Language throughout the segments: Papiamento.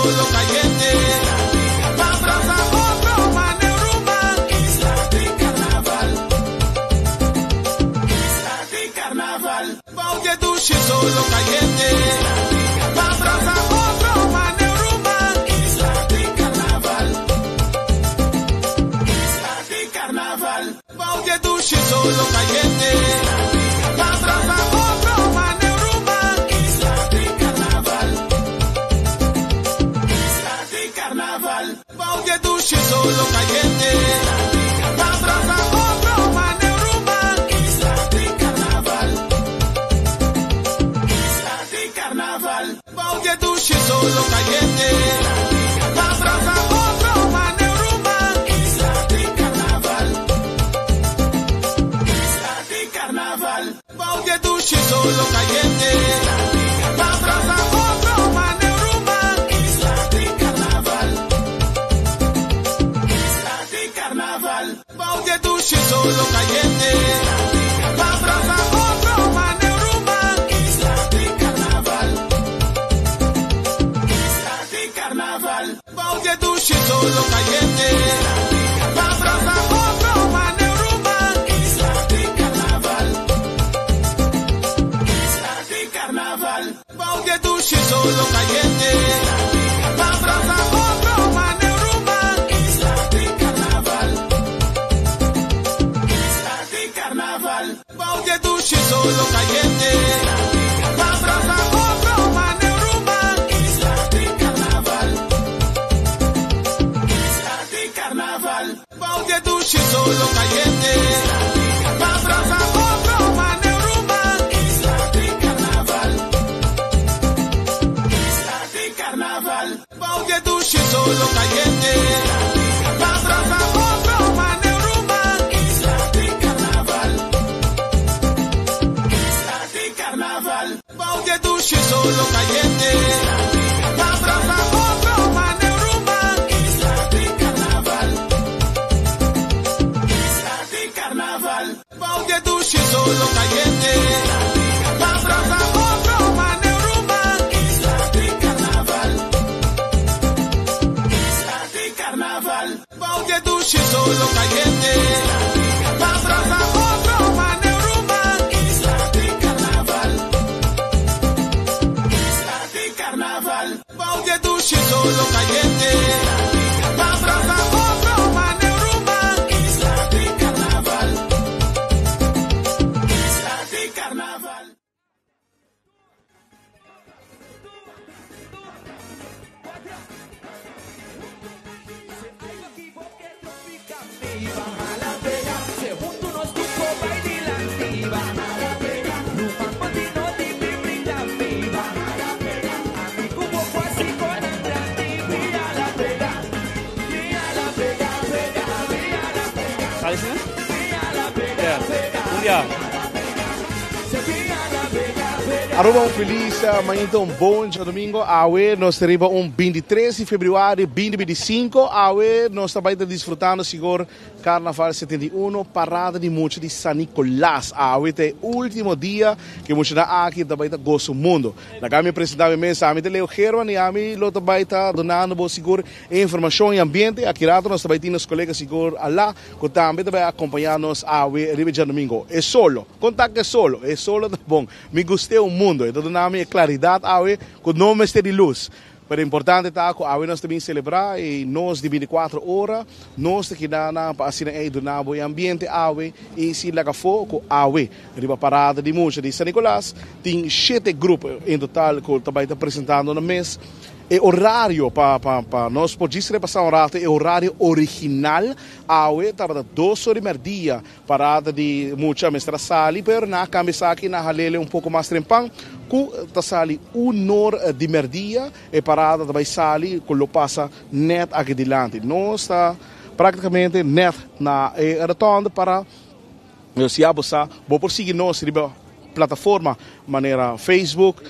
solo cayente. Pa brasa otro mane ruman. Isla di carnaval. Isla di carnaval. Bou di dushi solo cayente. Pa brasa otro mane ruman. Isla di carnaval. Isla di carnaval. Bou di dushi solo cayente. Pa brasa otro mane ruman. Isla di carnaval. Isla di carnaval. Bou di dushi solo cayente. Pa brasa otro mane ruman. Isla di carnaval. Isla di carnaval. Bou di dushi solo cayente. Pa brasa otro mane ruman. Isla di carnaval. Isla di carnaval. Bou di dushi solo cayente. Pa brasa otro mane ruman. Isla di carnaval. Isla di carnaval. Bou di dushi solo cayente. Pa brasa otro mane ruman. Isla di carnaval. Isla di carnaval. Bou di dushi solo cayente. Pa brasa otro mane ruman. Isla di carnaval. Isla di carnaval. Bou di dushi solo cayente. Pa brasa otro mane ruman. Isla di carnaval. Isla di carnaval. Bou di dushi solo cayente. Pa brasa otro mane ruman. Isla di carnaval. Isla di carnaval. Bou di dushi solo cayente. Pa brasa otro mane ruman. Isla di carnaval. Isla di carnaval. Bou di dushi solo cayente. Pa brasa otro mane ruman. Isla di carnaval. Isla di carnaval. Bou di dushi solo cayente. Pa brasa otro mane ruman. Isla di carnaval. Isla di carnaval. Bou di dushi solo cayente. Pa brasa otro mane ruman. Isla di carnaval. Isla di carnaval. Bou di dushi solo cayente. Pa brasa otro mane ruman. Isla di carnaval. Isla di carnaval. Bou di dushi solo cayente. Pa brasa otro mane ruman. Isla di carnaval. Isla di carnaval. Yeah. Aruba, un feliz mainta, un bon diadomingo. Awe nos ta riba un 23 di februari 2025. Awe nos ta bay disfrutando sigur Carnaval 71, parada di mucha di San Nicolas. Awe ta e ultimo dia cu mucha aki ta bay goza mundo. Laga mi presenta mi mes, ami ta Leo German y ami lo ta bay ta dunando bo sigur informacion y ambiente. Aki rato nos tambe tin nos colega sigur ala, cu tambe ta bay acompaña nos awe riba diadomingo. E solo, contacto e solo ta bon. Mi gusta e mundo, anto duna claridad awe cu no mester di luz. Pero importante ta cu awe nos tambe celebra y nos di 24 ora, nos aki na pa asina e duna bo ambiente awe y si laga fo cu awe riba parada di mucha di San Nicolas tin shete grupo en total cu tambe ta presentando na mes. E horario pa nos por repasa un rato, e horario original awe tabata 2 or di merdia parada di mucha mester a sali, pero nan a cambia esaki, nan a hal'e un poco mas trempan cu ta sali 1 or di merdia e parada tambe sali cu lo pasa net aki dilanti. Nos ta practicamente net na e rotonde para si abo sa bo por sigui nos riba plataforma manera Facebook,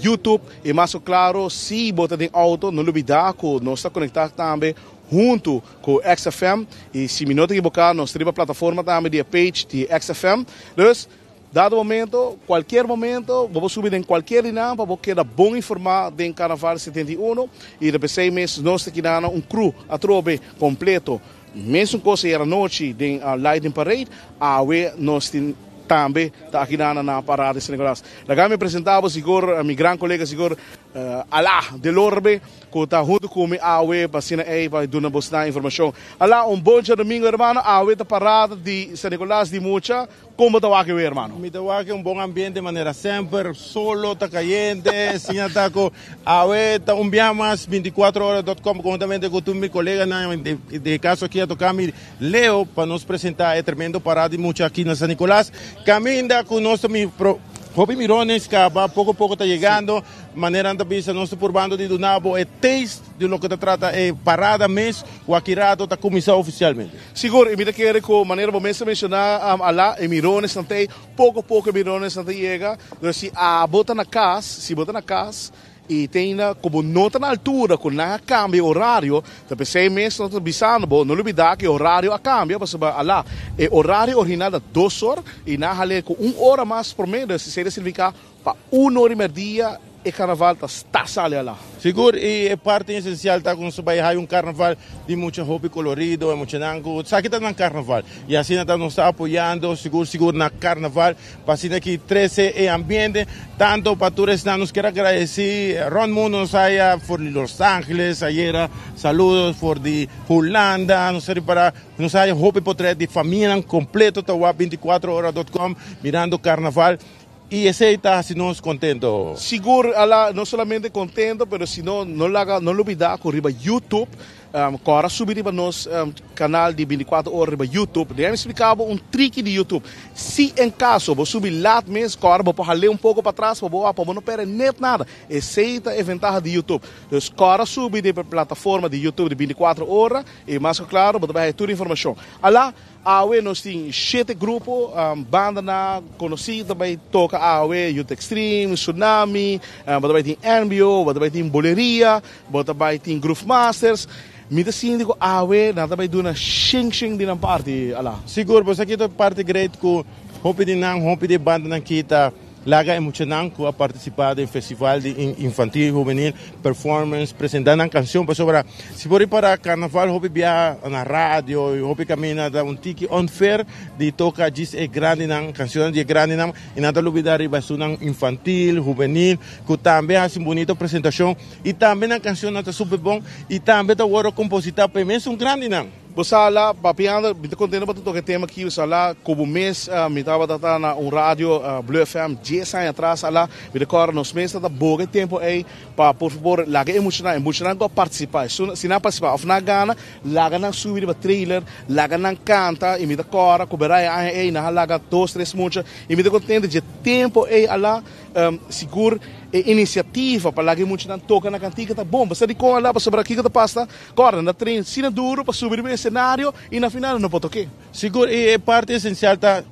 YouTube y mas claro, si bo ta den auto, no lubida cu nos ta conecta tambe hunto cu XFM y, si mi no ta ekivoca, nos riba plataforma tambe di page di XFM. Dus Dado momento, cualkier momento, bo por subi den cualkier di nan pa bo keda bon informa den Carnaval 71 y ta pesey mes nos ta kina un crew atrobe completo. Mesun cos ayer anochi den Lightning Parade, awe nos tin tambe ta aki na na Parada di San Nicolas. Laga mi presenta bo sigur mi gran colega sigur Alá Delorbe cu ta hunto cu mi awe pa asina ey pa duna bosnan informacion. Alá, un bon djadomingo hermano, awe ta Parada di San Nicolas di mucha. Kon bo ta wak ewe, hermano? Mi ta wak un bon ambiente manera semper, solo ta cayente, siña ta cu awe ta un bia mas 24 hora dot com conjuntamente cu tur mi coleganan, den e caso aki a toca mi Leo pa nos presenta e tremendo parada di mucha aki na San Nicolas, caminda cu nos ta mi pro hopi mirones caba poco poco ta yegando, manera nan ta bisa nos ta purbando di duna bo e taste di loke ta trata e parada mes cu aki rato ta cuminsa oficialmente. Sigur, i mi ta kere ku manera bo mes a menshoná, Alá, e mironesnan ta ei, poko poko e mironesnan ta yega. Entonces, si abo ta na kas, si bo ta na kas i ta ainda ku bo no ta na altura ku nan a kambia e orario, ta p'esei mes nos ta bisando bo, no lubidá ku e orario a kambia, pasobra, Alá, e orario original ta dos or i nan a hal'é ku un ora mas promé, entonces esei ta signifiká pa un ora i merdia e karnaval ta sta sali ala. Sigur, i e parti esensial ta ku nos ta bai hai un karnaval di mucha hopi kolorido, e muchanan ku sa ki ta nan karnaval. I asina ta nos ta apoyando sigur sigur na karnaval pa asina ki trese e ambiente tanto pa tur esnan. Nos kier a gradesi rònt mundu nos haya for di Los Angeles ayera saludos for di Hulanda nos ta ripara nos haya hopi potret di famianan kompleto ta wak 24 ora dot com mirando karnaval. I esei ta hasi nos kontento. Sigur, ala, no solamente kontento, pero sino no laga, no lubida ku riba YouTube, kòrda subi riba nos kanal di 24 ora riba YouTube. Debe mi splika bo un triki di YouTube. Si en kaso bo subi lat mes, kòrda bo por hal'é un poko patras pa bo wak pa bo no pèrdè net nada. Esei ta e ventaha di YouTube. Dus kòrda subi riba e plataforma di YouTube di 24 ora i mas ku klaro bo ta bai haña tur informashon. Ala. Awe nos tin shete grupo, bandanan konosí ta bai toka awe, Youth Extreme, Tsunami, bo ta bai tin NBO, bo ta bai tin Boleria, bo ta bai tin Groove Masters. Mi ta sinti ku awe nan ta bai duna shen shen di nan parti, Ala. Sigur, bo sa ki ta parti great ku hopi di nan, hopi di e bandanan ki ta Laga e muchanan ku a partisipá den festival di infantil i hubenil performance presentá nan kanshon pasobra si bo ripará karnaval hopi biaha na radio i hopi kaminda ta un tiki unfair di toka djis e grandinan kanshonnan di e grandinan i nan ta lubidá riba esunnan infantil hubenil ku tambe hasi un bunito presentashon i tambe nan kanshonnan ta super bon i tambe ta wòrdu kompositá pa e mesun grandinan. Bo sa la, papiando, mi ta contento pa ta toca e tema aki, bo sa la, cu bo mes, mi tabata ta na un radio, Blue FM, dies aña atras, ala, mi ta corda nos mes ta boga e tempo ey pa por favor laga e muchanan, e muchanan cu a participa, esun, si nan a participa of nan a gana, laga nan subi riba trailer, laga nan canta, y mi ta corda cu bera e aña ey nan a laga dos, tres mucha, y mi ta contento dje tempo ey, ala, sigur e iniciativa pa laga e muchanan toca na cantica ta bon, bo sa dicon, ala, pasobra kico ta pasa? Kòrda, nan ta train asina duru pa subi riba e esenario i na final nan no por tok'é. Sigur, i e parti esensial ta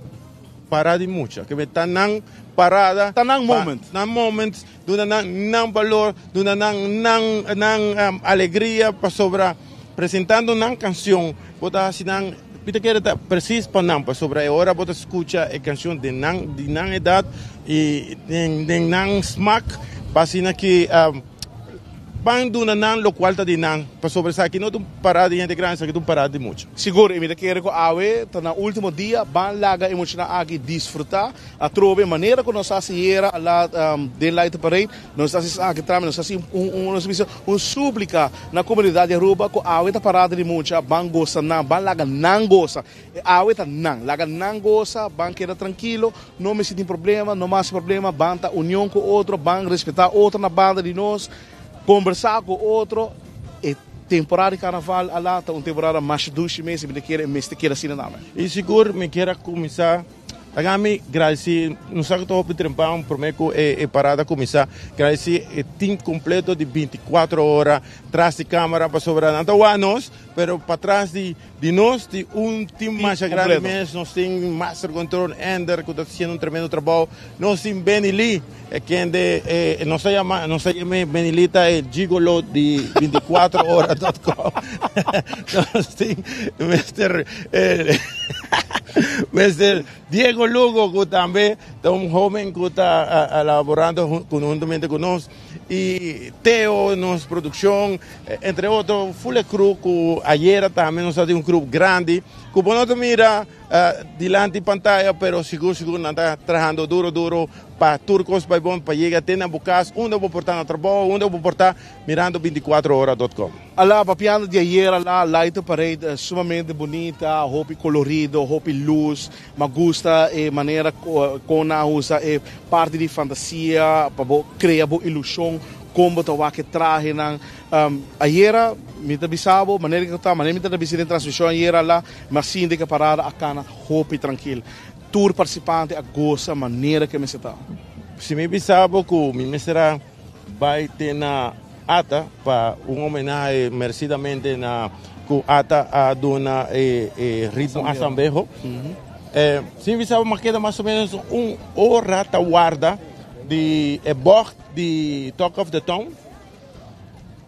para di mucha. Ke ta nan parada. Ta nan moment. Nan moment, duna nan nan balor, duna nan nan nan alegria pasobra presentando nan kanshon bo ta hasi nan, mi ta kere ta presis pa nan pasobra e ora bo ta skucha e kanshon den nan di nan edat i den den nan smak pa asina ki. Ban duna nan lokual ta di nan, pasobra esaki no ta un parada di hende grandi, esaki ta un parada di mucha. Sigur, i mi ta kere ku awe ta nan ultimo dia, ban laga e muchanan aki disfrutá atrobe manera ku nos a hasi yera ala den Light Parade, nos ta hasi esaki tambe, nos ta hasi un nos ta bisa un súplika na komunidat di Aruba ku awe ta parada di mucha, ban gosa nan, ban laga nan gosa. E awe ta nan, laga nan gosa, ban keda trankilo, no mester tin problema, no mas problema, ban ta union ku otro, ban respetá otro na banda di nos, kombersá ku otro. E temporada di karnaval ala ta un temporada masha dushi mes i mi ta kere e mester keda asina tambe. I sigur mi kier a kuminsá laga mi gradisí, nos sa ku ta hopi trempan promé ku e parada kuminsá, gradisí e team kompleto di 24 ora tras di kamera pasobra nan ta wak nos, pero patras di Di nos tin un team masha grandi mes, nos tin Master Control Ender ku ta hasiendo un tremendo trabou, nos tin Benny Lee e kende nos ta yama nos ta yam'é Benny Lee ta e gigolo di 24 ora dot com nos tin Mister Mister Diego Lugo ku tambe. Ta un hoben ku ta laborando konhuntamente ku nos i Teo, nos produkshon, entre otro full e crew ku ayera tambe nos a tin un crew grandi ku bo no ta mira dilanti pantaya pero sigur sigur nan ta trahando duro duro pa tur kos bai bon pa yega te na bo kas unda bo por ta na trabou unda bo por ta mirando binticuatrohora dot com. Ala, papiando di ayera la Light Parade sumamente bunita, hopi colorido, hopi luz. M'a gusta e manera con nan a usa e parti di fantasia pa bo crea bo ilusion con bo ta wak e trahenan. Ayera mi ta bisa bo manera cu ta, manera mi ta bisa den transmision ayera la, mi a sinti cu e parada a cana hopi trankil. Tur participante a gosa manera cu e mester ta. Si mi bisa bo cu mi mester a bai te na Ata pa un homenahe merecidamente na cu Ata a duna e ritmo Asambeho. Sin bisa bo keda mas o menos un ora ta warda di e bocht di Talk of the Town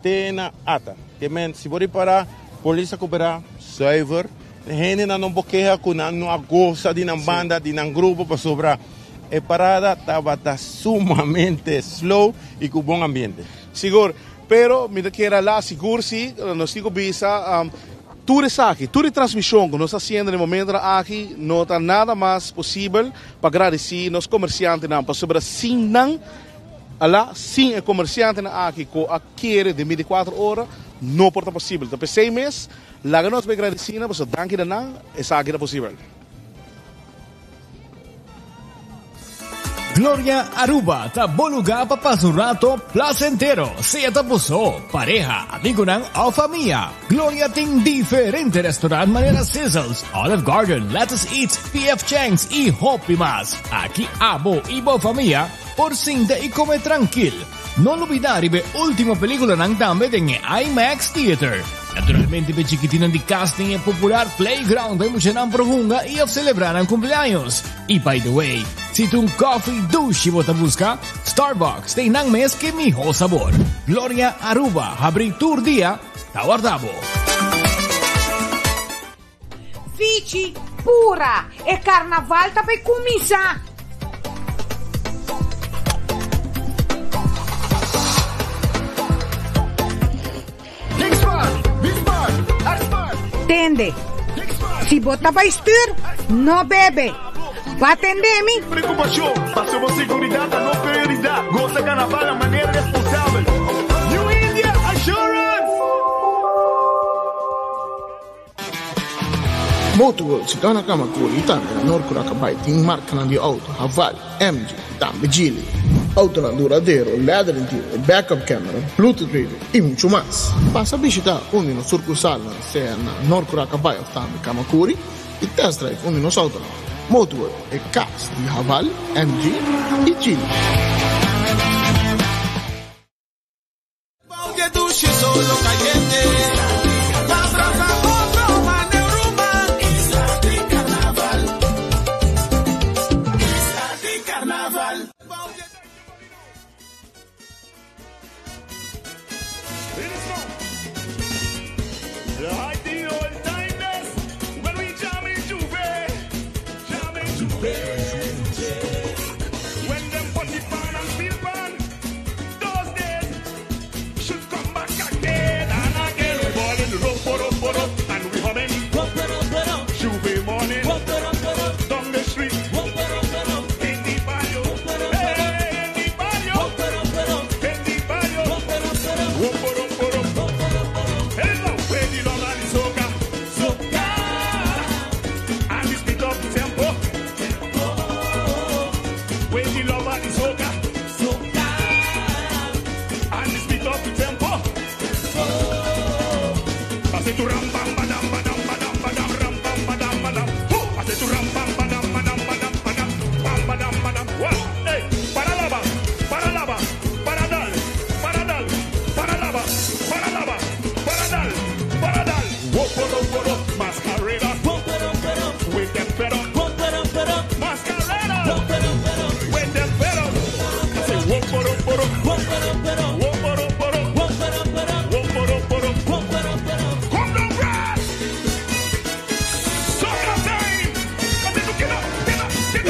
te na Ata. Ke men si bo ripara polis a cobra zuiver. Hendenan no por keha cu nan no a goza di nan banda, di nan grupo pasobra e parada tabata sumamente slow y cu bon ambiente. Sigur, pero mi ta kier ala sigur si nos tin cu bisa tur esaki, tur e transmision cu nos ta haciendo na e momentonan aki no ta nada mas posibel pa agradeci nos comerciantenan pasobra sin nan ala sin e comerciantenan aki cu a kere den binticuatro ora no por ta posibel. Ta p'esey mes Laga nos bay gradeci nan pasobra danki na nan esaki ta posibel. Gloria Aruba ta bo lugar pa pasa un rato placentero, sea ta bo so, pareha, amigonan of famia. Gloria tin diferente restaurant manera Sizzles, Olive Garden, Lettuce Eats, PF Chang's y hopi mas. Aki abo y bo famia por sinta y come trankil. No lubida riba e ultimo peliculanan tambe den e IMAX Theater. Naturalmente p'e chikitinan di cas tin e popular playground pa e muchanan por hunga y of celebra nan cumpleaños. Y by the way, si ta un coffee dushi bo ta busca, Starbucks ta einan mes ke miho sabor. Gloria Aruba habri tur dia, ta warda bo. Fichi pura! E karnaval ta bay kuminsá! Tende, si bo ta bay stuur, no bebe. Ba tende mi? Preocupacion, paso bo seguridad ta nos prioridad. Goza carnaval na manera responsabel. New India Assurance! Motorworld situá na Kamakuri i tambe na Noord Curacabai tin markanan di outo Haval, MG i tambe Geely. Outonan duradero, leather interior, backup camera, bluetooth radio i muchu mas. Pasa bishitá un di nos surkursalnan sea na Noord Curacabai òf tambe Kamakuri i test drive un di nos outonan. Motorworld, e kas di Haval, MG i Geely.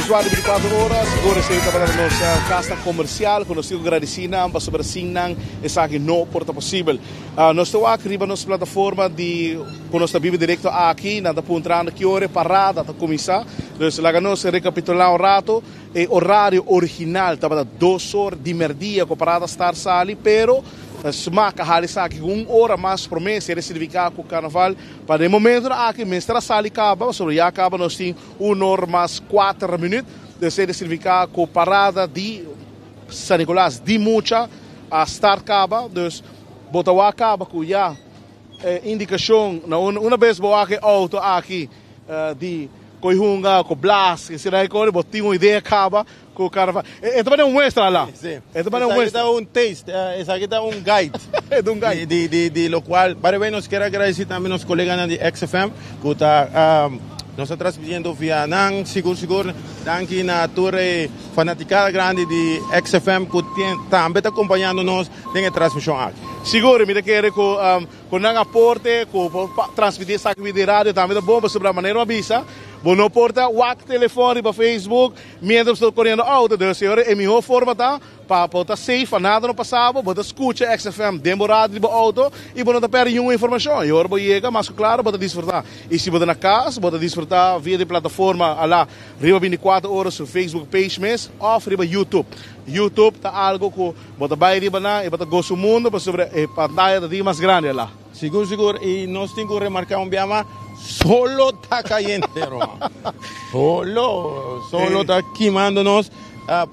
usuario 24 ora, sigur esey tabata nos casnan comercial cu nos tin cu gradici nan pasobra sin nan esaki no por ta posibel. Nos ta wak riba nos plataforma di cu nos ta biba directo aki, nan ta puntrando ki ora e parada ta cuminsa. Dus laga nos recapitula un rato, e horario original tabata dos or di merdia cu parada start sali, pero Smack a hala esaki un ora mas prome, esey ta significa cu carnaval Pa den momentonan aki mester a sali kaba, pasobra ya kaba nos tin un or mas kuater minüt. Esei ta signifiká ku parada di San Nicolas di mucha a start kaba. Dus bo ta wak kaba ku ya e indikashon na una bes bo wak e outo aki di Koihunga ku Blas, esei nan bo tin un idea kaba Cu carnaval. E ta un muestra ala. Si. E ta un muestra. Esaki ta un taste, esaki ta un guide. E ta un guide. Di, di, di locual, by the way, nos kier agradeci tambe nos coleganan di XFM cu ta, nos ta transmitiendo via nan, sigur sigur. Danki na tur e fanaticada grandi di XFM cu tambe ta acompañando nos den e transmision aki. Sigur, mi ta kere cu, cu nan aporte, cu por transmiti esaki via di radio tambe ta bon, pasobra manera mi a bisa, bo no por ta wak telefon riba Facebook, Mientras bo ta koriendo auto, dus e ora e mihó forma ta pa bo ta safe, pa nada no pasa bo, bo ta skucha XFM den bo radio di bo auto i bo no ta pèrdè niun informashon. E ora bo yega, mas ku klaro bo ta disfrutá. I si bo ta na kas, bo ta disfrutá via di plataforma alá riba 24 ora su Facebook page mes òf riba YouTube. YouTube ta algu ku bo ta bai riba nan i bo ta gosa un mundu pasobra e pantaya ta tin mas grandi alá. Sigur sigur y nos tin cu remarca un bia mas solo ta cayente Roman solo solo ta kimando nos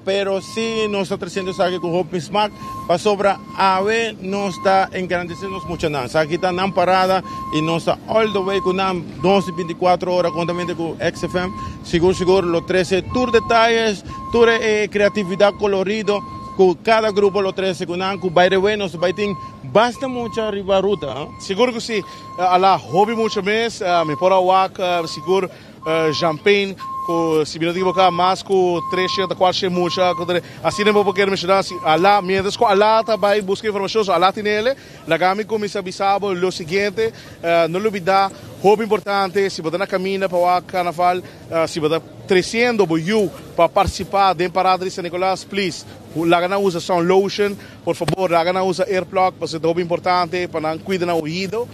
pero si nos ta treciendo esaki cu hopi smak pasobra awe nos ta engrandece nos muchanan esaki ta nan parada y nos ta all the way cu nan nos di 24 ora contamente cu XFM sigur sigur lo trece tur detayes tur e creatividad colorido cu cada grupo lo trece cu nan cu by the way nos ta bay tin Basta mucha riba ruta, ha? Sigur ku si. Ala hopi mucha mes. Mi por a wak sigur Jean-Pain ku si mi no ta ekiboká mas ku 300 ta 400 mucha ku ta asina mi por kere menshoná si ala mientras ku ala ta bai buska informashon so ala tinele laga mi kuminsá bisa bo lo siguiente no lubidá hopi importante si bo ta na kaminda pa wak karnaval si bo ta tresiendo bo yu pa partisipá den parada di San Nicolas please laga nan usa sun lotion. Por fabor laga nan usa earplug pasobra ta hopi importante pa nan cuida nan oido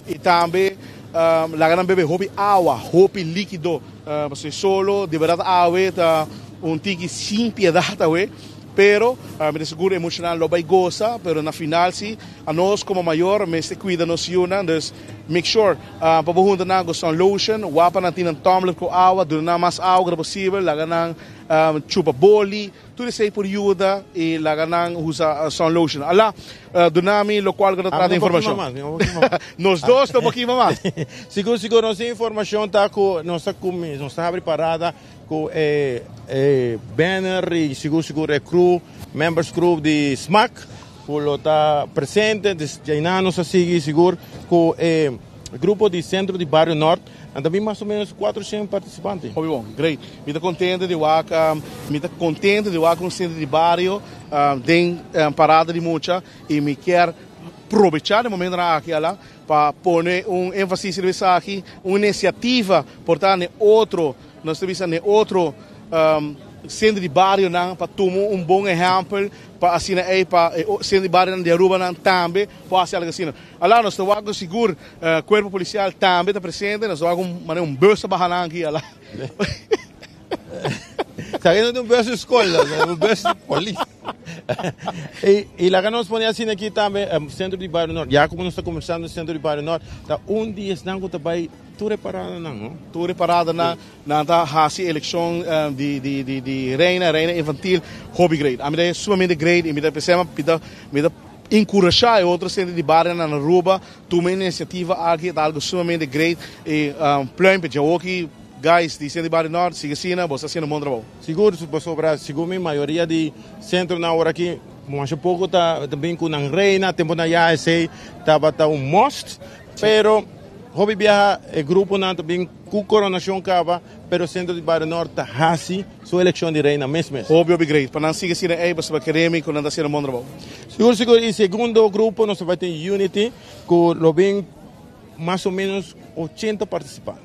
y tambe laga nan bebe hopi awa, hopi likido pasobra e solo di berdad awe ta un tiki sin piedad awe pero mi ta sigur e muchanan lo bay gosa pero na final si anos como mayor mester cuida nos yunan dus make sure pa bo hunta nan cu sun lotion wapa nan tin nan tumbler cu awa duna nan mas awa cu ta posibel laga nan chupa boli. Tur esei por yuda i laga nan usa sun lotion. Ala, duna mi lokual ku ta trata informashon. Nos dos no por kima mas. Sigur, sigur, nos informashon ta ku nos ta kuminsá, nos ta habri parada ku e banner i sigur, sigur e crew, members crew di smack ku lo ta presente. Djainan nos a sigui sigur ku e grupo di Sentro di Bario Nort. Nan ta bin mas o menos 400 participante. Hopi bon, great. Mi ta contento di wak, mi ta contento di wak un centro di bario den parada di mucha y mi kier probecha den momentonan aki ala pa pone un enfasis riba esaki, un iniciativa por ta n'e otro, nos ta bisa n'e otro centro di barionan pa tuma un bon ehempel pa asina ey pa e centro di barionan di Arubanan tambe por haci algo asina. Ala nos ta wak cu sigur cuerpo policial tambe ta presente, nos ta wak un manera un bus ta baha nan aki ala. Esaki no ta un bus di scol, un bus di polis. Y laga nos pone asina aki tambe centro di Bario Noord, ya como nos ta comenzando centro di Bario Noord, ta un di esnan cu ta bay tur e paradanan, no? Tur e paradanan, nan ta haci eleccion di di di reina, reina infantil, hopi great. Ami ta haya sumamente great y mi ta pensema mi ta mi ta. Enkurashá e otro sentro di barionan na Aruba tuma e inisiativa aki, ta algo sumamente great i pluimpje djawoki guys di sentro di bario nort sigui asina, bo sta haciendo un bon trabou. Sigur, pasobra segun mi mayoria di sentronan awor aki masha poko ta bin ku nan reina, temponan ya esei tabata un must, pero hopi biaha e gruponan ta bin ku koronashon kaba, pero sentro di bario nort ta hasi Su eleccion di reina mes mes. Hopi hopi great pa nan sigui asina ey pasobra keremi cu nan ta haciendo un bon trabou. Sigur sigur y segundo grupo nos ta bay tin Unity cu lo bin mas o menos 80 participante.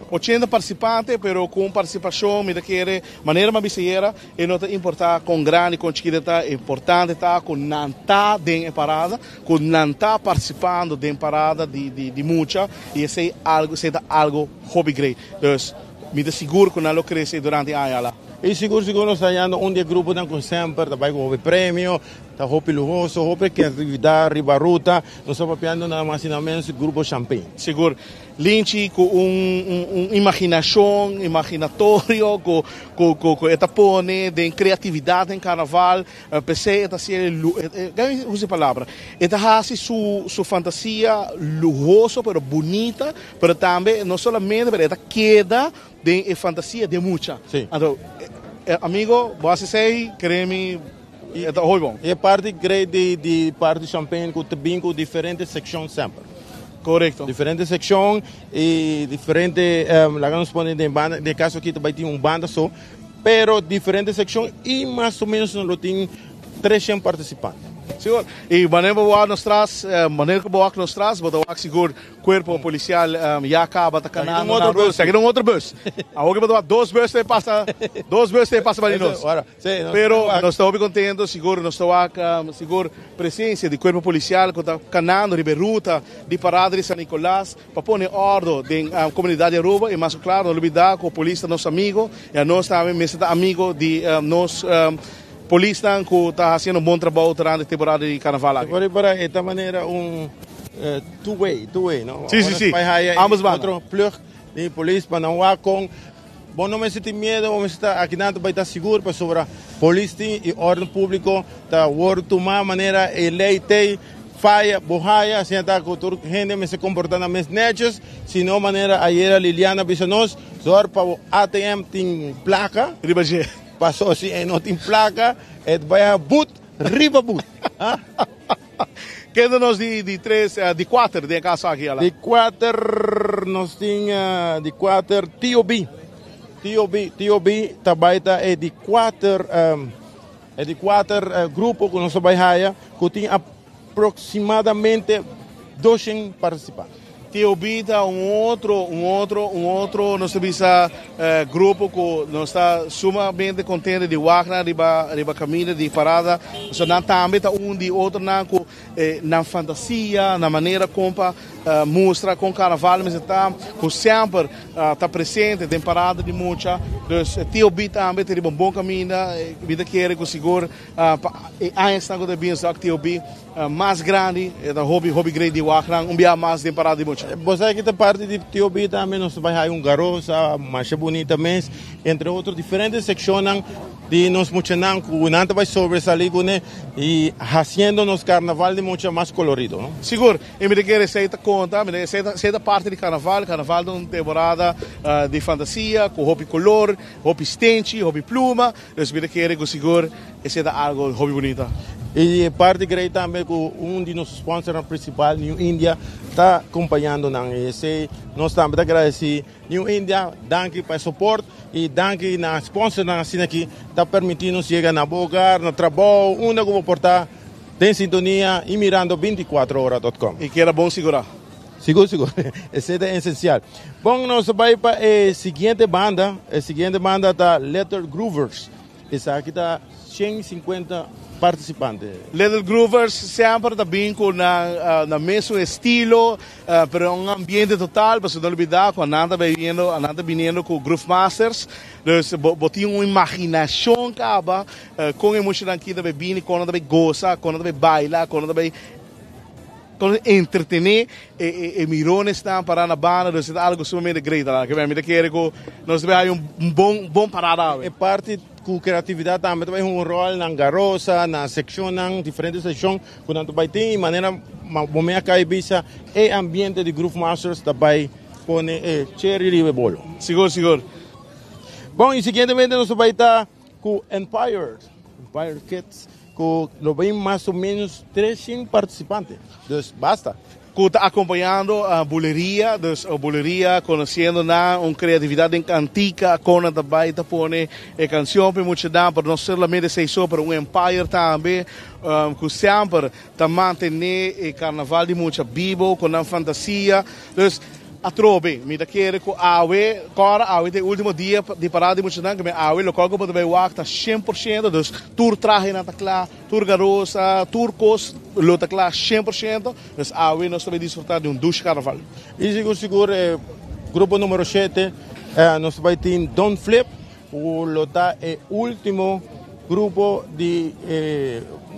80 participante, pero cu un participacion, mi ta kere, manera mi a bisa ayera, e no ta importa con grandi, con chikito ta, importante ta cu nan ta den e parada, cu nan ta participando den parada di mucha, y esey algo, esey ta algo hopi great. Dus, mi ta sigur cu nan lo crece durante e aña la. Y sigur sigur nos ta hallando un di e gruponan cu semper ta bay cu hopi premio, ta hopi luhoso, hopi creatividad riba ruta. Nos ta papiando nada mas y nada menos di Grupo Champagne. Sigur. Linchi cu un un imaginacion, imaginatorio cu cu cu cu e ta pone den creatividad den carnaval, p'esey e ta hacié lu e usa e palabra, e ta haci su su fantasia luhoso pero bunita, pero tambe no solamente pero e ta keda den e fantasia den mucha. Si. Anto amigo bo haci esey kere mi e ta hopi bon. E parti great di di parti Champagne cu ta bin cu diferente seccion semper. Correcto. Diferente seccion y diferente laga nos pone den banda den e caso aki ta bay tin un banda so pero diferente seccion y mas o menos nos lo tin 300 participante. Sigur. Y manera bo wak nos tras manera cu bo wak nos tras bo ta wak sigur Cuerpo policial ya caba ta canando na rus. Aki ta un otro bus. Awor ke bo ta wak dos bus ta pasa, dos bus ta pasa bani nos. Pero nos ta hopi contento, sigur nos ta wak sigur presencia di cuerpo policial cu ta canando riba e ruta di parada di San Nicolas pa pone ordo den comunidad di Aruba y mas cu claro no lubida cu polis ta nos amigo y anos tambe mester ta amigo di nos polisnan cu ta haciendo un bon trabou durante e temporada di carnaval aki. Por e ta manera un Two way, two way, no? Sí, sí, sí. Ambos banda. Otro plug di polis pa nan wak con bo no mester tin miedo, bo mester ta aki nan ta bay ta sigur pasobra polis tin y orden publico ta worde tuma manera e ley tey faya bo haya asina ta cu tur hende mester comporta nan mes netjes si no manera ayera Liliana bisa nos zorg pa bo ATM tin placa Riba dje. Paso si e no tin placa e ta bay a but riba but. Kende nos di di tres di kuater den e kaso aki ala? Di kuater nos tin di kuater Tio B. Tio B, Tio B ta bai ta e di kuater e di kuater grupo ku nos ta bai haya ku tin aproksimadamente doshen partisipante. Tio B ta un otro, un otro, un otro, nos ta bisa grupo cu nos ta sumamente contento di wak nan riba, riba caminda di parada. Pasobra nan tambe ta un di otronan cu nan fantasia, nan manera con pa mustra con carnaval mester ta, cu semper ta presente den parada di mucha. Dus Tio B tambe ta riba un bon caminda. Mi ta kere cu sigur pa e añasnan cu ta bin esaki Tio B Mas grandi, e ta hopi hopi great di wak nan un bia mas den parada di mucha. Bo sa ki ta parti di TOB tambe nos ta bai haya un garosa masha bunita mes, entre otro diferente seccionnan di nos muchanan cu nan ta bai sobresali cune y haciendo nos carnaval di mucha mas colorido, no? Sigur, y mi ta kere esey ta conta, mi ta esey ta esey ta parti di carnaval, carnaval ta un temporada di fantasia cu hopi color, hopi stenchi, hopi pluma, dus mi ta kere cu sigur Esei ta algo hopi bunita. Y e parti grei tambe cu un di nos sponsornan principal, New India, ta compañando nan. Y esei nos tambe ta agradeci New India, danki pa e support y danki na sponsornan asina aki ta permiti nos yega na bo hogar, na trabou, unda cu bo por ta den sintonia y mirando binticuatrohora.com. Y keda bon sigura. Sigur, sigur. Esei ta esencial. Bon, nos ta bay pa e siguiente banda. E siguiente banda ta Letter Groovers. Esaki ta 150 participante. Little Groovers semper ta bin cu nan nan mesun estilo, pero un ambiente total, pasobra no olbida cu nan ta biniendo, nan ta biniendo cu Groove Masters, dus bo bo tin un imaginacion caba con e muchanan aki ta bay bini, con nan ta bay goza, con nan ta bay baila, con nan ta bay Con entretené e e e mironesnan pará na banda, dus e ta algo sumamente great ala. Ke mi ta kere ku nos ta bai haña un bon bon parada awe. E parti ku kreatividat tambe ta bai hunga un ròl nan garosa, nan sekshonnan, diferente sekshon ku nan ta bai tin i manera bo me a kai bisa e ambiente di Groove Masters ta bai pone e cherry riba e bolo. Sigur sigur. Bon i siguientemente nos ta bai ta ku Empire, Empire Kids. Cu lo bin mas o menos 300 participante, dus basta. Cu ta acompañando buleria, dus buleria conociendo nan un creatividad den cantica, con nan ta bay ta pone e cancion pa e muchanan, pero no solamente esey so, pero un empire tambe cu semper ta mantene e carnaval di mucha bibo cu nan fantasia. Dus. Atrobe, mi ta kere ku awe, kòrda awe ta e último dia di parada di muchanan, ku mi awe lokual ku bo ta bai wak ta 100%, dus tur trahenan ta kla, tur garosa, tur kos lo ta kla 100%, dus awe nos ta bai disfrutá di un dushi karnaval. I sigur sigur e grupo numero shete nos ta bai tin Don Flip ku lo ta e último grupo di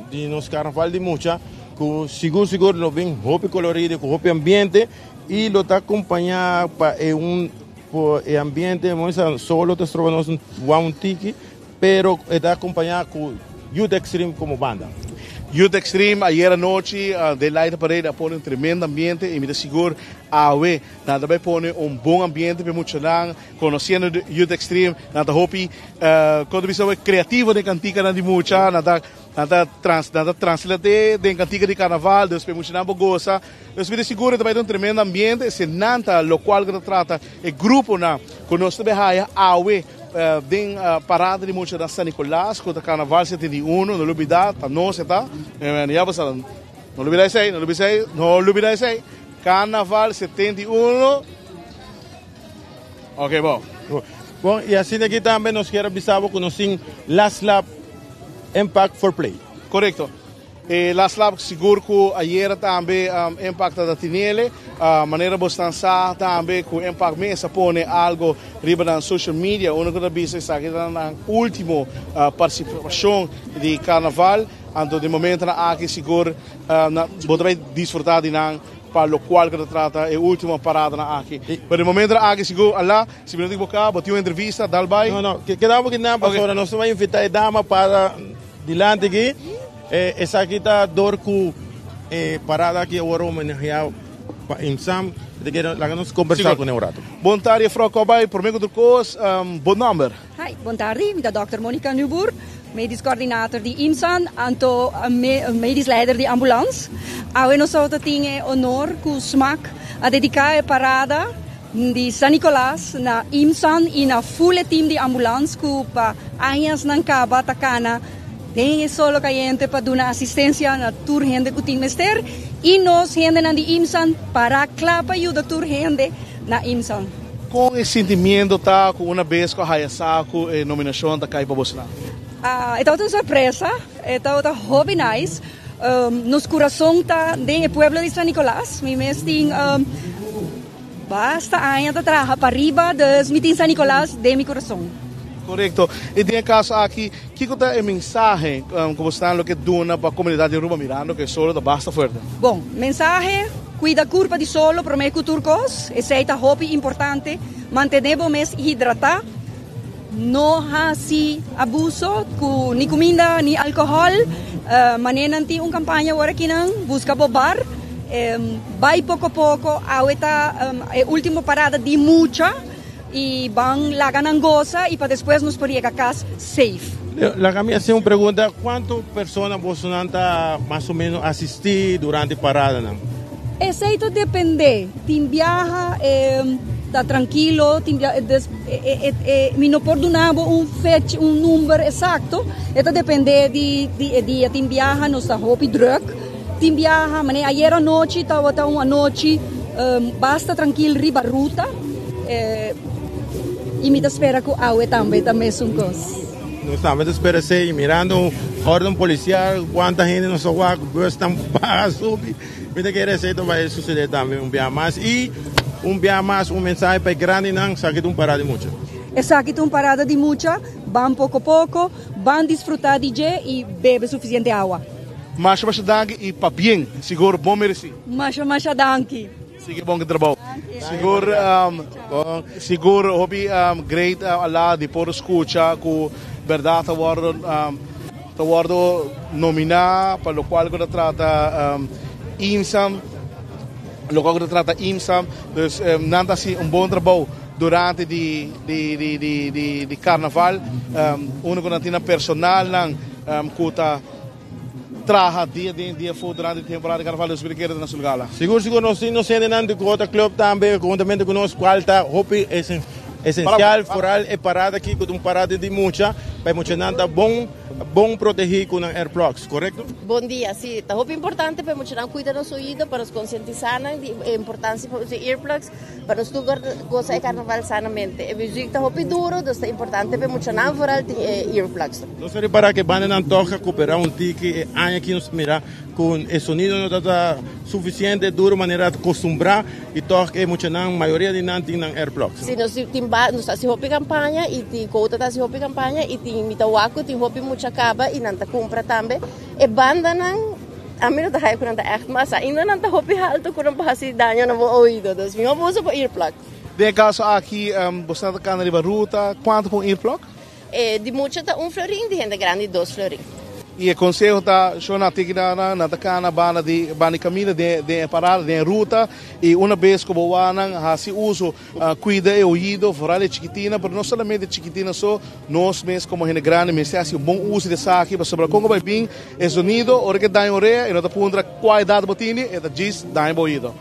di nos karnaval di mucha ku sigur sigur lo bin hopi kolorido ku hopi ambiente. Y lo ta acompaña pa e un e ambiente, solo ta stroba nos un tiki, pero e ta acompaña cu Youth Extreme como banda. Youth Extreme ayera nochi den Light Parade a pone un tremendo ambiente y mi ta sigur awe nan ta bay pone un bon ambiente pa e muchanan. Conociendo Youth Extreme nan ta hopi, con ta bisa creativo den canticanan di mucha, nan ta nan ta nan ta translate den cantica di carnaval, dus pa e muchanan por goza. Nos mi ta sigur ta bai ta un tremendo ambiente, esei nan ta locual cu ta trata e gruponan cu nos ta bay haya awe den parada di mucha na San Nicolas cu ta Carnaval 71, no lubida ta nos e ta, ya bo sa, no lubida esey, no lubida esey, no lubida esey, Carnaval 71, ok bo. Bon, y asina aki tambe nos kier a bisa bo cu nos tin Last Lap Impact for Play. Corecto. E las lap sigur ku ayera tambe Impact ta tinele. Manera bosnan sa tambe ku Impact mes a pone algo riba nan social media unda ku ta bisa esaki ta nan ultimo partisipashon di karnaval. Anto di momentonan aki sigur bo ta bai disfruta di nan pa lokual ku ta trata e ultimo paradanan aki. Pero di momentonan aki sigur ala si bo no ta ekiboká bo tin un entrevista dal bai. No no keda bo kinan pasobra nos ta bai invita e dama para. Dilanti aki, esaki ta dor ku e parada aki a wòrdu homenaheá pa IMSAM. Mi ta kere laga nos kombersá kuné un ratu. Bon tardi juffrouw Kobay, promé ku tur kos, bo nòmber? Hi, bon tardi, mi ta dòkter Monica Nuboer, medisch coördinator di IMSAN, anto medisch leider di ambulans. Awe nos tabata tin e honor ku smak a dediká e parada Di San Nicolas na IMSAN y na full e team di ambulans cu pa añasnan caba ta cana den e solo cayente pa duna asistencia na tur hende cu tin mester y nos hendenan di IMSAN para cla pa yuda tur hende na IMSAN. Con e sentimiento ta cu una bes cu a haya sa cu e nominacion ta cay pa bosonan? E tabata un sorpresa, e tabata hopi nice. Nos curason ta den e pueblo di San Nicolas, mi mes tin. Basta aña ta traha pariba, dus mi tin San Nicolas den mi corazon. Corecto. Y den e caso aki, kico ta e mensahe cu bo stan lo ke duna pa comunidad di Aruba mirando cu e solo ta basta fuerte? Bon, mensahe, cuida curpa di solo prome cu tur cos, esey ta hopi importante, mantene bo mes hidrata, no haci abuso cu ni cuminda ni alcohol, mane nan tin un campaña awor akinan, busca bo bar. Bai poko poko, awe ta e ultimo parada di mucha y ban laga nan goza y pa despues nos por yega cas safe. Laga mi haci un pregunta, cuanto persona bosonan ta mas o menos asisti durante paradanan? Esey ta depende, tin biaha ta trankilo, tin biaha mi no por duna bo un fecha, un number exacto, e ta depende di e dia, tin biaha nos ta hopi druk. Tin biaha, manera ayer anochi tabata un anochi basta trankil riba ruta y mi ta spera cu awe tambe ta mesun cos. Nos tambe ta spera esey, mirando orden policial, cuanta hende nos a wak, busnan baha subi, mi ta kere esey ta bay sucede tambe un biaha mas y un biaha mas un mensahe pa e grandinan, esaki ta un parada di mucha. Esaki ta un parada di mucha, ban poco poco, ban disfruta di dje y bebe suficiente awa. Masha masha danki y pabien sigur bon mereci. Masha masha danki. Sigui bon cu trabou. Sigur sigur hopi great ala di por scucha cu berdad ta wordo ta wordo nomina pa locual cu ta trata IMSAM locual cu ta trata IMSAM dus nan ta haci un bon trabou durante di di di di carnaval uno cu nan tin nan personalnan cu ta traha dia den dia afó durante di temporada di Carnaval 2015 na su gala. Sigur sigur nos tin nos hendenan di Cota Club tambe huntamente cu nos cual ta hopi esencial foral e parada aki cu ta un parada di mucha pa e muchanan ta bon. Bon protegi cu nan earplugs, corecto? Bon dia, si, ta hopi importante pa muchanan cuida nos oido, pa nos concientisa nan di e importancia pa usa earplugs, pa nos tur goza e carnaval sanamente. E muziek ta hopi duro, dus ta importante pa e muchanan vooral tin e earplugs. Nos a ripara cu e bandanan toch a coopera un tiki e aña aki nos mira cu e sonido no ta suficiente duro manera acostumbra y toch e muchanan mayoria di nan tin nan earplugs. Si, nos tin ba, nos ta haci hopi campaña y tin Cota ta haci hopi campaña y tin mi ta wak cu tin hopi mucha caba y nan ta cumpra tambe. E bandanan ami no ta haya cu nan ta echt mas ainda nan ta hopi halto cu nan por haci daño na bo oido. Dus mihor bo usa bo earplug. Den e caso aki bo sta ta cana riba ruta, cuanto pa un earplug? E di mucha ta un florin, di hende grandi dos florin. I e konseho ta, Shona tiki na nan, nan ta kana banda di banda di kaminda den den e parada, den e ruta, i una bes ku bo wak nan, hasi uso, kuida e oido, foral e chikitina, pero no solamente e chikitina so, nos mes komo hende grandi mester hasi un bon uso di esaki, pasobra kon ku bai bin e zonido, ora ku e daña orea, e no ta puntra kua edat bo tini, e ta djis daña bo oido.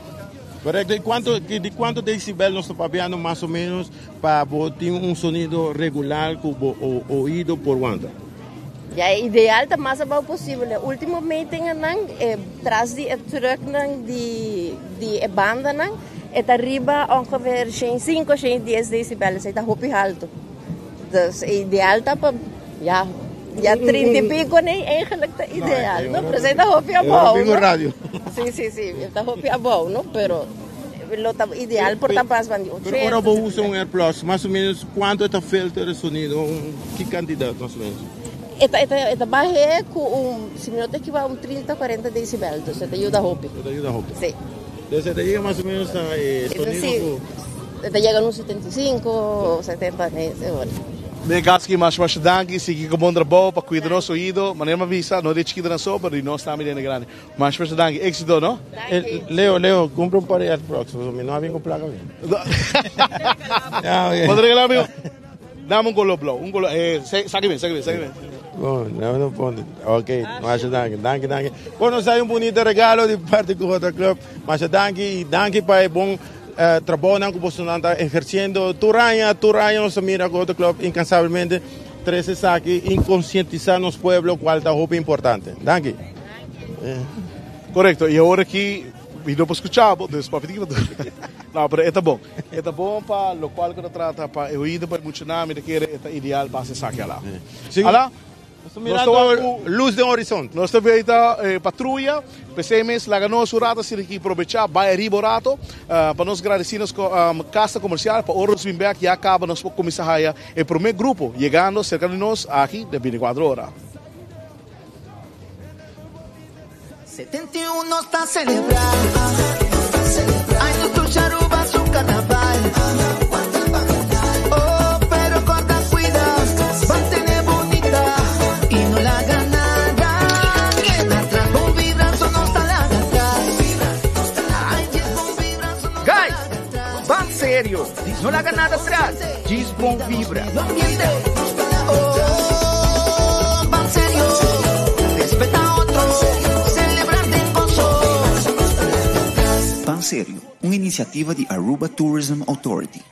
Korekto, i kuantu, di kuantu desibel nos ta papiando mas o menos? Pa bo tin un sonido regular ku bo oido por wanta. Ya e ideal ta mas abou posibel. E ultimo metingennan e tras di e trucknan di di e bandanan e ta riba ongeveer shen sinku shen dies decibel esei ta hopi haltu. Dus e ideal ta pa ya ya trinta i piko nei eigenlijk ta ideal no pero esei ta hopi abou no. Si si si e ta hopi abou no pero. Lo ta ideal por ta pas van di 80. Pero ora bo usa un airplugs, mas o menos cuanto e ta filter e sonido? Ki cantidad mas o menos? E ta, e ta, e ta bahe cu un, si mi no ta ekivoca, un 30, 40 decibel. Dus e ta yuda hopi. E ta yuda hopi. Si. Dus e ta yega mas o menos na e sonido cu. E ta yega na un 75 o 70, nee, seguro. Den e caso aki masha masha danki, sigui cu bon trabou pa cuida nos oido, manera mi a bisa, no di e chikitonan so, pero di nos tambe di hende grandi. Masha masha danki, éxito no? Leo, Leo, cumpra un par di airplugs, pasobra mi no a bin cu placa mi. Bo ta regala mi un? Dame un color blauw, un color, eh, saki bien, saki bien, saki bien. Bon, no, no pone. Ok, masha danki, danki, danki. Bon, nos hay un bunito regalo di parti cu Hota Club. Masha danki y danki pa e bon trabounan cu bosonan ta eherciendo tur aña, tur aña nos ta mira cu Hota Club incansablemente trece esaki y concientisa nos pueblo cual ta hopi importante. Danki. Korekto, i awor aki mi no por skucha bo, dus papia tin ki pa No, pero e ta bon. E ta bon pa lokual ku ta trata pa e oido pa e muchanan, mi ta kere e ta ideal pa hasi esaki ala. Ala, nos ta mirando lus den horizonte. Nos ta veita e patruya, p'esei mes laga nos un rato asina aki probechá, bai ariba un rato, pa nos gradisí nos kasa komersial pa ora nos bin bèk ya kaba nos por kuminsá haya e promé grupo yegando serka di nos aki den bintikuater ora. 71 ta celebra Ay nos dushi Aruba su carnaval Oh pero corda cuida Mantene bunita Y no laga nada Keda atras Bon vibra so nos ta laga atras Ay djis bon vibra so nos ta Guys, laga atras ban serio, no laga nada atras, djis bon vibra. Oh, ban serio, respeta otro, celebra den gozo. Ban Serio, un iniciativa di Aruba Tourism Authority.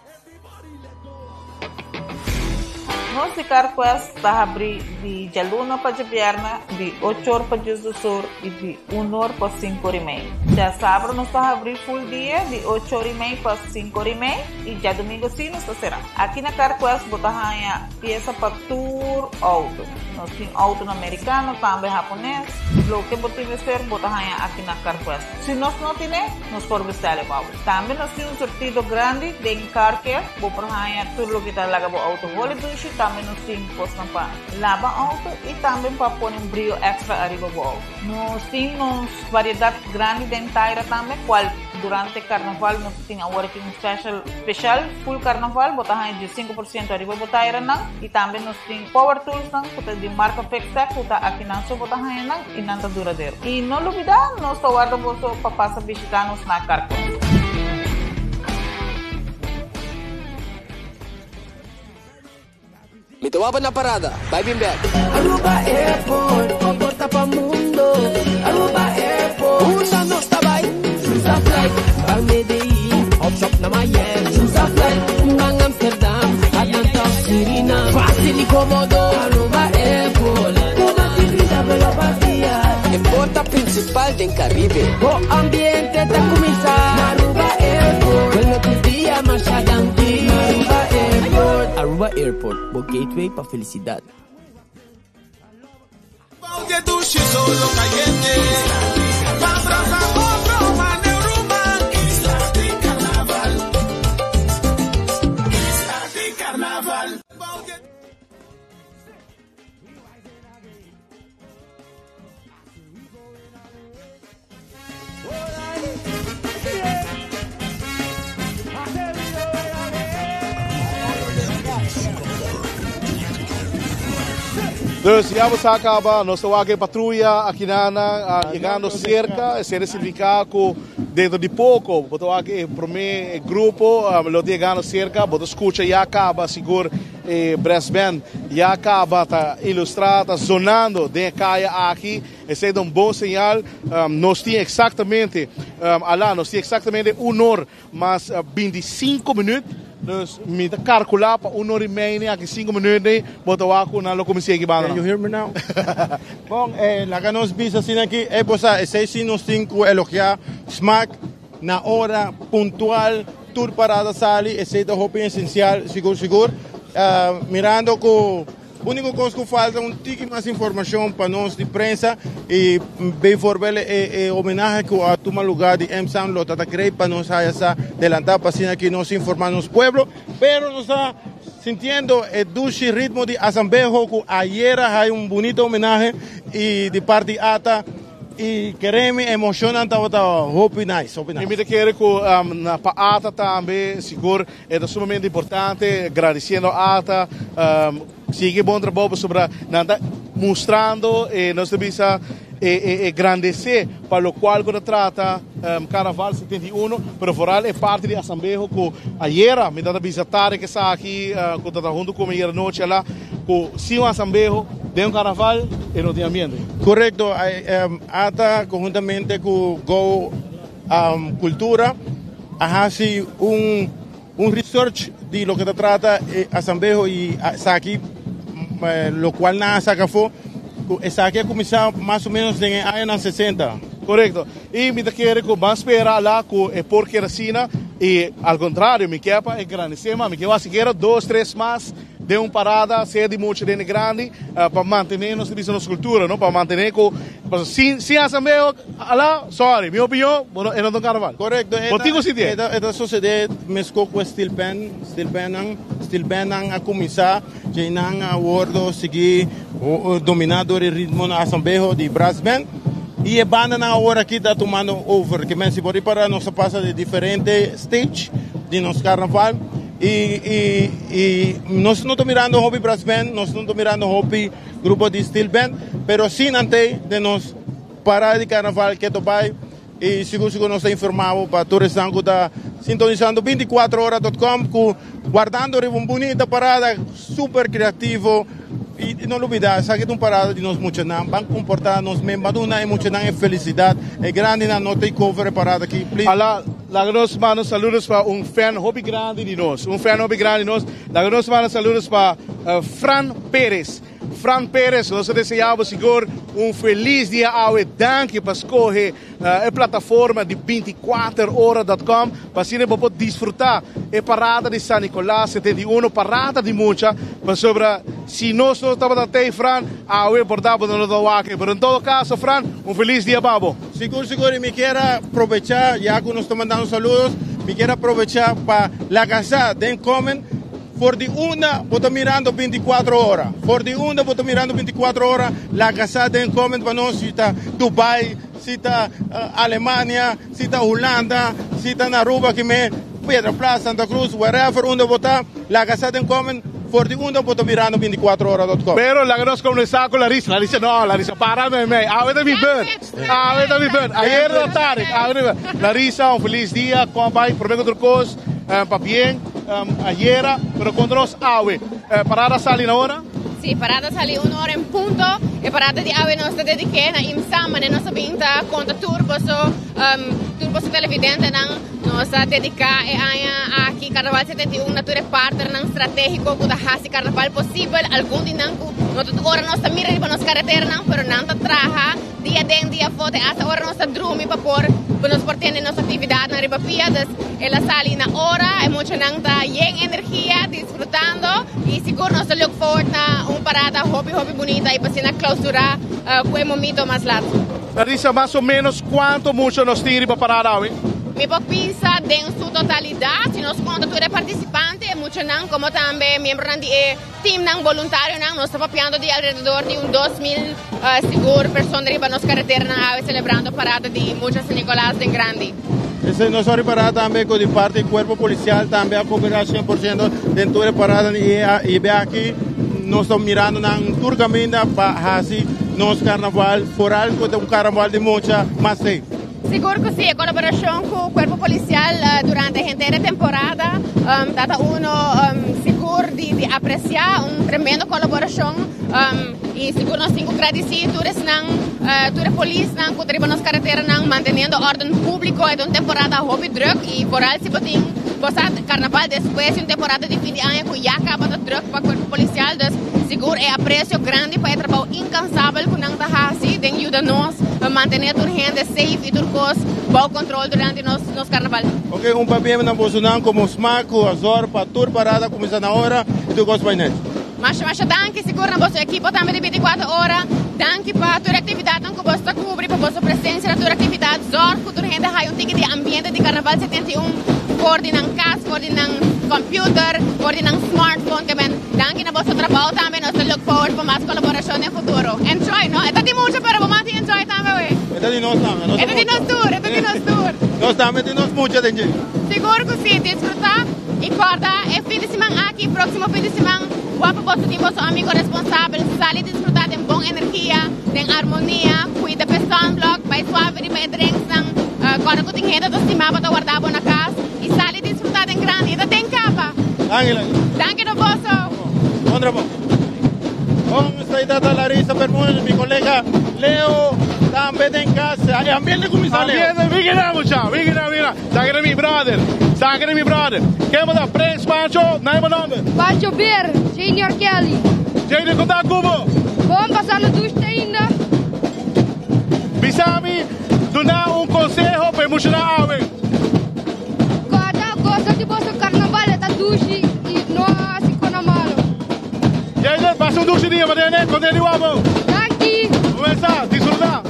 Nos di CarQuest ta habrí di djaluna pa djabièrnè di ocho or pa diesdos or i di un or pa sinku or i mei. Djasabra nos ta habrí ful dia di ocho or i mei pa sinku or i mei i djadumingu sí nos ta será. Aki na CarQuest bo ta haña piesa pa tur outo. Nos tin outonan merikano, tambe hapones. Loke bo tin mester bo ta haña aki na CarQuest. Si nos no tine, nos por bestèl e pa bo. Tambe nos tin un surtido grandi den car care. Bo por haña tur loke ta laga bo outo holi dushi. Tambe nos tin kosnan pa laba outo i tambe pa pone un brio extra ariba bo outo. Nos tin nos variedat grandi den taira tambe, kual durante karnaval nos ta tin awor aki un special special full karnaval. Bo ta haña 15% ariba bo tairanan. I tambe nos tin power toolsnan ku ta di marka Fixtech ku ta akinan so bo ta haña nan i nan ta duradero. I no lubida nos ta warda boso pa pasa bishita nos na Carquest. Mi ta wak na parada, bai bin bek. Aruba Airport, bo porta pa mundo. Aruba Airport, Unda nos ta bai? Chuza flight, ban Medellin, Hop shop na Miami. Chuza flight, ban Amsterdam, Atlanta of Suriname. Facil y comodo. Aruba Airport. principal den Caribe. Bo ambiente ta cuminsa na Aruba Airport. Bueno tur dia masha danki na Aruba Airport. Aruba Airport, bo gateway pa felicidad. Dus ya bo sa caba, nos ta wak e patruya akinana ah, llegando cerca, esei significa cu dentro di poco bo ta wak e prome grupo ah, lo ta llegando cerca, bo ta scucha ya caba sigur E brass band ya caba ta ilustra, ta zonando den e caya aki. Esey ta un bon señal. Nos tin exactamente, ala, nos tin exactamente un or mas binticinco minuut. Dus mi ta calcula pa un or y media aki cinco minuut ey bo ta wak cu nan lo cuminsa yega e banda nan. Can you hear me now? Bon, laga nos bisa asina aki, ey bo sa, esey si nos tin cu elogia Smaak. Na ora puntual tur parada sali, esey ta hopi esencial sigur sigur. Mirando cu unico cos cu falta un tiki mas informacion pa nos di prensa y bijvoorbeeld e homenahe cu a tuma lugar di MSAN lo ta ta great pa nos haya sa delanta pa asina ki nos informa nos pueblo. Pero nos ta sintiendo e dushi ritmo di Asambeho cu ayera haya un bunito homenahe y di parti ata. Y kere mi emocionnan tabata hopi nice, hopi nice. Y mi ta kere cu na pa ata tambe sigur e ta sumamente importante, gradiciendo ata, sigui bon trabou pasobra nan ta mustrando e nos ta bisa e e grandece pa locual cu ta trata Carnaval 71, pero vooral e parti di Asambeho cu ayera mi tabata bisa Tarek esaki cu tabata hunto cu mi ayera nochi ala cu sin un Asambeho den un carnaval e no tin ambiente. Correcto, ata conhuntamente cu Go Cultura a haci un un research di loke ta trata e Asambeho y esaki locual nan a saca afo cu esaki a cuminsa mas o menos den e añanan 60. Correcto, y mi ta kere cu ban spera ala cu e por keda asina y al contrario mi kier pa e grandece mas, mi kier wak sikiera dos tres mas Den un parada, sea di mucha den di grandi, pa mantene nos ta bisa nos cultura, no? Pa mantene cu, pasobra sin, sin asamblea, ala, sorry, mi opinion, bo no, e no ta un carnaval. Correcto, e Bo tin cu sinti e. E ta sucede mesco cu e steel band, steel bandnan, steel bandnan a cuminsa, djeinan a wordo sigui domina door e ritmonan asambleo di brass band, y e bandanan awor aki ta tumando over, ke men si bo ripara nos ta pasa di diferente stage di nos carnaval. Y, y, y nos no ta mirando hopi brass band, nos no ta mirando hopi grupo di steel band, pero sí nan tey den nos parada di carnaval keto bay y sigur sigur nos ta informa bo pa tur esnan cu ta sintonizando 24ora.com cu guardando riba un bunita parada super creativo y no lubida esaki ta un parada di nos muchanan, ban comporta nos mes, ban duna e muchanan e felicidad, e grandinan no take over e parada aki please. Ala, laga nos manda saludos pa un fan hopi grandi di nos, un fan hopi grandi di nos, laga nos manda saludos pa Fran Perez. Fran Perez, nos ta desea bo sigur un feliz dia awe, danki pa scoge e plataforma di 24ora dot com pa asina bo por disfruta e parada di San Nicolas 71, parada di mucha, pasobra si nos no tabata tey Fran, awe por ta bo no lo ta wak, pero en todo caso Fran, un feliz dia pa bo. Sigur sigur y mi kier a probecha ya cu nos ta mandando saludos, mi kier a probecha pa laga sa den comment For di unda bo ta mirando 24 ora? For di unda bo ta mirando 24 ora? Laga sa den comment pa nos si ta Dubai, si ta Alemania, si ta Hulanda, si ta na Aruba ki me, Piedra Plat, Santa Cruz, wherever unda bo ta, laga sa den comment for di unda bo ta mirando 24 ora dot com. Pero laga nos comenzá cu Larissa. Larissa no, Larissa para mei mei. Awe ta mi beurt. Awe ta mi beurt. Ayer ta Tarek. Awe ta mi beurt. Larissa, un feliz dia. Con bai prome cu tur cos. Pabien ayera, pero kontra nos awe. Parada sali na ora? Sí, parada sali un ora en punto. E parada di awe nos ta dediké na Imsan, manera nos a bin ta konta tur boso. tur boso televidentenan. Nos a dediká e aña aki Karnaval 71 na tur e partnernan stratégiko ku ta hasi karnaval posibel. Algun di nan ku no ta tur ora nos ta mira riba nos kareteranan, pero nan ta traha dia den dia afó te asta ora nos ta drumi pa por pa nos por tene nos aktividatnan riba pia. Dus el a sali na ora, e muchanan ta yen energia, disfrutando i sigur nos ta look forward na un parada hopi hopi bunita i pa asina klausurá ku e momito mas lat. Larissa, mas o menos cuanto mucha nos tin riba parada awe? Mi por bisa den su totalidad, si nos conta tur e participante, e muchanan como tambe miembronan di e teamnan boluntarionan, nos ta papiando di alrededor di un 2000 sigur persona riba nos carreteranan awe celebrando parada di Mucha San Nicolas den grandi. Esei nos a ripara tambe cu di parti di cuerpo policial tambe a coopera 100% den tur e paradanan y e aki nos ta mirando nan tur caminda pa haci nos carnaval foral cu ta un carnaval di mucha mas safe. Sigur cu si, e colaboracion cu cuerpo policial durante henter e temporada ta ta uno sigur di aprecia, un tremendo colaboracion. Y sigur nos tin cu gradici tur esnan, tur e polisnan cu ta riba nos careteranan manteniendo orden publico. E ta un temporada hopi druk y vooral si bo tin bo sa carnaval despues di un temporada di fin di aña cu ya caba ta druk pa cuerpo policial. Dus sigur e aprecio grandi pa e trabao incansabel cu nan ta haci den yuda nos mantene tur hende safe y tur cos bao control durante nos carnaval. Ok, un pabia na bosonan como smaak cu a zorg pa tur parada cuminsa na ora y tur cos bay net. Masha masha danki sigur na boso ekipo tambe di 24 ora. Danki pa tur aktividatnan ku boso ta kubri, pa boso presensia na tur aktividat. Zorg ku tur hende haya un tiki di ambiente di Karnaval 71 for di nan kas, for di nan computer, for di nan smartphone. Ke men danki na boso trabou tambe. Nos ta look forward pa mas kolaborashon den futuro. Enjoy no? E ta di mucha pero bo mas di enjoy tambe we. E ta di nos tambe. E ta di nos tur, e ta di nos tur. Nos tambe tin nos mucha den dje. Sigur ku si, disfruta i kòrda e fin di siman aki, próksimo fin di siman, wak pa boso tin boso amigo responsabel, sali disfrutá den bon energia, den armonia, kuida p'e sunblock, bai suave riba e drinksnan, kòrda ku tin hende ta stima bo ta warda bo na kas i sali disfrutá den grandi, e ta den kaba. Danki Larissa. Danki na boso. Bon trabou. Bon esta ta Larissa Bermudez, mi kolega Leo tambe den kas. E ambiente kuminsá Leo. Ambiente, wiki na mucha, wiki na, wiki na. Saki na mi brother, saki na mi brother. Ken bo ta? Prins Pancho, na bo nomber? Pancho Beer, Junior Kelly. Junior, kon ta ku bo? Bon, pasando dushi ainda. Bisa mi, duna un konseho pa e muchanan awe. Kòrda gosa di boso karnaval, e ta dushi i no hasi kona malo. Junior, pasa un dushi dia, manera konten di wak bo. Danki. Kuminsá, disfrutá.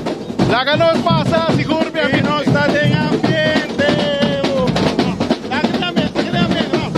Laga nos pasa sigur mi amigo. Nos ta den ambiente. Laga den ambiente, laga den ambiente, vamos.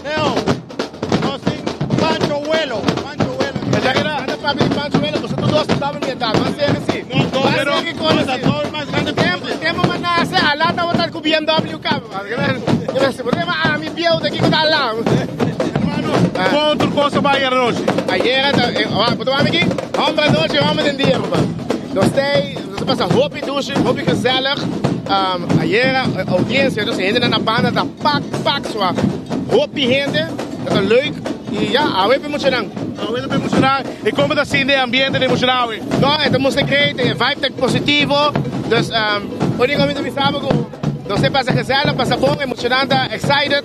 Leo, nos tin Pancho Welo. Pancho Welo. Anda papi di Pancho Welo, boso tur dos tabata mientá. Mas seri si. No, dos, Mas pero seri con nos si. ta dos mas grande ku Tempo, boso. tempo mas nase, alá tabata ku BMW kaba. Gracias. Problema ami bieu ta kiko ta alá. Hermano. Kon tur kos a bai ayera nochi? Ayera ta, bo ta wak aki? Homber anochi, homber den dia, papa. Nos tei, nos a pasa hopi dushi, hopi gezellig. Ayera audiencia, nos hendenan na banda ta pak, pak swa. Hopi hende, ta ta leuk. Y ya, awe pa e muchanan. Awe ta pa e muchanan. Y como ta sinti e ambiente den e muchanan awe? No, e ta mustra great, e vibe ta positivo. Dus, unico mi ta bisa bo cu nos te pasa gezellig, pasa bon, e muchanan ta excited.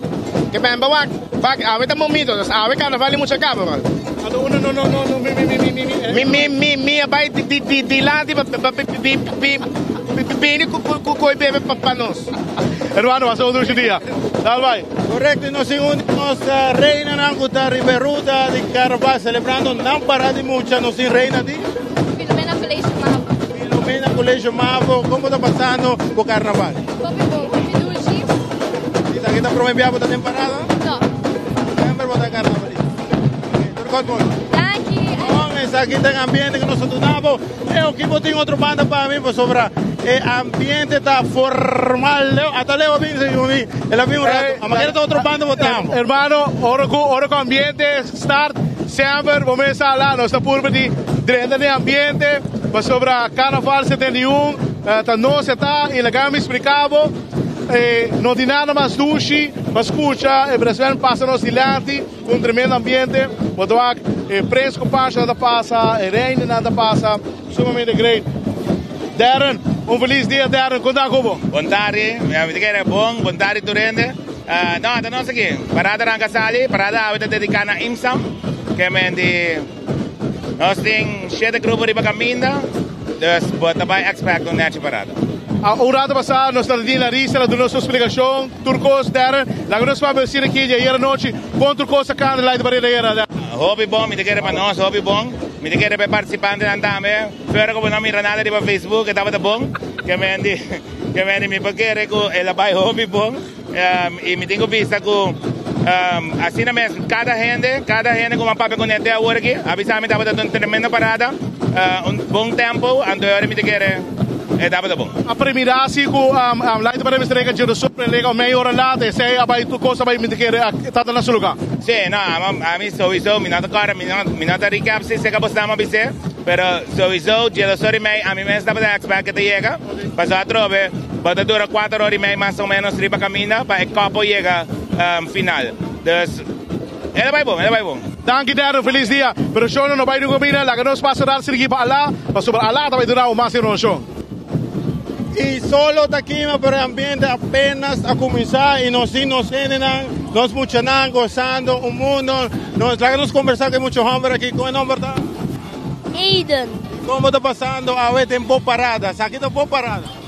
Ke bemba wak, wak, awe ta momento, dus awe carnaval di mucha caba, man. Ando uno no no no no mi mi mi mi mi mi. Mi mi mi mi a bai di di di dilanti pa pa bi bi bi bini cu cu cu coy bebe pa pa nos. Hermano, pasa un dushi dia. Dal bai. Correcto, y nos tin un di nos reinanan cu ta riba e ruta di carnaval celebrando nan parada di mucha. Nos tin reina di? Filomena Colegio Mavo. Filomena Colegio Mavo, como ta pasando bo carnaval? Hopi bon, hopi dushi. Esaki ta prome bia bo ta den parada? No. Semper bo ta carnavalista. Ok, tur cos bon. Danki. Bon, esaki ta e ambiente cu nos ta duna bo. Leo, ki bo tin otro banda pa mi pasobra e ambiente ta formal. Leo, ata Leo a bin segun mi, el a bin un rato. Ama kere ta otro banda bo ta amo. Hermano, ora cu ora cu ambiente start, semper bo mester ala. Nos ta purba di drenta den ambiente pasobra Carnaval 71 ta nos e ta y laga mi splica bo. E no tin nada mas dushi pa scucha e Brasven pasa nos dilanti cu un tremendo ambiente. Bo ta wak e prens cu Pancho nan ta pasa, e reinanan ta pasa, sumamente great. Darren, un feliz dia Darren, con ta cu bo? Bon tardi, mi ta kere bon, bon tardi tur hende. No, ta nos aki, parada ranca sali, parada awe ta dedica na IMSAM, ke men di nos tin shete grupo riba caminda. Dus bo ta bai expect un nechi parada. A un rato pasá nos ta tin Larissa la duna nos su splikashon tur kos Darren. Laga nos papia asina aki di ayer anochi kon tur kos a kanda Light Parade ayer Darren. Hopi bon, mi ta kere pa nos hopi bon. Mi ta kere pa e partisipantenan tambe. Fuera ku bo no mira nada riba Facebook e tabata bon. Ke men di ke men di mi por kere ku el a bai hopi bon. I mi tin ku bisa ku asina mes kada hende, kada hende ku mi a papia kuné te awor aki a bisa mi tabata un tremendo parada, un bon tempo, anto e ora mi ta kere e tabata bon. A primira si ku Light Parade mester rega dje sopra e lega un media ora laat, esei a bai tur kos a bai mi ta kere a tabata na su luga. Si, no, ami souiso mi no ta kòrda, mi no ta recap si seka bosnan a bis'é, pero souiso dje dos ora i mei ami mes tabata expect ke ta yega, pasobra atrobe. Bo ta dura kuater ora i mei mas o menos riba kaminda pa e kopo yega final. Dus, e ta bai bon, e ta bai bon. Danki Darren, felis dia. Pero shon no bai dun kaminda, laga nos pasa rat sirgi pa Alá, pasobra Alá ta bai duna bo mas informashon. Y solo ta kima pero e ambiente apenas a cuminsa y nos tin nos hendenan, nos muchanan gozando un mundo. Nos laga nos conversa cu e mucha homber aki, con e nomber ta? Aiden. Con bo ta pasando awe den bo parada? Esaki ta bo parada.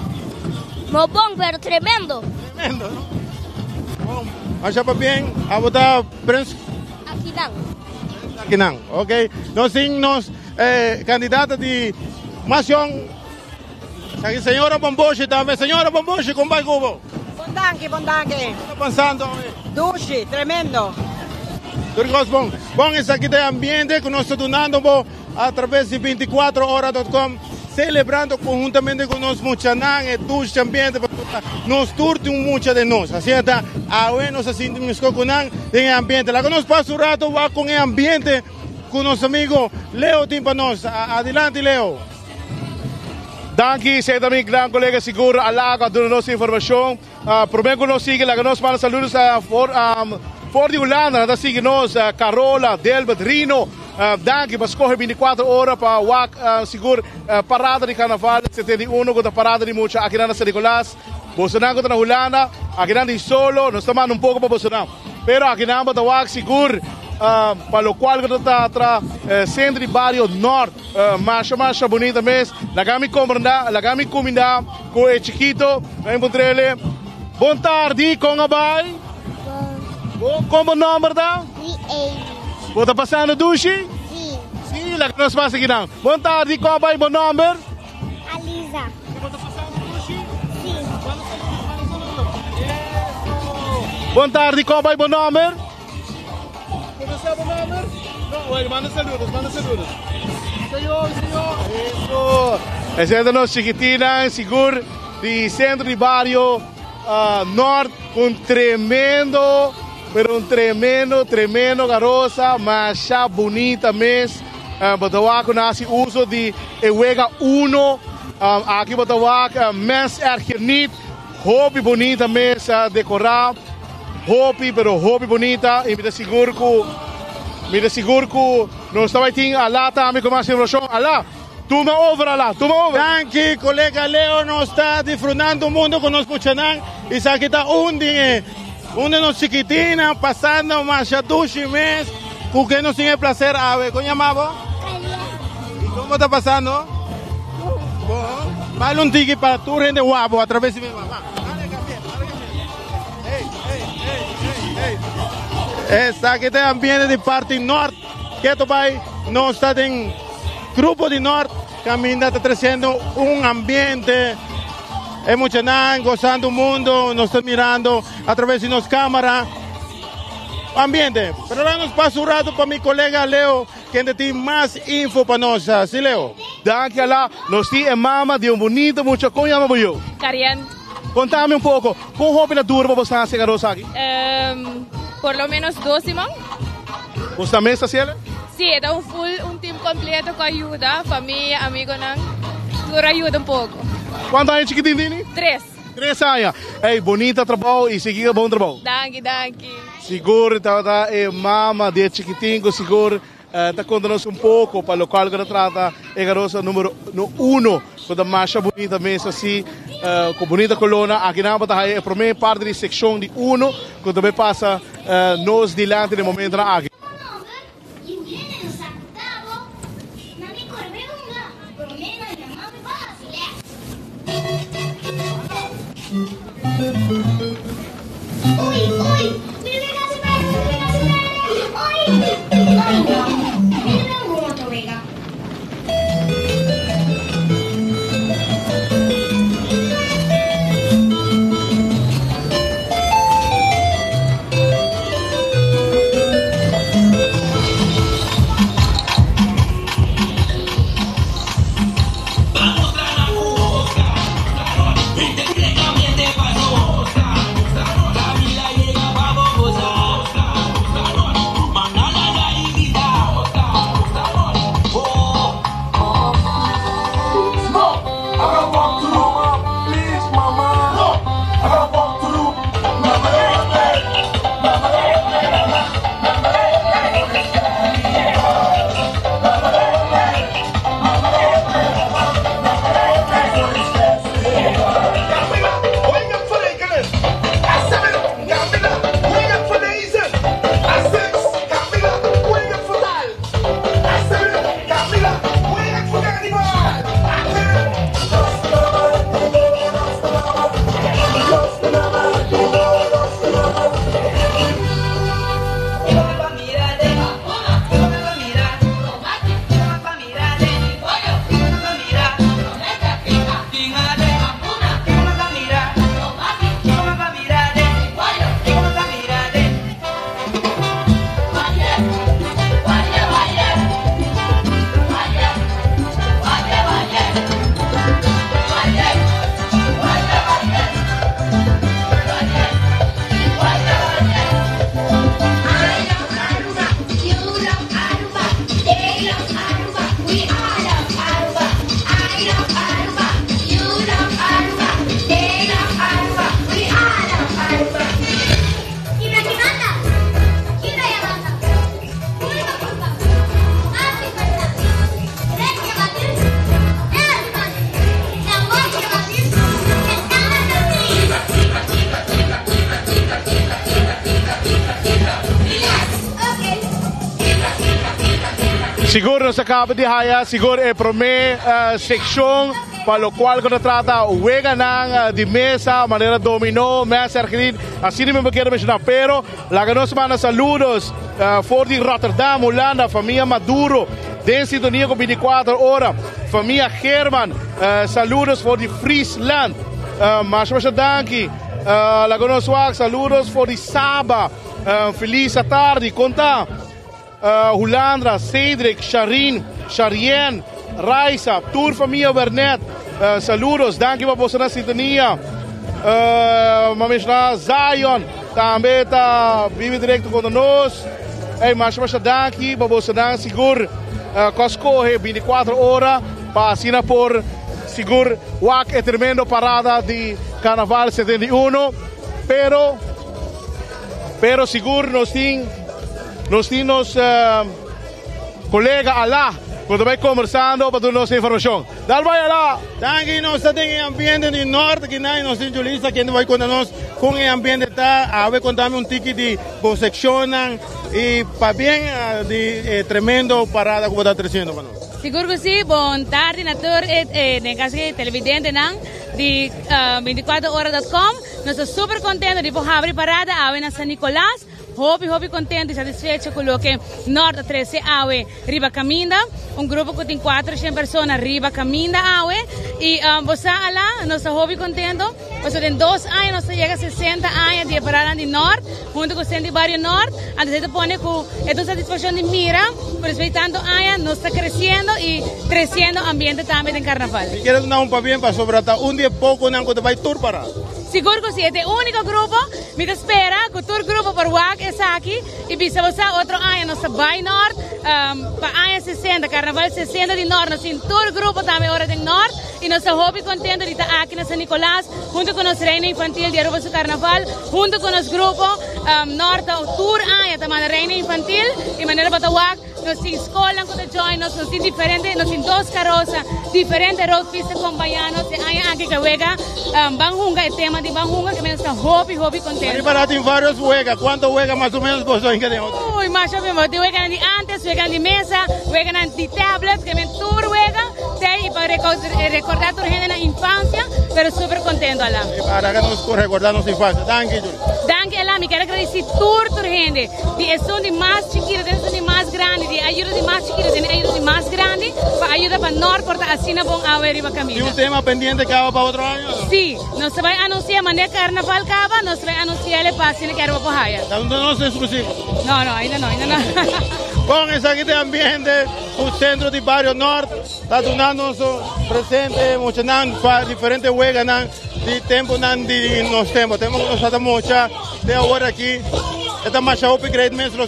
No bon, pero tremendo. Tremendo, no? Bon, masha pabien. Abo ta prens? Akinan. Prens Akinan, ok. Nos tin nos eh, candidata di mas jong. Esaki señora Bomboshi tambe. Señora Bomboshi, con bai cu bo? Bon danki, bon danki. Con ta pasando awe? Dushi, tremendo. Tur cos bon. Bon, esaki ta e ambiente cu nos ta dunando bo a traves di 24 ora.com, celebrando conhuntamente cu nos muchanan e dushi ambiente pasobra nos tur tin un mucha den nos. Asina ta, awe nos a sinti misco cu nan den e ambiente. Laga nos pasa un rato wak con e ambiente cu nos amigo Leo tin pa nos. Adilanti Leo. Danki, esey ta mi gran colega sigur Alago a duna nos informacion. Prome cu nos sigui laga nos manda saludos a for di Hulanda nan ta sigui nos Carola, Delbert, Rino danki pa scoge 24 ora pa wak sigur parada di carnaval 71 cu ta parada di mucha akinan na San Nicolas bosonan cu ta na Hulanda akinan di solo nos ta manda un poco pa bosonan pero akinan bo ta wak sigur pa locual cu ta tra centro di bario Noord. Masha masha bunita mes. Laga mi komprenda, laga mi kuminda ku e chikito. Ven puntrele. Bon tardi, kon a bai? Bon. Kon bo nomber ta? Bo ta pasando dushi? Si. Si, laga nos pasa kinan. Bon tardi, kon a bai bo nomber? Alisa. Bo ta pasando dushi? Si. Manda saludos, manda saludos. Eso. Bon tardi, kon a bai bo nomber? Bo sa bo nomber? No, oye, manda saludos, manda saludos. Señor, señor. Eso. Ese ta nos chiquitinan, sigur di centro di bario uh, Noord, un tremendo Pero un tremendo, tremendo karosa, masha bunita mes. Bo ta wak ku nan hasi uso di e wega uno. Aki bo ta wak Mens Erger Niet. Hopi bunita mes dekorá. Hopi, pero hopi bunita. I mi ta sigur ku, mi ta sigur ku nos ta bai tin Alá tambe ku mas informashon. Alá, tuma over Alá, tuma over. Danki kolega Leo, nos ta disfrutando mundo ku nos muchanan. Esaki ta un di e un di nos chikitinnan pasando masha dushi mes ku ke nos tin e placer awe. Kon yama bo? I kon bo ta pasando? Bon. Baila un tiki pa tur hende wak bo atraves di mi mama. Esaki ta e ambiente di parti nort. Keto bai nos ta den grupo di nort caminda ta treciendo un ambiente. E muchanan gozando mundo, nos ta mirando a través di nos cámara. Ambiente. Pero laat nos pasa un rato pa mi colega Leo, kende tin mas info pa nos. Si Leo. Danki Ala. Nos tin e mama di un bunito mucha. Kon yama bo yu? Karian. Kontami un poko, kon hopi ta dura pa bo sa hasi e aros aki? Por lo menos dos siman. Bo sta mes hasi el? Sí, e ta un full, un team completo ku a yuda, famia, amigonan, tur a yuda un poko. Kuantu aña chikitin tini? Tres. Tres aña. Ey, bonita trabou i sigui ku bon trabou. Danki, danki. Sigur tabata e mama di e chikitin ku sigur Ta konta nos un poko pa lokual ku ta trata e garosa numero uno ku ta masha bunita mes asi ku bunita kolona. Aki nan bo ta haya e prome parti di sekshon di uno ku ta bai pasa nos dilanti den momentonan aki. Sigur nos a caba di haya sigur e prome seccion pa locual cu ta trata weganan di mesa manera domino, mes ergrin, asina mi bo kier menciona. Pero laga nos manda saludos for di Rotterdam, Hulanda, famia Maduro den sintonia cu 24 ora, famia Geerman, saludos for di Friesland, masha masha danki. Laga nos wak saludos for di Saba, feliz atardi, con ta? Hulandra, Cedric, Sharin, Sharien, Raisa, tur famia Wernet, saludos, danki pa boso na sintonia. Ma menshoná Zion, tambe ta bibi directo cu nos. Ey, masha masha danki pa bosonan sigur cu a scoge 24 ora pa asina por sigur wak e tremendo parada di Carnaval 71. Pero, pero sigur nos tin, nos tin nos colega Alá cu ta bay conversando pa duna nos informacion. Dal bai Alá! Danki, nos ta den e ambiente di Noord kinan y nos tin Julissa kende bay conta nos con e ambiente ta. Awe contami un tiki di bo seccionnan y pabien di e tremendo parada cu bo ta treciendo pa nos. Sigur cu si, bon tardi na tur e den caso e televidentenan di 24 ora dot com. Nos ta super contento di por habri parada awe na San Nicolas. Hopi hopi contento y satisfecho cu loke Noord a trece awe riba caminda. Un grupo cu tin 400 persona riba caminda awe. Y bo sa ala, nos ta hopi contento pasobra den dos aña nos ta yega 60 aña di e parada di Noord hunto cu Centro di Bario Noord. Anto esey ta pone cu e ta un satisfaccion di mira cu despues di tanto aña nos ta creciendo y treciendo ambiente tambe den Carnaval. Mi kier a duna un pabien pasobra ta un di e poconan cu ta bay tur parada. Sigur cu si, e ta e unico grupo. Mi ta spera cu tur grupo por wak esaki y bisa bo sa otro aña nos ta bay Noord pa aña 60, Carnaval 60 di Noord. Nos tin tur grupo tambe ora den Noord y nos ta hopi contento di ta aki na San Nicolas hunto cu nos Reina Infantil di Aruba su Carnaval hunto cu nos grupo. Noord ta tur aña ta manda Reina Infantil y manera bo ta wak. Nos tin skolnan ku ta join nos, nos tin diferente, nos tin dos karosa, diferente roadpiece ta kompañá nos. E aña aki ku e wega ban hunga, e tema di ban hunga, ke nos ta hopi, hopi kontento. Riba la tin varios wega, kuantu wega mas o menos boso hinka den otro? Uy, masha hopi, bo tin weganan di antes, weganan di mesa, weganan di tablet, ke men tur wega tei i pa rekordá tur hende nan infansia, pero super kontento ala. Para ke nos por rekordá nos infansia. Danki, Julie. Danki ala, mi kier a gradisí tur tur hende. Di esun di mas chikito den esun di mas grandi, di e ayuda di mas chikito den e ayuda di mas grandi, pa ayuda pa Noord por ta asina bon awe riba kaminda. Tin un tema pendiente kaba pa otro aña o no? Sí, nos ta bai anunsia manera karnaval kaba, nos ta bai anunsia'le pa asina ke Aruba por haya. Ta un nos exclusivo? No, no, ainda no, ainda no. Bon, esaki ta e ambiente ku Centro di Bario Noord ta dunando nos presente muchanan pa diferente weganan di temponan di nos tempo. Tempo ku nos tabata mucha. Te awor aki e ta masha hopi great mes lo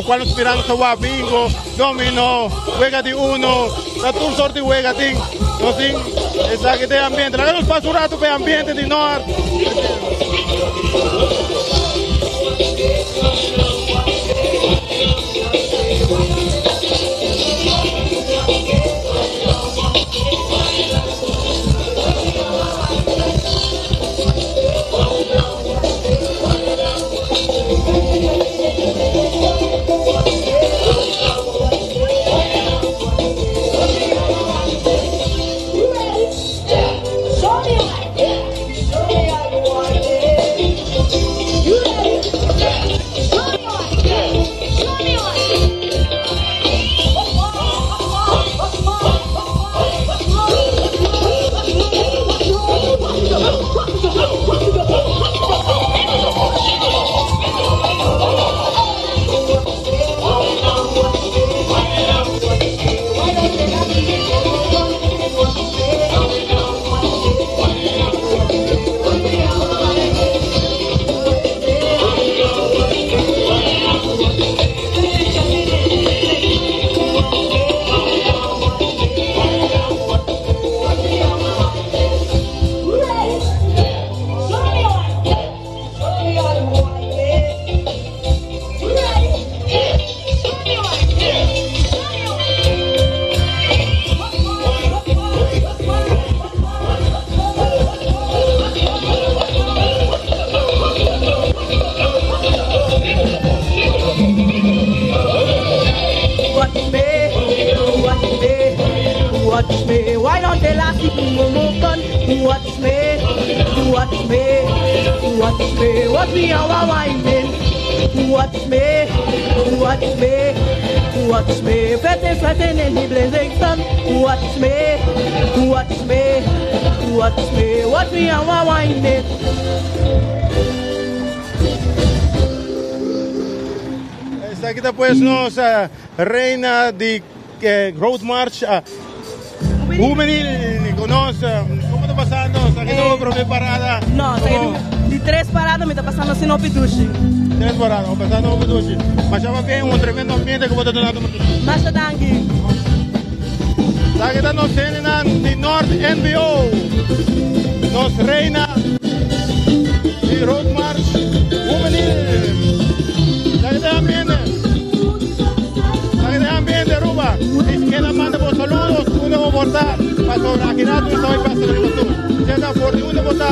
cual nos mirando ta wak bingo, domino, wega di uno, ta tur soort di wega tin. Nos tin esaki ta e ambiente. Laga nos pasa un rato pa e ambiente di Noord. Esaki ta pues nos reina di Road March Juvenil cu nos. Como ta pasando? Esaki ta bo prome parada? No, esaki ta. Tres parada mi ta pasando asina hopi dushi. Tres parada, bo pasando hopi dushi. Masha pabien, un tremendo ambiente ku bo ta dunando. Masha danki. Esaki ta nos hendenan di Noord NBO. Nos reina di Road March Humenil. Esaki ta e ambiente. Esaki ta e ambiente Aruba. Izquierda manda bo saludos unda bo por ta. Pasobra aki rato nos ta bai pasa riba tur. Sea for di unda bo ta.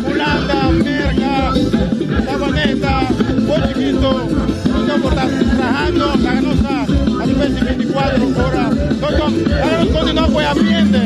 Hulanda, Merca, Sabaneta, bo chikito, unda bo ta trahando, laga nos sa a través di 24 ora dot com. Laga nos continua cu e ambiente.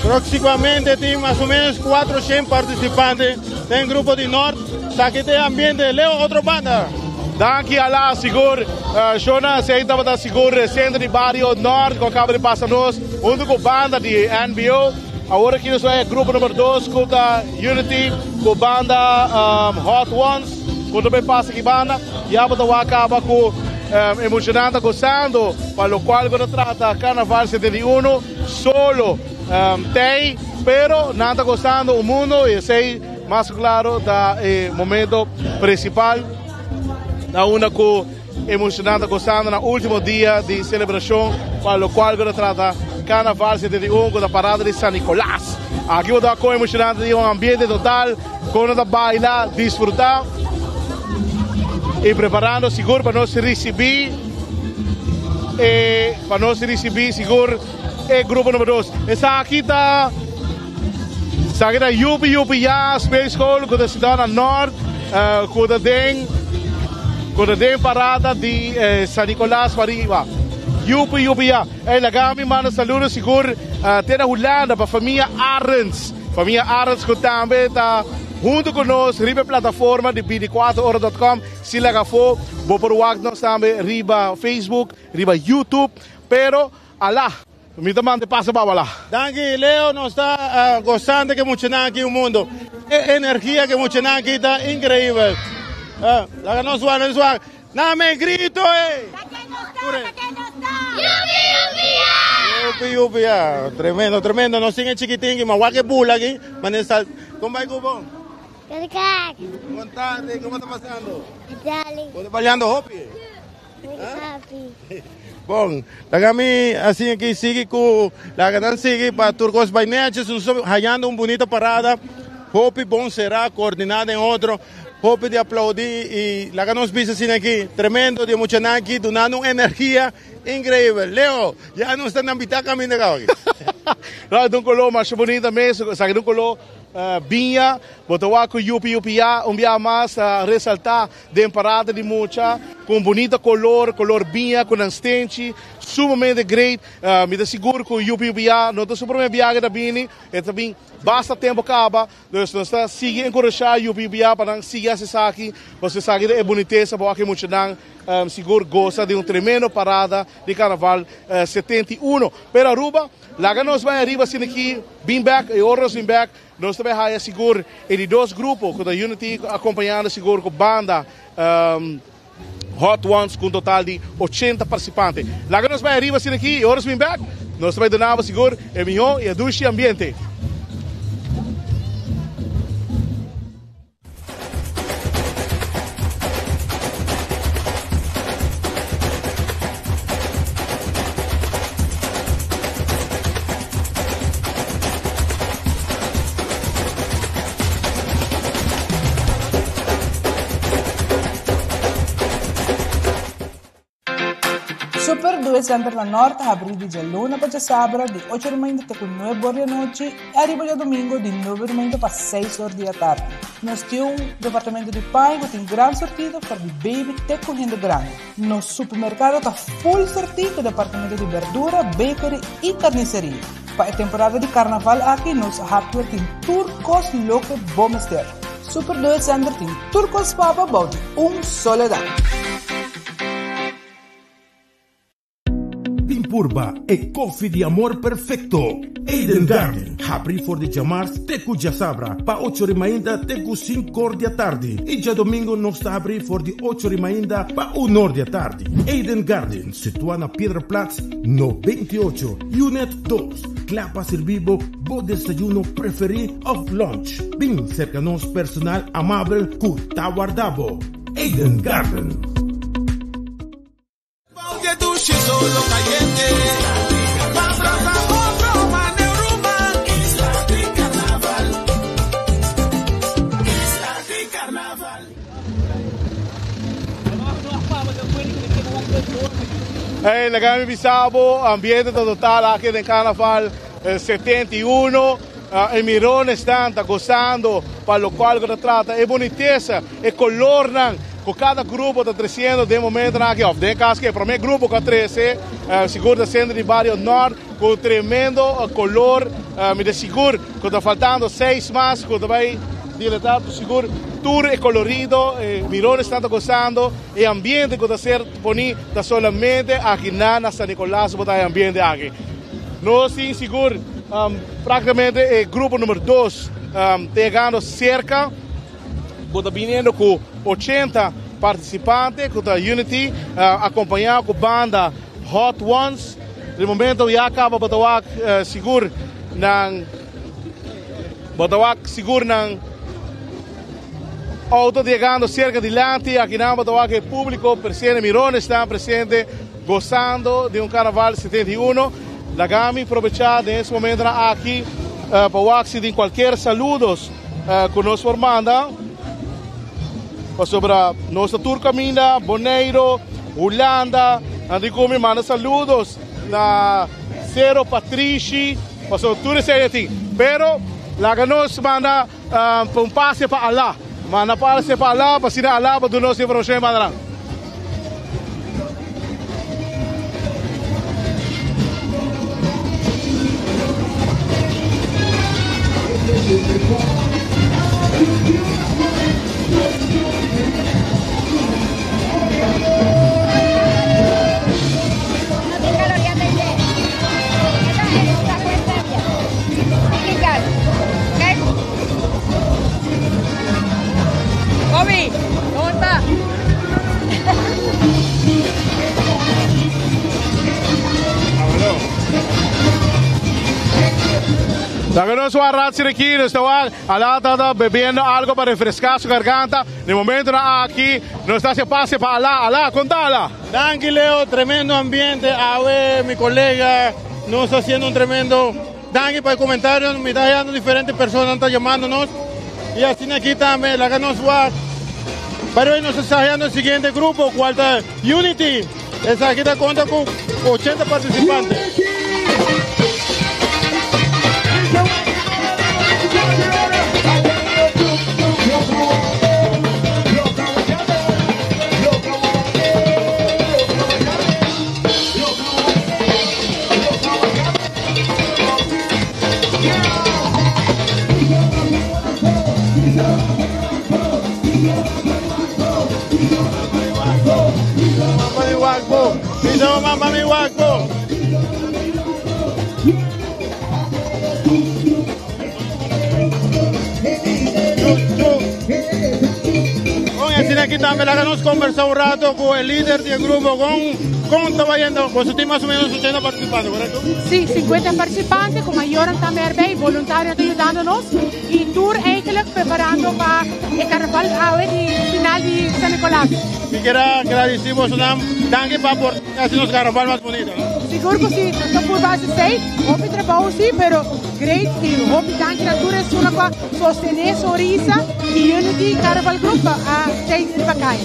Próximamente tin mas o menos 400 participante den grupo di Noord. Esaki ta e ambiente. Leo, otro banda. Danki Ala, sigur Shona, esei tabata sigur centro di bario Noord cu a caba di pasa nos hunto cu banda di NBO. Awor aki nos ta e grupo number dos cu ta Unity cu banda Hot Ones cu ta bay pasa aki banda. Ya bo ta wak caba cu emocionan ta gozando pa locual cu ta trata Carnaval 71 solo tey pero nan ta gozando un mundo y esey mas cu claro ta e momento principal na unda cu emocionan ta gozando na ultimo dia di celebracion pa locual cu ta trata Carnaval 71 cu ta parada di San Nicolas. Aki bo ta wak con emocionan ta di un ambiente total con nan ta baila, disfruta y preparando sigur pa nos ricibi e pa nos ricibi sigur e grupo number dos. Esaki ta Esaki ta Yupi Yupi Ya Space School ku ta situá na Nort ku ta den ku ta den parada di San Nicolas pariba. Yupi Yupi Ya. Ey laga mi manda saludo sigur te na Hulanda pa famia Arends. Famia Arends ku tambe ta huntu ku nos riba e plataforma di binticuatroora dot com. Si laga afó bo por wak nos tambe riba Facebook, riba YouTube. Pero alá. Mi ta manda e pasa baba la. Danki Leo, nos ta gozando ke muchanan aki un mundo. E energia ke muchanan aki ta increibel. Laga nos wak, nos wak. Na me grito ey! Yupi yupi ya. Tremendo, tremendo. Nos tin e chikitin aki, ma wak e bula aki. Mane sal. Kon bai ku bo? Bon tarde, komo ta pasando? Bo ta bailando hopi? Bon, laga mi asina aki sigui ku laga nan sigui pa tur kos bai nechi. Nos ta hayando un bunita parada, hopi bon será, koordiná den otro, hopi di aplaudí i laga nos bisa asina aki, tremendo di e muchanan aki dunando un energia inkreibel. Leo, ya nos ta na mitá kaminda kaba aki. No, ta un koló masha bunita mes, esaki ta un koló biña, bo ta wak ku yupi yupi ya un bia mas ta resaltá. Den parada di mucha cu un bunita color, color biña cu nan stenchi. sumamente great. Mi ta sigur ku UPUPA no ta su promé biaha ta bini, e ta bin basta tempu kaba. Dus nos ta sigui enkurashá UPUPA pa nan sigui hasi esaki, pasobra esaki ta e bunitesa pa wak e muchanan sigur gosa di un tremendo parada di Karnaval 71. Pero Aruba, laga nos bai ariba asina aki, bin bek, e ora nos bin bek, nos ta bai haya sigur e di dos grupo ku ta Unity akompañando sigur ku banda Hot Ones ku un total di 80 partisipante. Laga nos bai ariba asina aki, e ora nos bin bek, nos ta bai duna bo sigur e mihó i e dushi ambiente. Super Duet Center na Nort ta habrí di djaluna pa djasabra di ocho di mainta te ku nuebe or di anochi i ariba djadumingu di nuebe di mainta pa seis or di atardi. Nos tin un departamento di paña ku tin gran sortido for di baby te ku hende grandi. Nos supermerkado ta full sortí ku departamento di berdura, bakery i karniseria. Pa e temporada di karnaval aki nos hardware tin tur kos loke bo mester. Super Duet Center tin tur kos pa bo bou di un solo dak. Bin purba e koffie di amor perfecto. Eden Garden, habri for di djamars te ku djasabra pa ocho ri mainta te ku sinkor di atardi i djadomingo nos ta habri for di ocho ri mainta pa unor di atardi. Eden Garden, situa na Piedra Plat no 28, Unit dos, kla pa sirbi bo bo desayuno preferi of lunch. Bin serka nos personal amabel ku ta warda bo. Eden Garden. Hey, laga mi bisa bo, ambiente ta total aki den Carnaval 71. E mironesnan ta gozando pa locual cu ta trata e bonitesa, e colornan cu cada grupo ta treciendo den momentonan aki, of den caso cu e prome grupo cu a trece, sigur ta Centro di Bario Nort cu tremendo color. Mi ta sigur cu ta faltando seis mas cu ta bay dilata sigur tur e colorido, e mironesnan ta gozando, e ambiente cu ta ser poni ta solamente aki na San Nicolas bo ta e ambiente aki. Nos tin sigur practicamente e grupo numero 2 ta yegando cerca cu ta biniendo cu 80 participante cu ta Unity acompaña cu banda Hot Ones. Di momento ya caba bo ta wak sigur nan bo ta wak sigur nan auto ta yegando cerca dilanti. Aki nan bo ta wak e publico presente, mirones esnan presente gozando di un Carnaval 71. Laga mi probecha den es momentonan aki pa wak si tin cualkier saludos cu nos por manda pasobra nos ta tur caminda Boneiro, Hulanda, nan tin cu mi manda saludos na Cero Patrishi pasobra tur esey a tin. Pero laga nos manda un pase pa Alá, manda pase pa Alá pa asina Alá por duna nos informacion y manda nan. Bobby, ¿cómo está? Laga nos wak rat siriki, nos ta wak ala ta ta bebiendo algo pa refresca su garganta. Den momentonan aki nos ta haci pase pa ala. Ala, conta ala. Danki Leo, tremendo ambiente awe mi colega nos ta haciendo un tremendo. Danki pa e comentario, mi ta hayando diferente personanan ta yamando nos y asina aki tambe laga nos wak. By the way nos ta hayando e siguiente grupo cual ta Unity, esaki ta conta cu 80 participante. Mama mi wak bo. Bisa mama mi wak bo. Bon, asina aki tambe laga nos conversa un rato cu e lider di e grupo. Con, con ta bayendo? Boso tin mas o menos 80 participante, correcto? Sí, 50 participante, cu mayornan tambe erbij, voluntarionan ta yudando nos y tur eigenlijk preparando pa e carnaval awe di final di San Nicolas. Mi kier a gradici bosonan, danki pa por haci nos carnaval mas bonito. Sigur cu si, nos ta purba haci esey, hopi trabou si, pero great y hopi danki na tur esunnan cu a sostene Sonrisa y Unity Carnival Group pa a tey riba caya.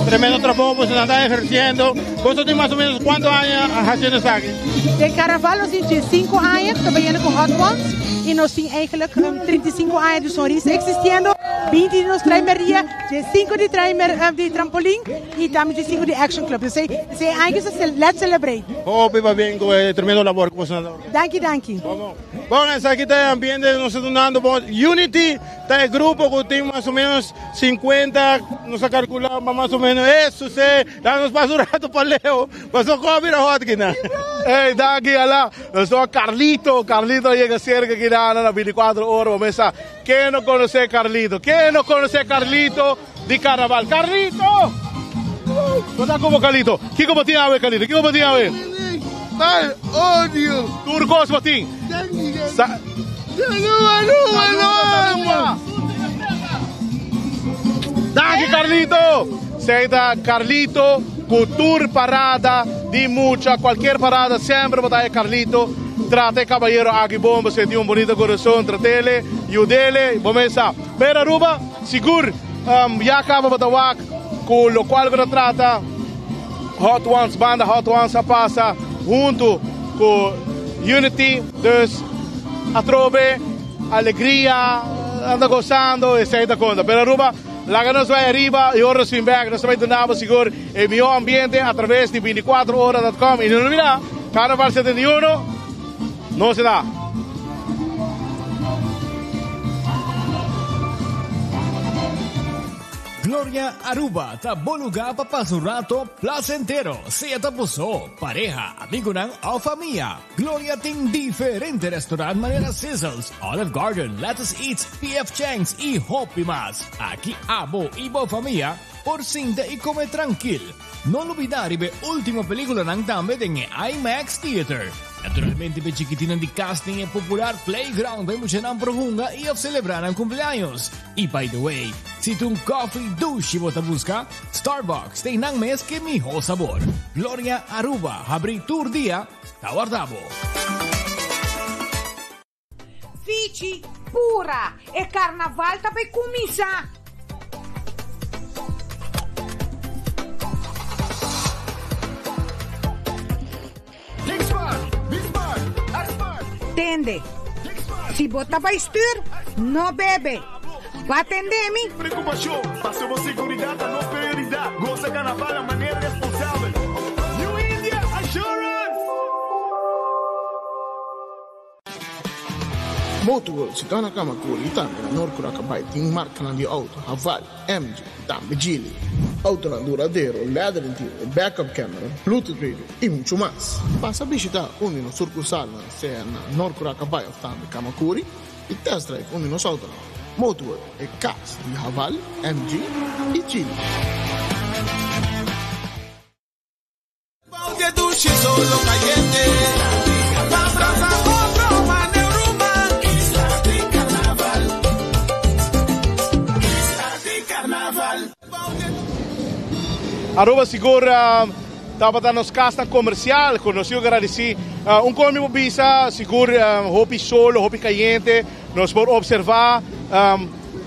Tremendo trabou bosonan ta eherciendo. Boso tin mas o menos cuanto aña haciendo esaki? Den carnaval nos tin 5 aña cu ta bayendo cu Hot Ones y nos tin eigenlijk 35 aña di Sonrisa existiendo, 20 di nos trae Maria, 5 di trae di trampolin y tambe 5 di Action Club. Esey aña cu ta let's celebrate. Hopi pabien cu e tremendo labor cu boso nan ta. Danki danki. Bon esaki ta e ambiente nos ta dunando bon. Unity ta e grupo cu tin mas o menos 50 nos a calcula mas o menos eso se da nos pasa un rato pa leo paso cu a bira hot kina. Ey danki ala nos tuma Carlito Carlito a yega cerca kina na 24 ora bo mesa ken no conoce Carlito ken no conoce Carlito di carnaval Carlito bo ta como Carlito kico bo tin awe Carlito kico bo tin awe Tal odio tur cos bo tin sa Danki Carlito Esey ta Carlito cu tur parada di mucha cualkier parada semper bo ta e Carlito trata e cabayero aki bon bo senti un bonito corazon tratele yudele bo mes sa pero Aruba Sigur ya caba bo ta wak cu locual cu ta trata Hot Ones, banda Hot Ones a pasa hunto cu Unity, dus atrobe alegria, nan ta gozando, esey ta conta. Pero Aruba, laga nos bay ariba y ora nos bin bek nos ta bay duna bo sigur e miho ambiente a traves di 24 ora dot com y no olbida Carnaval 71 no se da. Gloria Aruba ta bo lugar pa pasa un rato placentero, sea ta bo so, pareha, amigonan of famia. Gloria tin diferente restaurant manera Sizzles, Olive Garden, Lettuce Eats, PF Chang's y hopi mas. Aki abo y bo famia por sinta y come trankil. No lubida riba e ultimo peliculanan tambe den e IMAX Theater. Naturalmente p'e chikitinnan di cas tin e popular playground pa e muchanan por hunga y of celebra nan cumpleaños. Y by the way, si ta un coffee dushi bo ta busca, Starbucks ta einan mes ke miho sabor. Gloria Aruba habri tur dia, ta warda bo. Fichi, Pura! E karnaval ta bay kuminsá! Tende, si bo ta bay stuur, no bebe. Ba tende mi? Preocupacion, paso bo seguridad ta nos prioridad. Goza carnaval na manera responsabel. New India Assurance! Motorworld si ta na Kamakuri y tambe na Noord-Curacabai tin marcanan di auto Haval, MG y tambe Geely. Autonan duradero, leather interior, backup camera, Bluetooth radio y mucho mas. Pasa bishita un di nos surcursalnan sea na Noord-Curacabai of tambe Kamakuri y test drive un di nos autonan. Motorworld, e cas di Haval, MG y Geely. Aruba sigur tabata nos casnan comercial cu nos sigur agradeci. Un con mi por bisa sigur hopi solo, hopi cayente. Nos por observa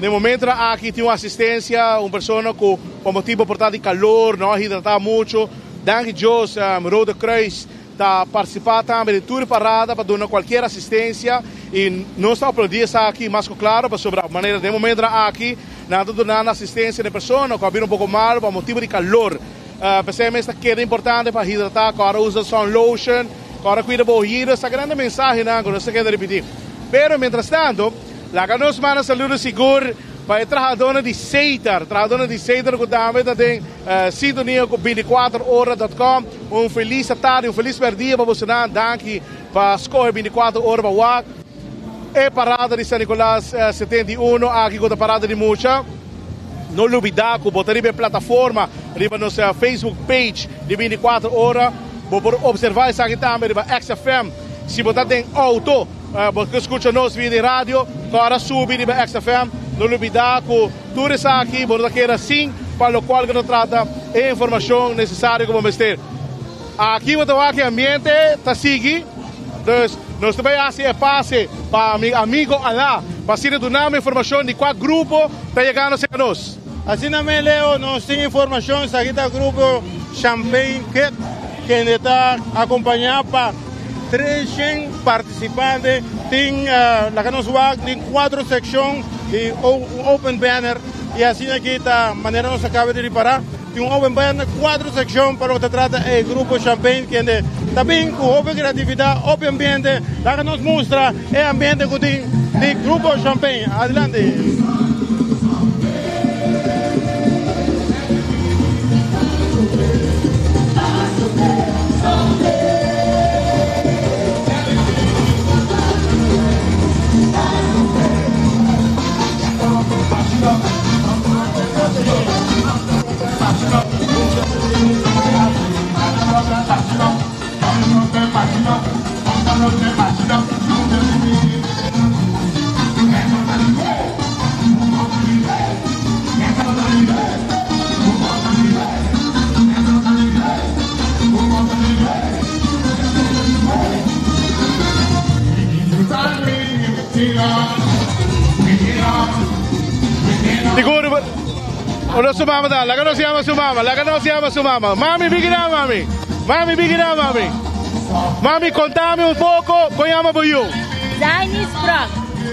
den momentonan aki tin un asistencia, un persona cu pa motibo por ta di calor no a hidrata mucho. Danki Dios Rode Kruis ta participa tambe den tur e parada pa duna cualkier asistencia y nos ta aplaudi esaki mas cu claro pasobra manera den momentonan aki nan ta dunando asistencia na e persona cu a bira un poco malo pa motibo di calor. P'esei mes ta keda importante pa hidrata, kòrda usa sun lotion, kòrda kuida bo ohido, esaki nan ta mensahenan ku nos ta keda ripití. Pero mientras tanto, laga nos manda saludo sigur Pa e trahadónan di Setar, trahadónan di Setar ku tambe ta den sintonia ku bintikuater ora dòt kòm, un felis atardi, un felis mèrdia pa bosonan. Danki pa skohe bintikuater ora pa wak e parada di San Nicolas 71 aki ku ta parada di mucha. No lubidá ku bo ta riba e plataforma riba nos Facebook page di bintikuater ora. Bo por opservá esaki tambe riba XFM. Si bo ta den outo. Bo ke skucha nos via di radio, kòrda subi riba XFM. No lubidá ku tur esaki bo no ta keda sin pa lokual ku ta trata e informashon nesesario ku bo mester. Aki bo ta wak e ambiente ta sigui, dus nos ta bai hasi e pase pa mi amigo Alá pa asina duna mi informashon di kua grupo ta yegando serka nos. Asina mes Leo, nos tin informashon, esaki ta grupo Champagne Kid kende ta akompañá pa. 300 participante tin laga nos wak tin cuatro seccion di un open banner y asina aki ta manera nos a caba di ripara tin un open banner cuatro seccion pa loke ta trata e grupo Champagne kende ta bin cu hopi creatividad hopi ambiente laga nos mustra e ambiente cu tin di grupo Champagne adelante. Siguro, unda su mama ta? Laga nos yama su mama, laga nos yama su mama. Mami, bigui na mami. Mami, bigui na mami. Mami, contame un poco, con yama bo yu? Zainis Brock.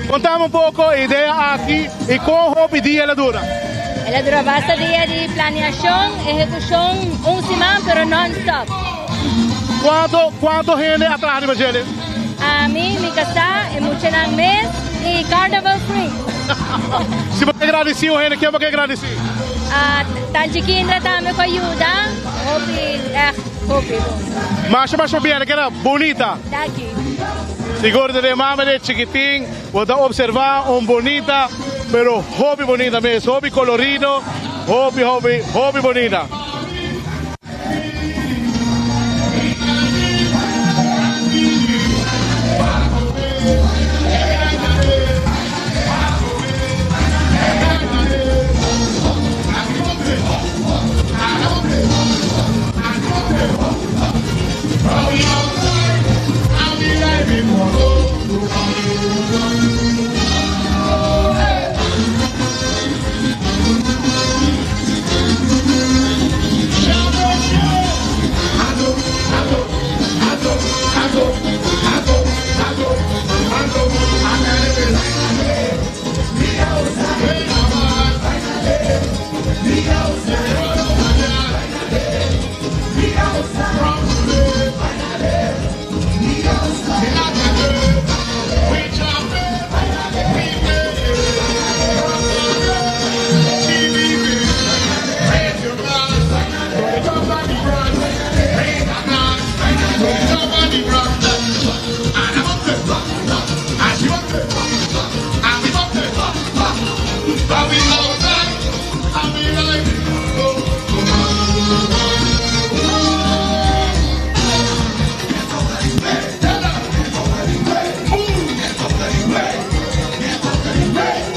Contame un poco e idea aki y con hopi dia el a dura. El a dura basta dia di planeacion, ehecucion, un siman pero non-stop. Cuanto, cuanto hende a traha riba djele? Ami, mi casá, e muchanan mes y Carnival Freaks. Si bo ke gradeci un hende, ken bo ke gradeci? Ah, Tanchi Kindra tambe cu a yuda. Hopi, echt hopi bon. Masha masha bien, keda bunita. Danki. Sigur ta den mama de chikitin, bo ta observa un bunita, pero hopi bunita mes, hopi colorido, hopi hopi hopi bunita.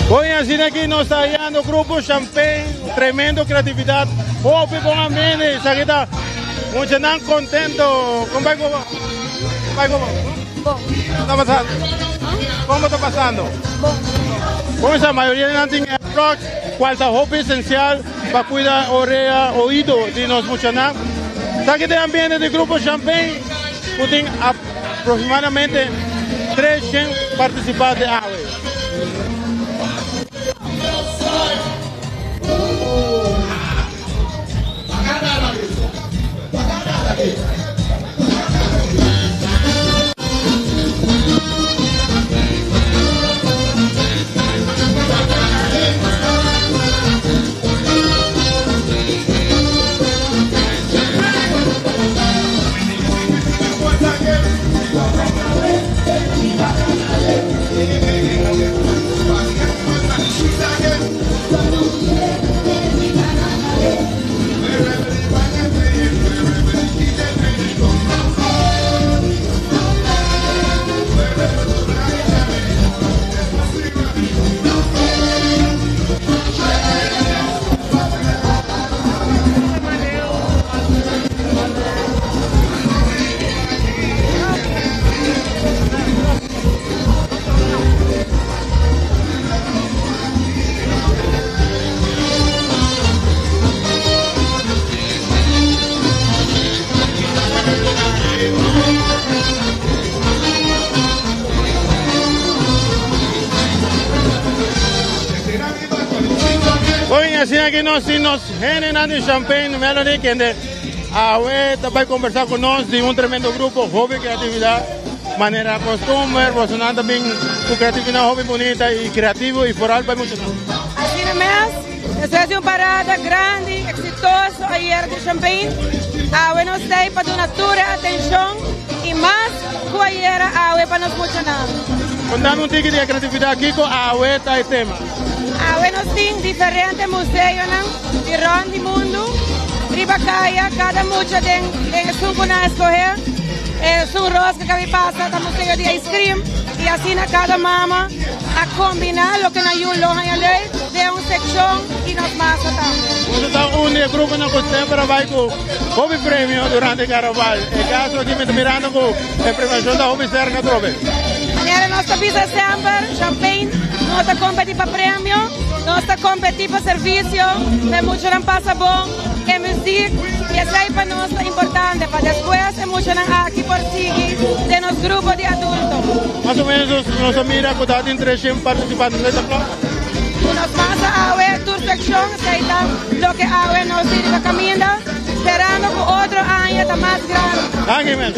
Bon asina aki nos ta hallando grupo Champagne, tremendo creatividad, hopi bon ambiente, esaki ta muchanan contento. Con bai cu bo? Bai cu bo? Bon. Ta pasando? Como ta pasando? Bon. Bon esa mayoria di nan tin airplugs, cual ta hopi esencial pa cuida orea, oido di nos muchanan. Esaki ta e ambiente di grupo Champagne cu tin aproximadamente 300 participante awe. asina aki nos tin nos hendenan di Champagne Melody kende awe ta bai kombersá ku nos di un tremendo grupo hopi kreatividat. Manera kostumber bosonan ta bin ku kreatividat hopi bunita i kreativo i foral pa e muchanan. Asina mes, despues di un parada grandi, eksitoso ayer di Champagne, awe nos ta ei pa duna tur e atenshon i mas ku ayera awe pa nos muchanan. Kontami un tiki di e kreatividat, kiko awe ta e tema? Awe nos tin diferente museonan di rond di mundu riba kaya, kada mucha den esun ku nan eskohe. Esun ros ku kabi pasa ta museo di ice cream i asina kada mama a kombiná loke nan yu lo haña leuk den un sekshon i nos masa tambe. Boso ta un di e gruponan ku semper a bai ku hopi premio durante karnaval. E kaso aki mi ta mirando ku e premiashon ta hopi serka atrobe. Manera nos ta bisa semper, Champagne no ta kompetí pa premio, nos ta kompetí pa servisio, pa e muchanan pasa bon, e muziek, i esei pa nos ta importante, pa despues e muchanan aki por sigui den nos grupo di adulto. Mas o menos nos a mira ku ta tin 300 partisipantes, esei ta klòp? Ku nos pasa awe tur sekshon, esei ta loke awe nos tin riba kaminda. Sperando cu otro aña ta mas grandi. Danki men.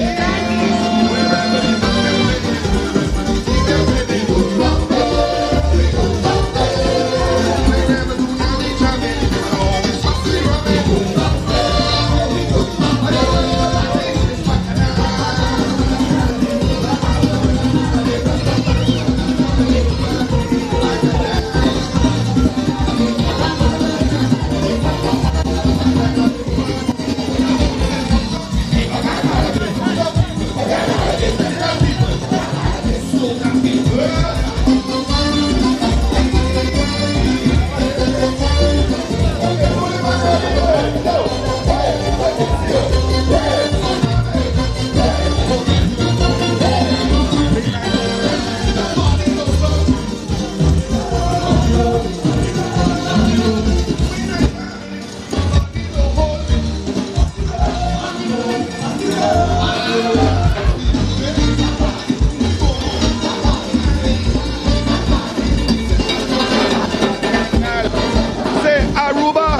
Aruba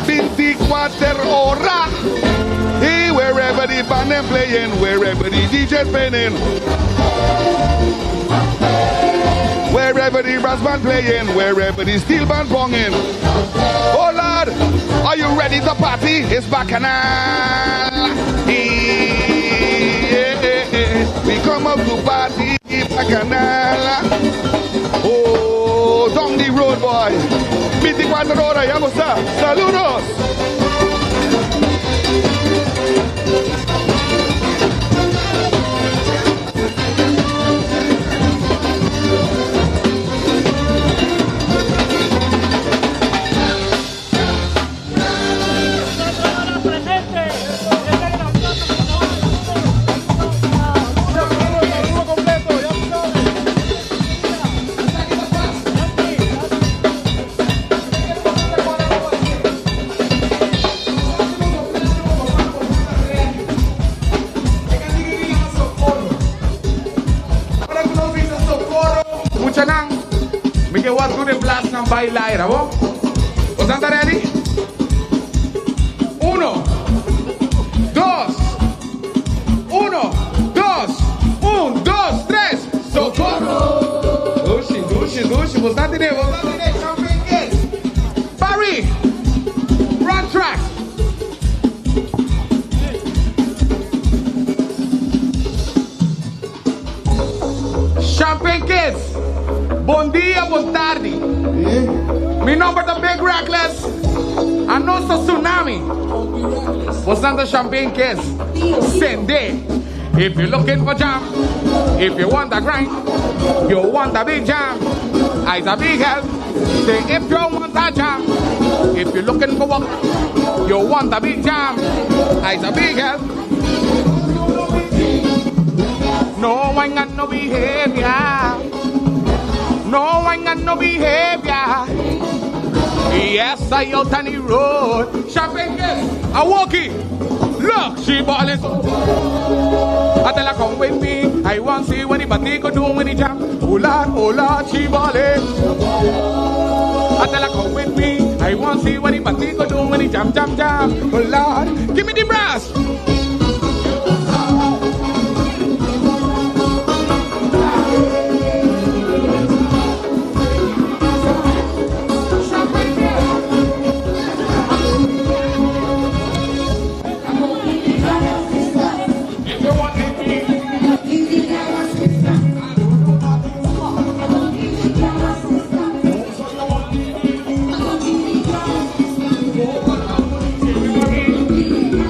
24 ora Y wherever the band them playing Wherever the DJ spinning Wherever the brass band playing Wherever the steel band bonging Oh Lord, are you ready to party? It's Bacchanal Yeah, we come up to party Bacchanal Oh, down the road boy 24 ora, ya bo sa Saludos! Muchanan, mi ke wak tur e blasnan bai laira, bo? Bosan ta ready? Uno, dos, uno, dos, un, dos, tres, socorro! Dushi, dushi, dushi, bosan tene, bosan tene, Champagne Kids! Barry, run track! Champagne Kids, bon dia, bon tardi. Mi nomber ta Big Reckless. Anos ta Tsunami. Bosan ta Champagne Kids. Sende. If you looking for jam, if you want a grind, you want a big jam, I's a big help. Say if you want a jam, if you looking for work, you want a big jam, I's a big help. No, I ain't got no behavior. No, I ain't got no behavior. Yes, I out on the road. Champagne kiss. I walkie. Look, she ballin'. I tell her come with me. I want see what the body go do when he jam. Oh Lord, oh Lord, she ballin'. I tell her come with me. I want see what the batico do when he jam, jam, jam. Oh Lord, give me the brass.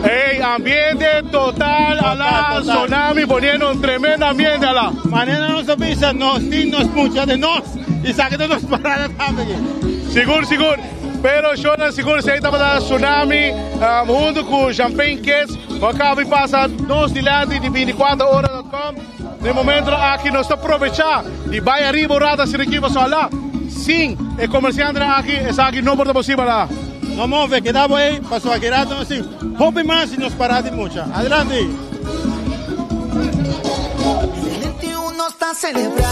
Hey, ambiente total, ala, tsunami poniendo un tremendo ambiente, ala. Manera nos a bisa, nos tin nos mucha de nos y saca de nos parada tambe aki. Sigur, sigur. Pero Shonan, sigur, si tabata Tsunami hunto cu Champagne Kids, cu a caba di pasa nos dilanti di 24ora.com. Den momento aki nos ta probecha di bay ariba un rato asina aki pasobra ala, sin e comerciantenan aki esaki no por ta posibel ala. No move, keda bo ey, pasobra aki rato nos tin hopi mas y nos para di mucha. Adelante! 21 ta celebra.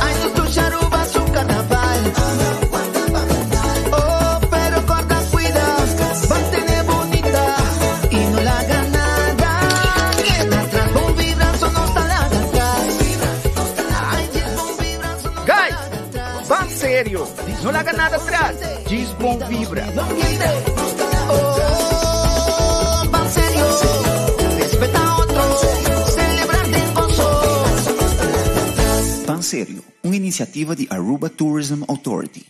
Ay, nos dushi Aruba su carnaval. Oh, pero corda cuida, mantene bunita y no laga nada keda atras. Bon vibra, so no ta laga atras. Ay, djis bon vibra, so no ta Guys, laga atras. ban serio, no laga nada atras, djis bon vibra. Oh, ban serio, respeta otro, celebra den gozo. Ban Serio, un iniciativa di Aruba Tourism Authority.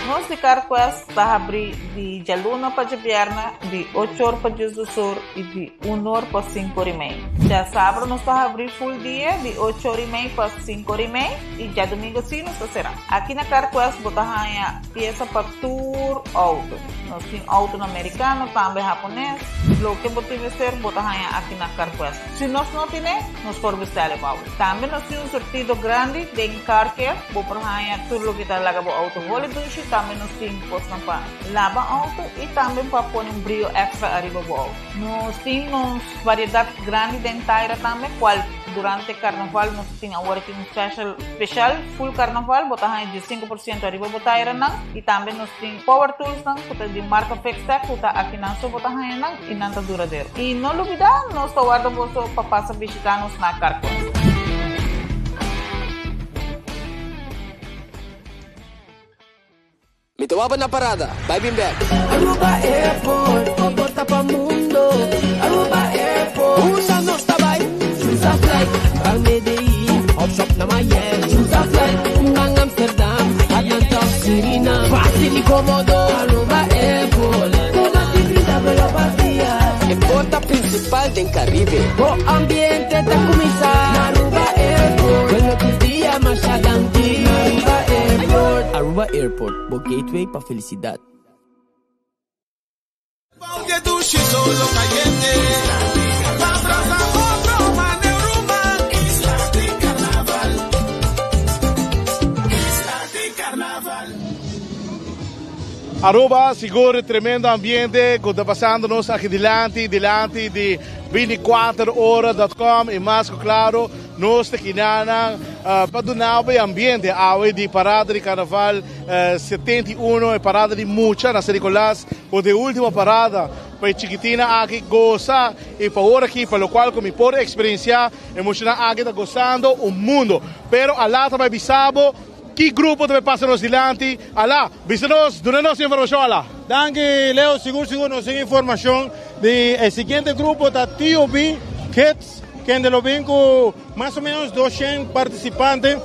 Nos di CarQuest ta habri di djaluna pa djabièrnè di ocho or pa diesdos or i di un or pa sinku or i mei. Djasabra nos ta habri full dia di ocho or i mei pa sinku or i mei i djadumingu si nos ta será. Aki na CarQuest bo ta haña piesa pa tur outo. Nos tin outonan merikano, tambe hapones. Loke bo tin mester bo ta haña aki na CarQuest. Si nos no tine, nos por bestel e bou. Tambe nos tin un surtido grandi den car care, bo por haña tur loke ta laga bo auto holi dushi, tambe nos tin kosnan pa laba auto y tambe pa pone un brio extra ariba bo auto. Nos tin nos variedad grandi den taira tambe, cual durante carnaval nos tin awor aki un special special full carnaval, bo ta haña 15% ariba bo tairanan y tambe nos tin power toolsnan cu ta di marca Fixtech cu ta akinan so bo ta haña nan y nan ta duradero. Y no lubida, nos ta warda boso pa pasa bishita nos na Carquest. Mi ta waba na parada, bai bin bek. Aruba Airport, bo porta pa mundo. Aruba Airport, Usa nos ta bai. Choose a flight, ban Medellin, hop shop na Miami. Choose a flight, ban Amsterdam, Atlanta of Suriname. Facil y comodo, Aruba Airport. Cu mas di 30 vuelo pa dia. E porta principal den Caribe. Bo ambiente ta cuminsa na Aruba Airport. Bueno tur dia masha danki na Aruba Airport. Aruba Airport, bo gateway pa felicidad. Aruba, sigur tremendo ambiente cu ta pasando nos aki dilanti, dilanti di 24 ora dot com y mas cu claro nos ta kinanan pa duna bo e ambiente awe di parada di carnaval 71, e parada di mucha na San Nicolas cu ta e ultimo parada pa e chikitina aki goza y pa ora aki pa locual cu mi por experiencia e muchanan aki ta gozando un mundo pero a later bay bisa bo Ki grupo ta bay pasa nos dilanti? Ala, bisa nos, duna nos informacion, ala. Danki Leo, sigur sigur nos tin informacion di e siguiente grupo ta TOB Kids, kende lo bin cu mas o menos 200 participante.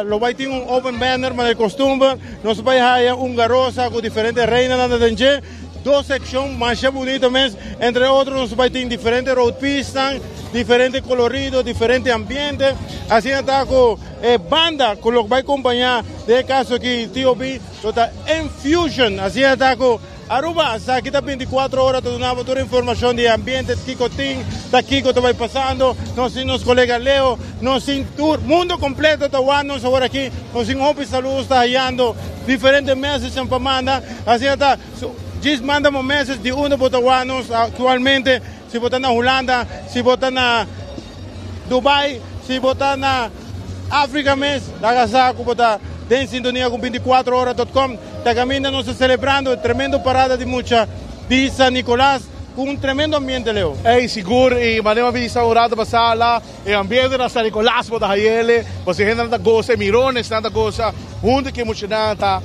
Lo bay tin un open banner manera di costumber, nos bay haya un garosa cu diferente reinanan ta den dje, dos seccion masha bunito mes, entre otro nos bay tin diferente roadpiecenan, diferente colorido, diferente ambiente, asina ta cu. E banda cu lo bay compaña den e caso aki TOB lo ta Enfusion. Asina ta cu Aruba sa aki ta 24 ora ta duna bo tur informacion di e ambiente, kico tin, ta kico ta bay pasando. Nos tin nos colega Leo, nos tin tur mundo completo ta wak nos awor aki. Nos tin hopi saludos ta hayando diferente messagenan pa manda. Asina ta, djis manda bo message di unda bo ta wak nos actualmente, si bo ta na Hulanda, si bo ta na Dubai, si bo ta na Africa mes, laga sa cu bo ta Den sintonia ku 24ora.com, ta kaminda nos ta selebrando e tremendo parada di mucha di San Nicolas ku un tremendo ambiente, Leo. Ey, sigur, y manera mi a bisa un rato pasa la, e ambiente na San Nicolas bo ta hayele, pasobra e hendenan ta gosa, e mironesnan ta gosa, hunto ku e muchanan ta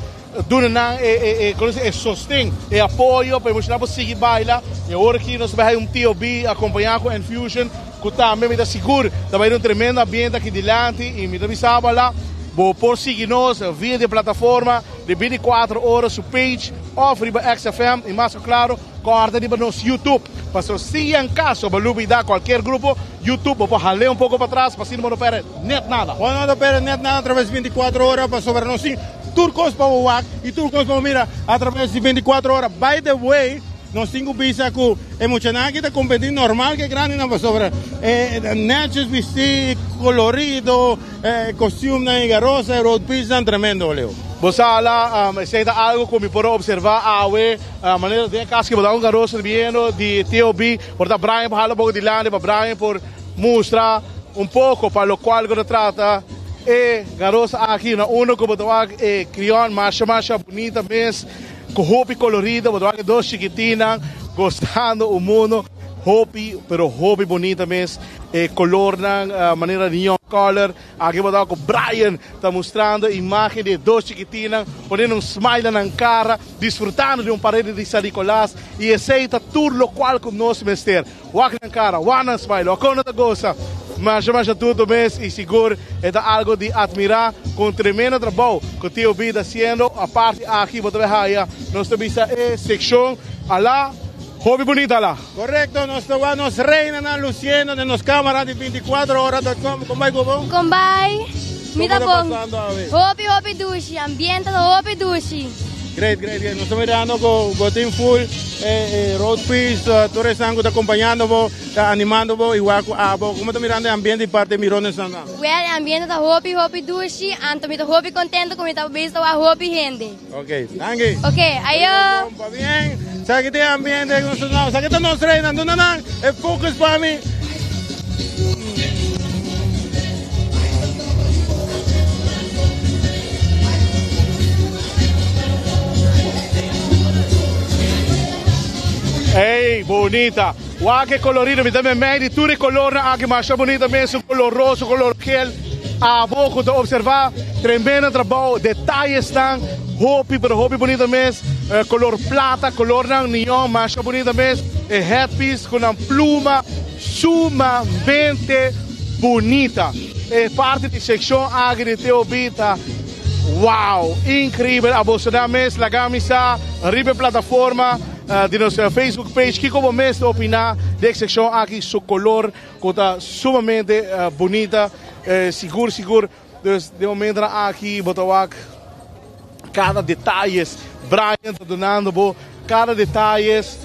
duna nan e, e, e, kono si, e sosten, e apoyo pa e muchanan por sigui baila. Y awor aki nos ta bai haya un TOB akompañá ku Enfusion, ku tambe mi ta sigur ta bai den un tremendo ambiente aki dilanti y mi ta bisa bo ala, bo por sigui nos via di e plataforma di 24 ora su page of riba XFM y mas ku klaro kòrda riba nos YouTube pasobra si en kaso bo lubida kualkier grupo YouTube bo por hal'é un poko patras pa asina bo no pèrdè nèt nada. Bo no ta pèrdè nèt nada atraves di 24 ora pasobra nos tin tur kos pa bo wak y tur kos pa bo mira atraves di 24 ora. By the way, Nos tin ku bisa ku e muchanan aki ta kompetí normal ku e grandinan pasobra e nètjes bistí, kolorido, e kostiumnan e garosa, e roadpiecenan tremendo, Leo. Bo sa la, esei ta algu ku mi por a opservá awe, manera den e kas ku bo ta un garosa biendo di TOB, por ta Brian por hala un poko dilanti pa Brian por mustra un poko pa lokual ku ta trata e garosa aki, na unda ku bo ta wak e kriòn masha masha bunita mes. Cu hopi colorido, bo ta wak e dos chikitinnan gozando un mundo hopi pero hopi bonita mes. E colornan manera neon color. Aki bo ta wak cu Brian ta mustrando imagen di e dos chikitinnan poniendo un smile na nan cara, disfrutando di un parede di San Nicolas y esey ta tur locual cu nos mester. Wak nan cara, wak nan smile, wak con nan ta goza. Masha masha tuto mes y sigur e ta algo di admira con tremendo trabou cu Tio B ta haciendo. Aparte aki bo ta bay haya nos ta bisa e seccion ala hopi bunita ala. Correcto, nos ta wak nos reinanan luciendo den nos camara di 24 ora dot com. Con bay cu bo? Con bay? Mi ta Como ta bon. pasando awe? Hopi hopi dushi, ambiente ta hopi dushi. Great, great, great. Nos ta mirando cu bo tin full e road piece, tur esnan cu ta acompañando bo, ta animando bo igual cu abo. Como ta mirando e ambiente di parti Mirones nan? Well, e ambiente ta hopi, hopi dushi, anto mi ta hopi contento cu mi ta bista wak hopi hende. Ok, danki. Ok, ayo. Pabien. Sa ki tin ambiente cu nos ta Sa ki ta nos reynan, duna nan e focus pa mi. Ey, bonita. Wak e colorido, mi ta memey di tur e colornan aki, masha bonita mes, un color rosa, un color gel. Abo cu ta observa, tremendo trabou, detayesnan hopi pero hopi bonita mes, color plata, colornan neon, masha bonita mes, e headpiece cu nan pluma sumamente bunita. E parti di seccion aki di TOB ta wow, increibel. Abo sa nan mes laga mi sa riba e plataforma di nos Facebook page kico bo mes ta opina di e seccion aki, su color cu ta sumamente bunita, sigur sigur. Dus den momentonan aki bo ta wak cada detayes Brian ta dunando bo cada detayes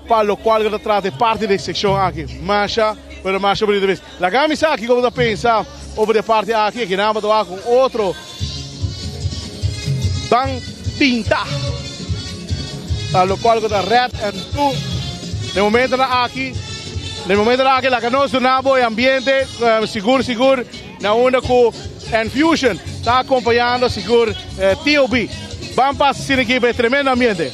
pa locual cu ta trata e parti di e seccion aki. Masha pero masha bonito mes. Laga mi sa kico bo ta pensa over di e parti aki. Aki nan bo ta wak un otro ban pinta pa locual cu ta red and blue. Den momentonan aki, den momentonan aki laga nos duna bo e ambiente sigur sigur. Na unda ku Enfusion ta akompañando sigur TOB. Ban pasa asina aki pa e tremendo ambiente.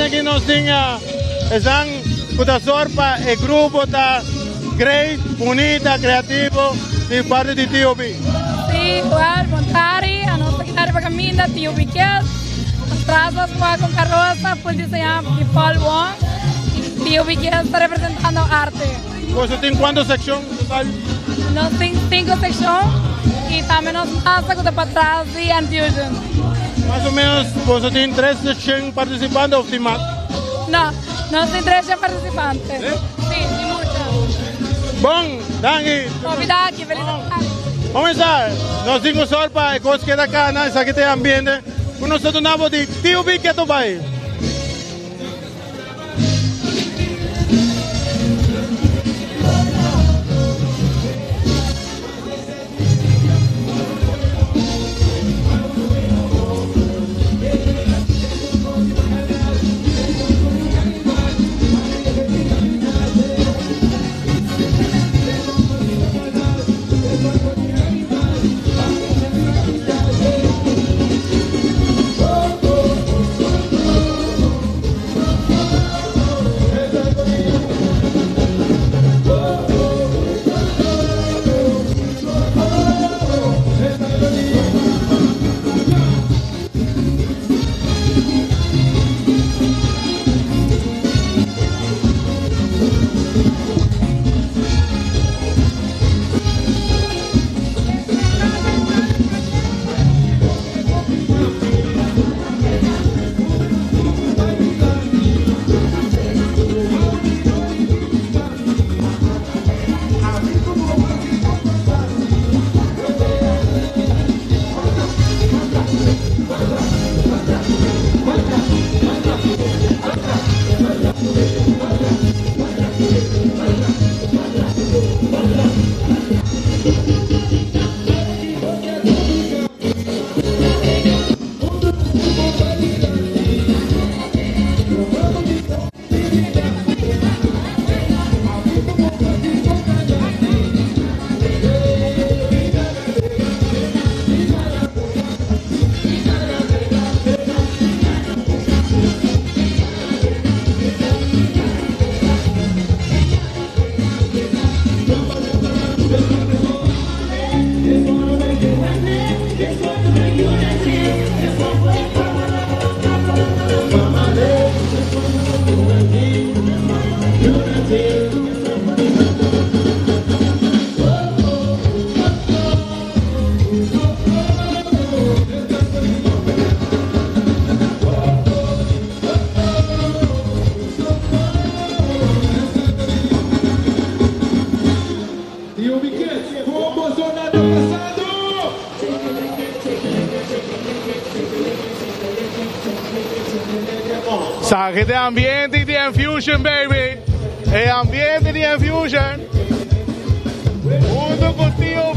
Banda aki nos tin esnan ku ta sor pa e grupo ta great, bunita, kreativo di parti di TOB. Sí, wel, bon tardi. Anos ta kita riba kaminda TOB Kids. Atras nos wak un karosa full diseñá di Paul Wong. I TOB Kids ta representando arte. Boso tin kuantu sekshon total? Nos tin sinku sekshon i tambe nos masa ku ta patras di Enfusion. Mas o menos boso tin 300 participante of tin mas? No, nos tin 300 participante. Sí, tin mucho. Bon, danki. Hopi danki, feliz tardi. Comenzar, nos tin cu sor pa e cos keda cana, esaki ta e ambiente cu nos ta duna bo di TUB Keto Bai. Saque de ambiente di Enfusion, baby. E ambiente di Enfusion. Hunto cu TOB.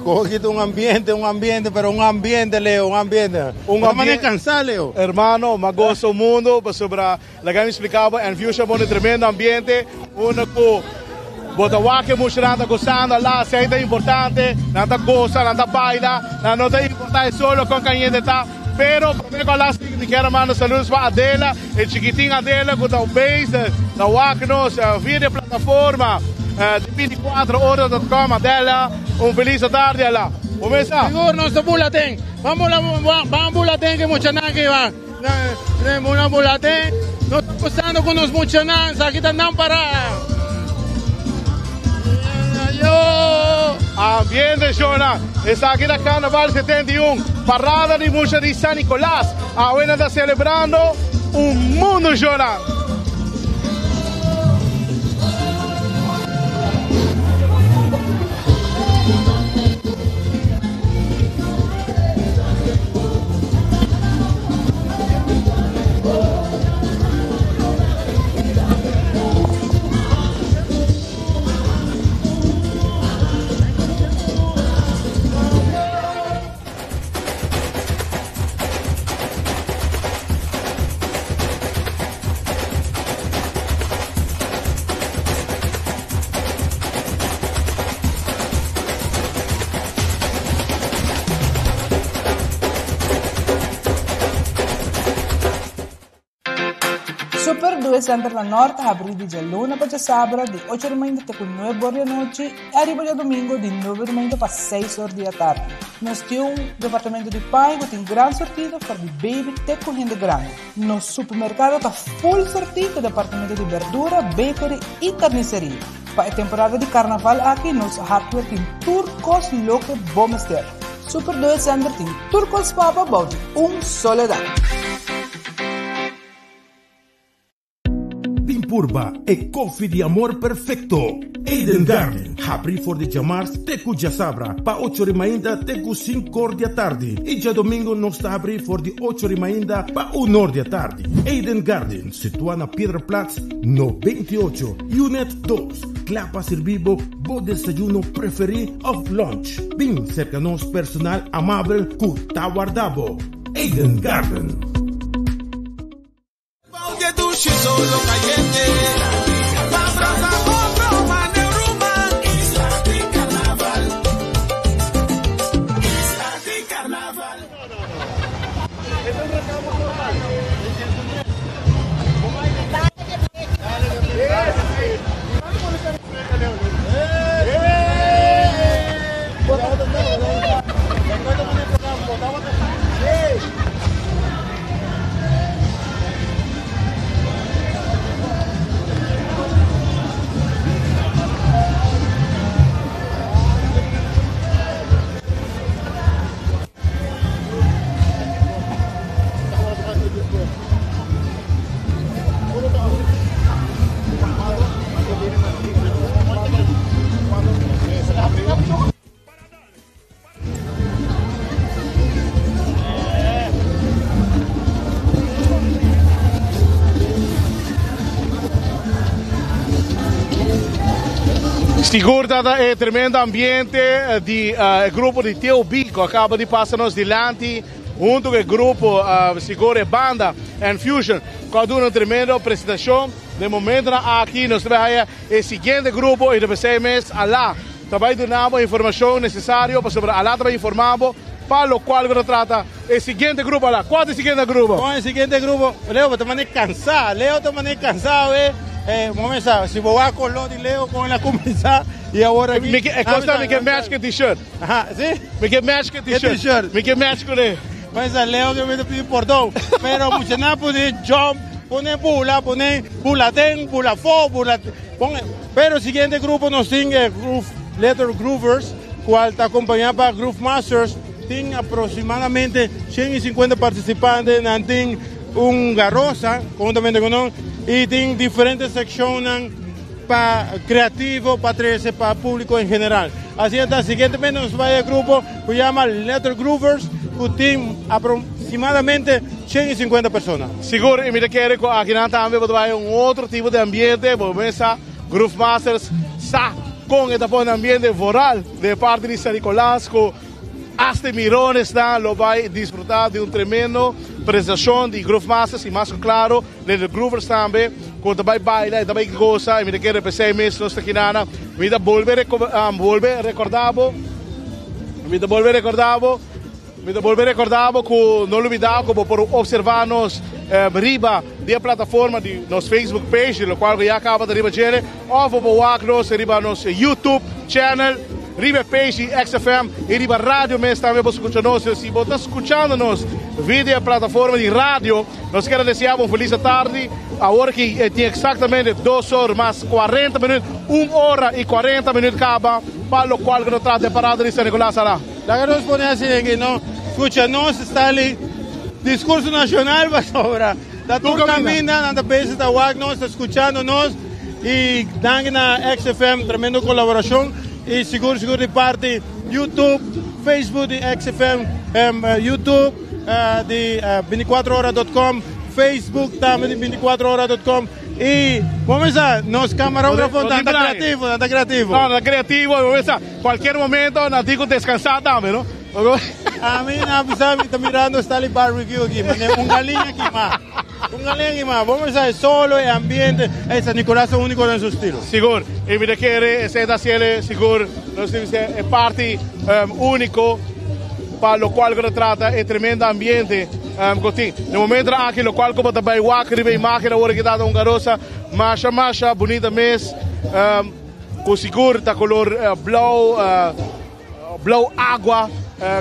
Coge un ambiente, un ambiente, pero un ambiente, Leo, un ambiente. Un ambiente cansado, Leo. Hermano, ma gozo mundo, pasobra laga mi explica bo, en Fusion bon tremendo ambiente, unda cu bo ta wak e muchanan ta gozando ala, esey ta importante, nan ta goza, nan ta baila, nan no ta importa e solo con cayente ta, pero prome cu ala sigui mi kier manda saludos pa Adela, e chikitin Adela cu ta bezig ta wak nos via di e plataforma di 24 ora dot com, Adela un feliz atardi ala. Bo mesa? Sigur nos ta bula den, ban bula ban bula den cu e muchanan aki ban. Bula bula den, nos ta gozando cu nos muchanan, esaki ta nan para. Ambiente shona, esaki ta Carnaval 71, parada di mucha di San Nicolas. Awe nan ta celebrando un mundo shona. Super Due Center na Nort ta habrí di djaluna pa djasabra di ocho di mainta te ku nuebe or di anochi i ariba djadumingu di nuebe di mainta pa seis or di atardi. Nos tin un departamento di paña ku tin gran sortido for di baby te ku hende grandi. Nos supermerkado ta full sortí ku departamento di berdura, bakery i karniseria. Pa e temporada di karnaval aki nos hardware tin tur kos loke bo mester. Super Due Center tin tur kos pa bo bou di un solo dak. Bin purba e koffie di amor perfecto. Eden Garden, habri for di djamars te ku djasabra pa ocho ri mainta te ku sinkor di atardi i djadomingo nos ta habri for di ocho ri mainta pa unor di atardi. Eden Garden, situa na Piedraplaats 98, Unit dos, kla pa sirbi bo bo desayuno preferi of lunch. Bin serka nos personal amabel ku ta warda bo. Eden Garden. Sigur ta e tremendo ambiente di e grupo di Teo B cu acaba di pasa nos dilanti hunto cu e grupo sigur e banda Enfusion cu a duna un tremendo presentacion. Den momentonan aki nos ta bay haya e siguiente grupo y ta pesey mes Alá ta bay duna bo informacion necesario pasobra Alá ta bay informa bo pa locual cu ta trata e siguiente grupo Alá. Cual ta e siguiente grupo? Con e siguiente grupo? Leo bo ta mane cansa, Leo ta mane cansa awe. Eh, bo mesa, si bo wak color di Leo con el a cuminsa y awor aki. Mi ke, e cosa mi ke match cu e t-shirt. Aha, si? Mi ke match cu e t-shirt. Mi ke match cu ne. Mesa Leo ke mi ta pidi pordon, pero muchanan pudi jump, pone bula, pone bula den, bula afo, bula, pon, pero siguiente grupo nos tin e groove, Letter Groovers. cual ta acompaña pa Groove Masters. Tin aproximadamente 150 participante, nan tin un garosa conjuntamente cu nan y tin diferente seccionnan pa creativo pa trece pa publico en general. Asina ta, siguientemente nos bay e grupo cu yama Letter Groovers cu tin aproximadamente 150 persona. Sigur, y mi ta kere cu akinan tambe bo ta bay un otro tipo di ambiente, bo mesa Groove Masters sa con e ta pone ambiente vooral den e parti di San Nicolas cu hasta e mironesnan lo bay disfruta di un tremendo presentacion di Groove Masters y mas cu claro Little Groovers tambe cu ta bay baila y ta bay goza y mi ta kere p'esey mes nos ta kinana. Mi ta bolbe bolbe recorda bo, mi ta bolbe recorda bo. Mi ta bolbe recorda bo cu no lubida cu bo por observa nos riba di e plataforma di nos Facebook page, di locual cu ya caba ta riba djele, of bo por wak nos riba nos YouTube channel, riba e page di XFM y riba radio mes tambe bo scucha nos. Si bo ta scuchando nos via di e plataforma di radio, nos kier a desea bo un feliz atardi. Awor ki tin exactamente dos or mas cuarenta minuut, un ora y cuarenta minuut caba pa locual cu no trata e parada di San Nicolas ala. Laga nos pone asina aki no scucha nos Stanley discurso nacional pasobra ta tur caminda nan ta bezig ta wak nos ta scuchando nos y danki na XFM tremendo colaboracion y sigur sigur di parti YouTube Facebook di XFM YouTube di 24 hora dot com Facebook tambe di 24 hora dot com. Y bo mesa nos camarógrafo nan ta creativo, nan ta creativo. No, nan ta creativo, bo mesa cualkier momento nan tin cu descansa tambe, no? A mi nan bisa mi ta mirando Stanley Barbecue aki, mane un galiña kima, un galiña kima. Bo mesa e solo, e ambiente, ey San Nicolas ta unico den su estilo. Sigur, y mi ta kere esey ta haciele sigur, nos tin bisa e parti unico pa locual cu ta trata e tremendo ambiente. Cu tin. Na momentonan aki locual cu bo ta bay wak riba e imagen awor aki ta un garosa masha masha bunita mes cu sigur ta color blauw blauw agua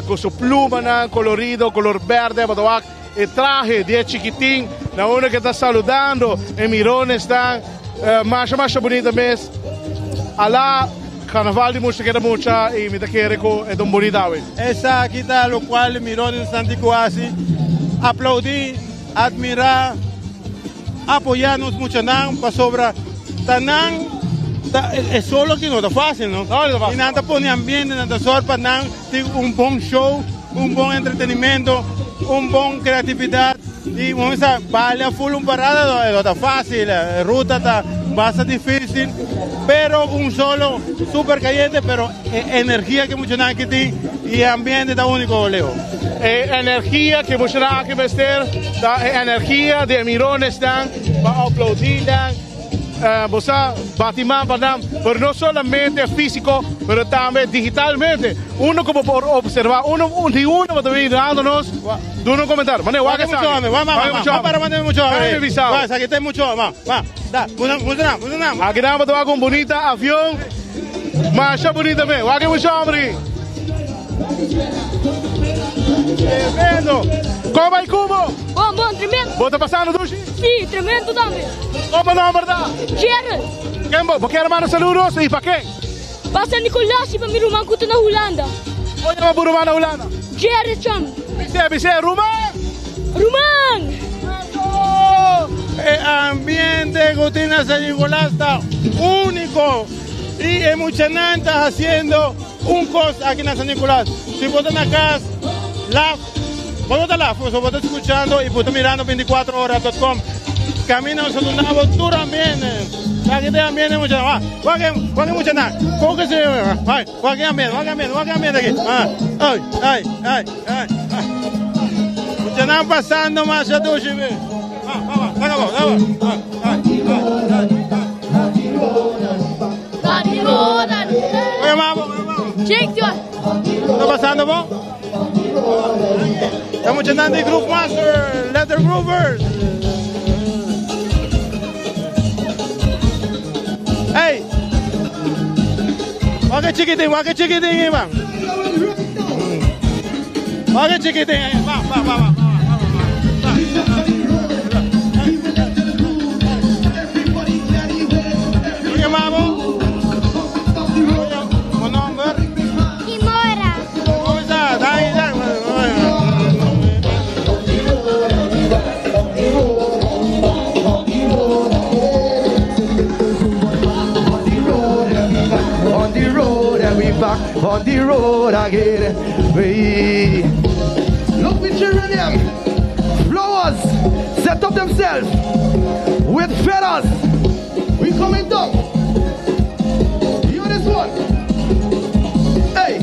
cu su plumanan colorido color berde bo ta wak e trahe di e chikitin na unda cu e ta saludando e mironesnan masha masha bunita mes ala Carnaval di mucha keda mucha y mi ta kere cu e ta un bonita awe. Esaki ta locual mironesnan tin cu haci, aplaudi, admira, apoya nos muchanan pasobra ta nan ta e solo aki no ta facil no. Y nan ta pone ambiente, nan ta zorg pa nan tin un bon show, un bon entretenimento, un bon creatividad y bo mester balia full un parada no ta facil, e ruta ta basta dificil pero un solo super cayente pero e energia cu muchanan aki tin y e ambiente ta unico Leo. E energia cu muchanan aki mester ta e energia di e mironesnan pa aplaudi nan. Bo sa bati man pa nan, pero no solamente físico, pero tambe digitalmente. Uno ku bo por observa, uno di uno bo ta bin dando nos, duna un comentario. Mane, wak esaki. Wak mucho hombre. Wak mucho hombre. Wak mucho hombre. Esaki ta mucho hombre. Wak, da, mucho, mucho, mucho. Aki nan bo ta wak un bunita avion. Masha bunita mes. Wak e mucho hombre. Tremendo! Kon bai ku bo? Bon, bon, tremendo. Bo ta pasando dushi? Si, tremendo tambe. Kon bo nomber ta? Gerald. Ken bo? Bo kier manda saludos y pa ken? Pa San Nicolas y pa mi ruman ku ta na Hulanda. Kon yama bo ruman na Hulanda? Gerrit Cham. Bis'é, bis'é, ruman! Ruman! E ambiente ku tin na San Nicolas ta úniko y e muchanan ta hasiendo. Un kos aki na San Nicolas, si bo ta na kas, laf, bo no ta laf, pasobra bo ta skuchando i bo ta mirando 24 ora dot com. Kaminda nos ta duna bo tur ambiente. Wak e ambiente muchanan, wak, wak e, wak e muchanan. Kon ke se, wak, wak e ambiente, wak e ambiente, wak e ambiente aki. Ay, ay, ay, ay, ay. Muchanan pasando masha dushi be. Va, va, va, saca bo, saca bo. Ay, ay, ay, ay. Oye, mamo, Está pasando, bo? Estamos cantando de Groove Master, Letter Groovers. Hey! Wak chiquitín, wak chiquitín, man. Wak chiquitín, va, va, va, va. on the road again. We look with children them. Flowers set up themselves with feathers. We coming down. Hear this one. Hey,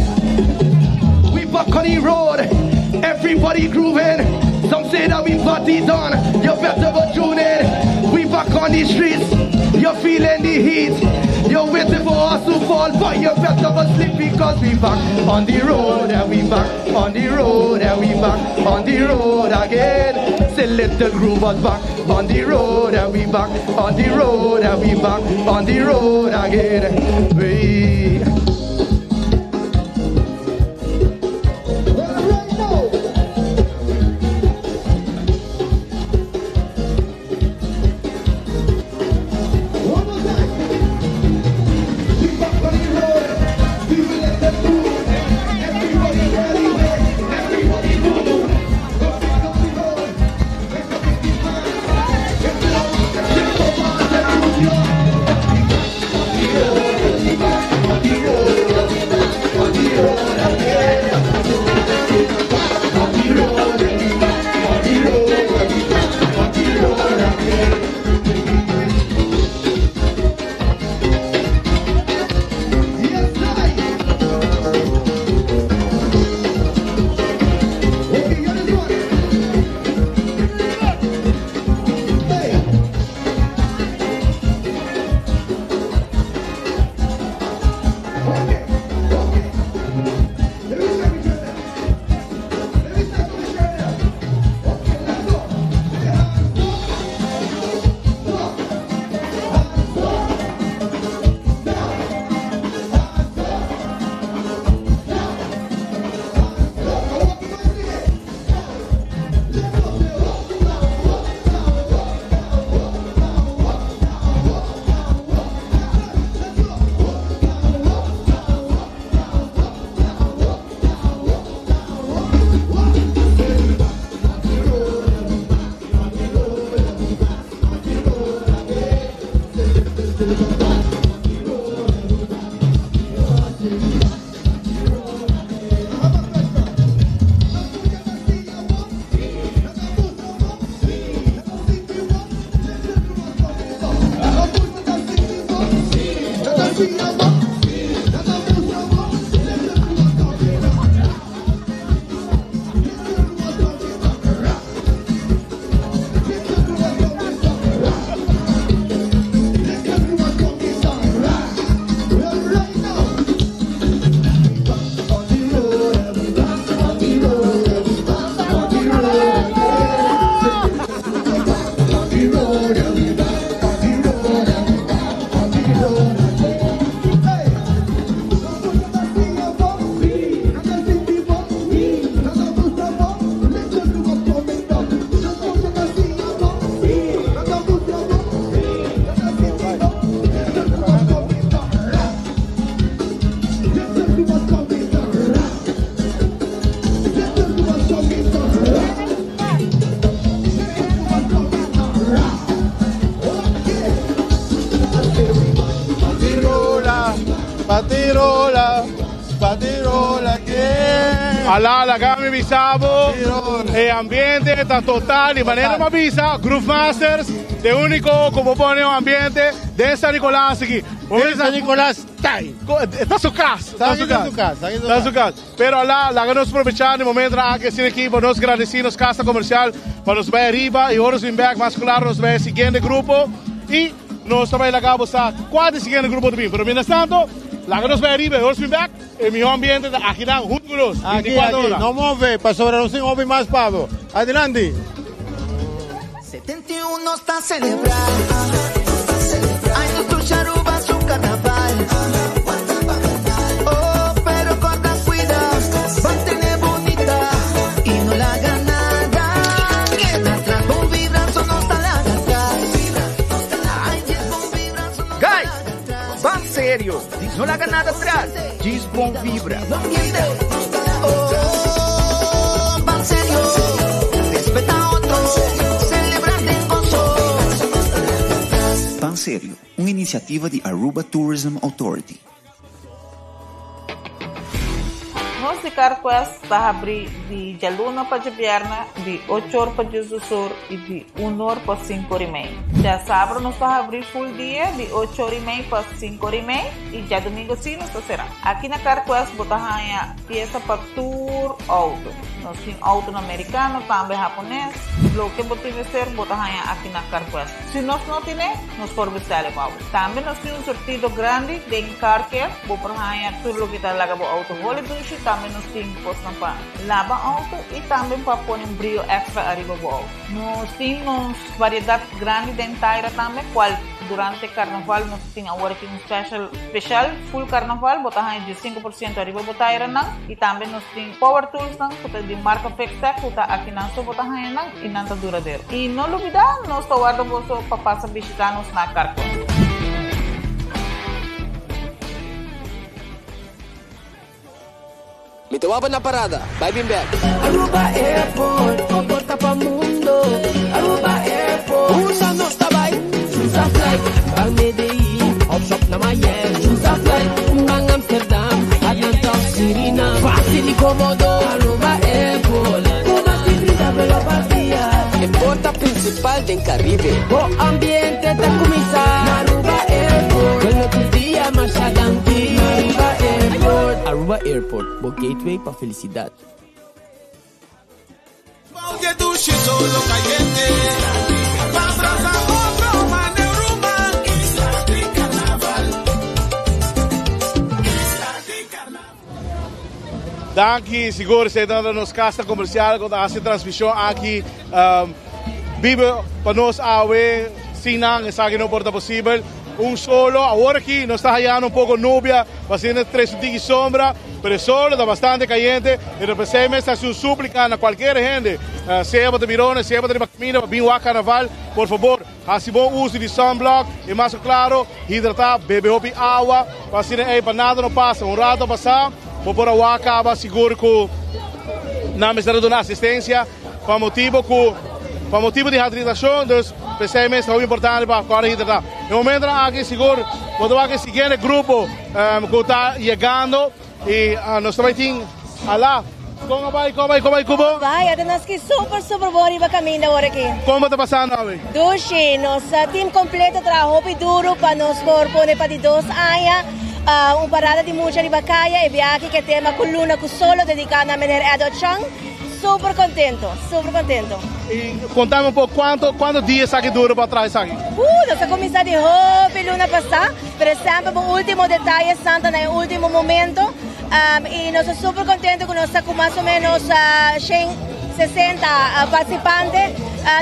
we back on the road. Everybody grooving. Some say that we parties on. You better go tune in. We back on the streets. You're feeling the heat. You're waiting for us to fall, but you better go sleep because we back on the road and we back on the road and we back on the road again. Say little groovers back on the road and we back on the road and we back on the road again. We. Patirola, patirola again. Alá, lagami bisabo. E ambiente está total. Di manera mi bisa, Groove Masters, de único como pone un ambiente de San Nicolás aquí. De San Nicolás, tai. Está su casa. Está su casa, Está su casa. Pero alá, laga nos aprovecha e momento aki asina aki pa nos gradici nos casa comercial pa nos bay ariba y ora nos bin back mas claro nos bay e siguiente grupo y nos ta bay laga bo sa cual ta e siguiente grupo ta bin. Pero mientras tanto, laga nos bay ariba y ora nos bin back e miho ambiente ta akinan hunto cu nos. Aki, 24 aki. ora. No move, pasobra nos tin hopi mas pa bo. Adelante. 71 ta celebra. Ay, nos dushi Aruba su carnaval. Oh, pero corda cuida, mantene bonita y no laga nada. Queda atrás, bon vibra, so no ta laga atrás. Ay, yes, bon vibra, so no ta Guys, ban serio, no laga nada atras, djis bon vibra. Oh, ban serio, respeta otro, celebra den gozo. Ban Serio, un iniciativa di Aruba Tourism Authority. Nos di CarQuest ta habri di djaluna pa djabièrnè di ocho or pa diesdos or i di un or pa sinku or i mei. Djasabra nos ta habri full dia di ocho or i mei pa sinku or i mei i djadumingu sí nos ta será. Aki na CarQuest bo ta haña piesa pa tur outo. Nos tin outonan merikano, tambe hapones. Loke bo tin mester bo ta haña aki na CarQuest. Si nos no tine, nos por bestel e pa bo. Tambe nos tin un surtido grandi den car care. Bo por haña tur loke ta laga bo outo holi dushi. Tambe nos tin kosnan pa laba outo i tambe pa pone un brio extra ariba bo outo. Nos tin nos variedat grandi den taira tambe, kual durante karnaval nos tin awor aki un special special full karnaval. Bo ta haña 15% ariba bo tairanan. I tambe nos tin power toolsnan ku ta di marka Fixtech ku ta akinan so bo ta haña nan i nan ta duradero. I no lubida nos ta warda boso pa pasa bishita nos na Carquest. Mi ta wak na parada, bai bin bek. Aruba Airport, bo porta pa mundo. Aruba Airport, usa nos ta bai. Chuza flight, ban Medellin, hop shop na Miami. Chuza flight, ban Amsterdam, Atlanta of Suriname. Facil y comodo, Aruba Airport. Cu mas di 30 vuelo pa dia. E porta principal den Caribe. Bo ambiente ta cuminsa na Aruba Airport. Vuelo tur dia, masha danki. Aruba Airport. Aruba Airport, bo gateway pa felicidad. Danki sigur esei ta nos casa comercial cu ta haci transmision aki biba pa nos awe sin nan esaki no por ta posibel. Un solo awor aki nos ta hayando un poco nubia pa asina trece un tiki sombra pero e solo ta bastante cayente y ta pesey mes ta haci un suplica na cualkier hende sea bo ta mirona sea bo ta riba caminda pa bin wak carnaval por fabor haci bon uso di sunblock y mas cu claro hidrata bebe hopi awa pa asina ey pa nada no pasa un rato a pasa bo por a wak caba sigur cu nan mester a duna asistencia Pa motibo cu pa motibo di hidratacion, dus p'esey mes ta hopi importante pa corda hidrata. E momentonan aki sigur bo ta wak e siguiente grupo cu ta yegando y nos ta bay tin ala. Con a bay, con a bay, con a bay cu bo? Bay, ata nos ki super super bon riba caminda awor aki. Con bo ta pasando awe? Dushi, nos team completo traha hopi duro pa nos por pone pa di dos aña un parada di mucha riba caya. E biaha aki ke tema cu luna cu solo dedica na meneer Edward Chang. Super contento, super contento. Y contame un poco, cuanto, cuanto dia esaki dura pa traha esaki? Nos a cuminsa di hopi luna pasa, pero semper bo ultimo detaye santa na e ultimo momento. Y nos ta super contento cu nos ta cu mas o menos 160 participante.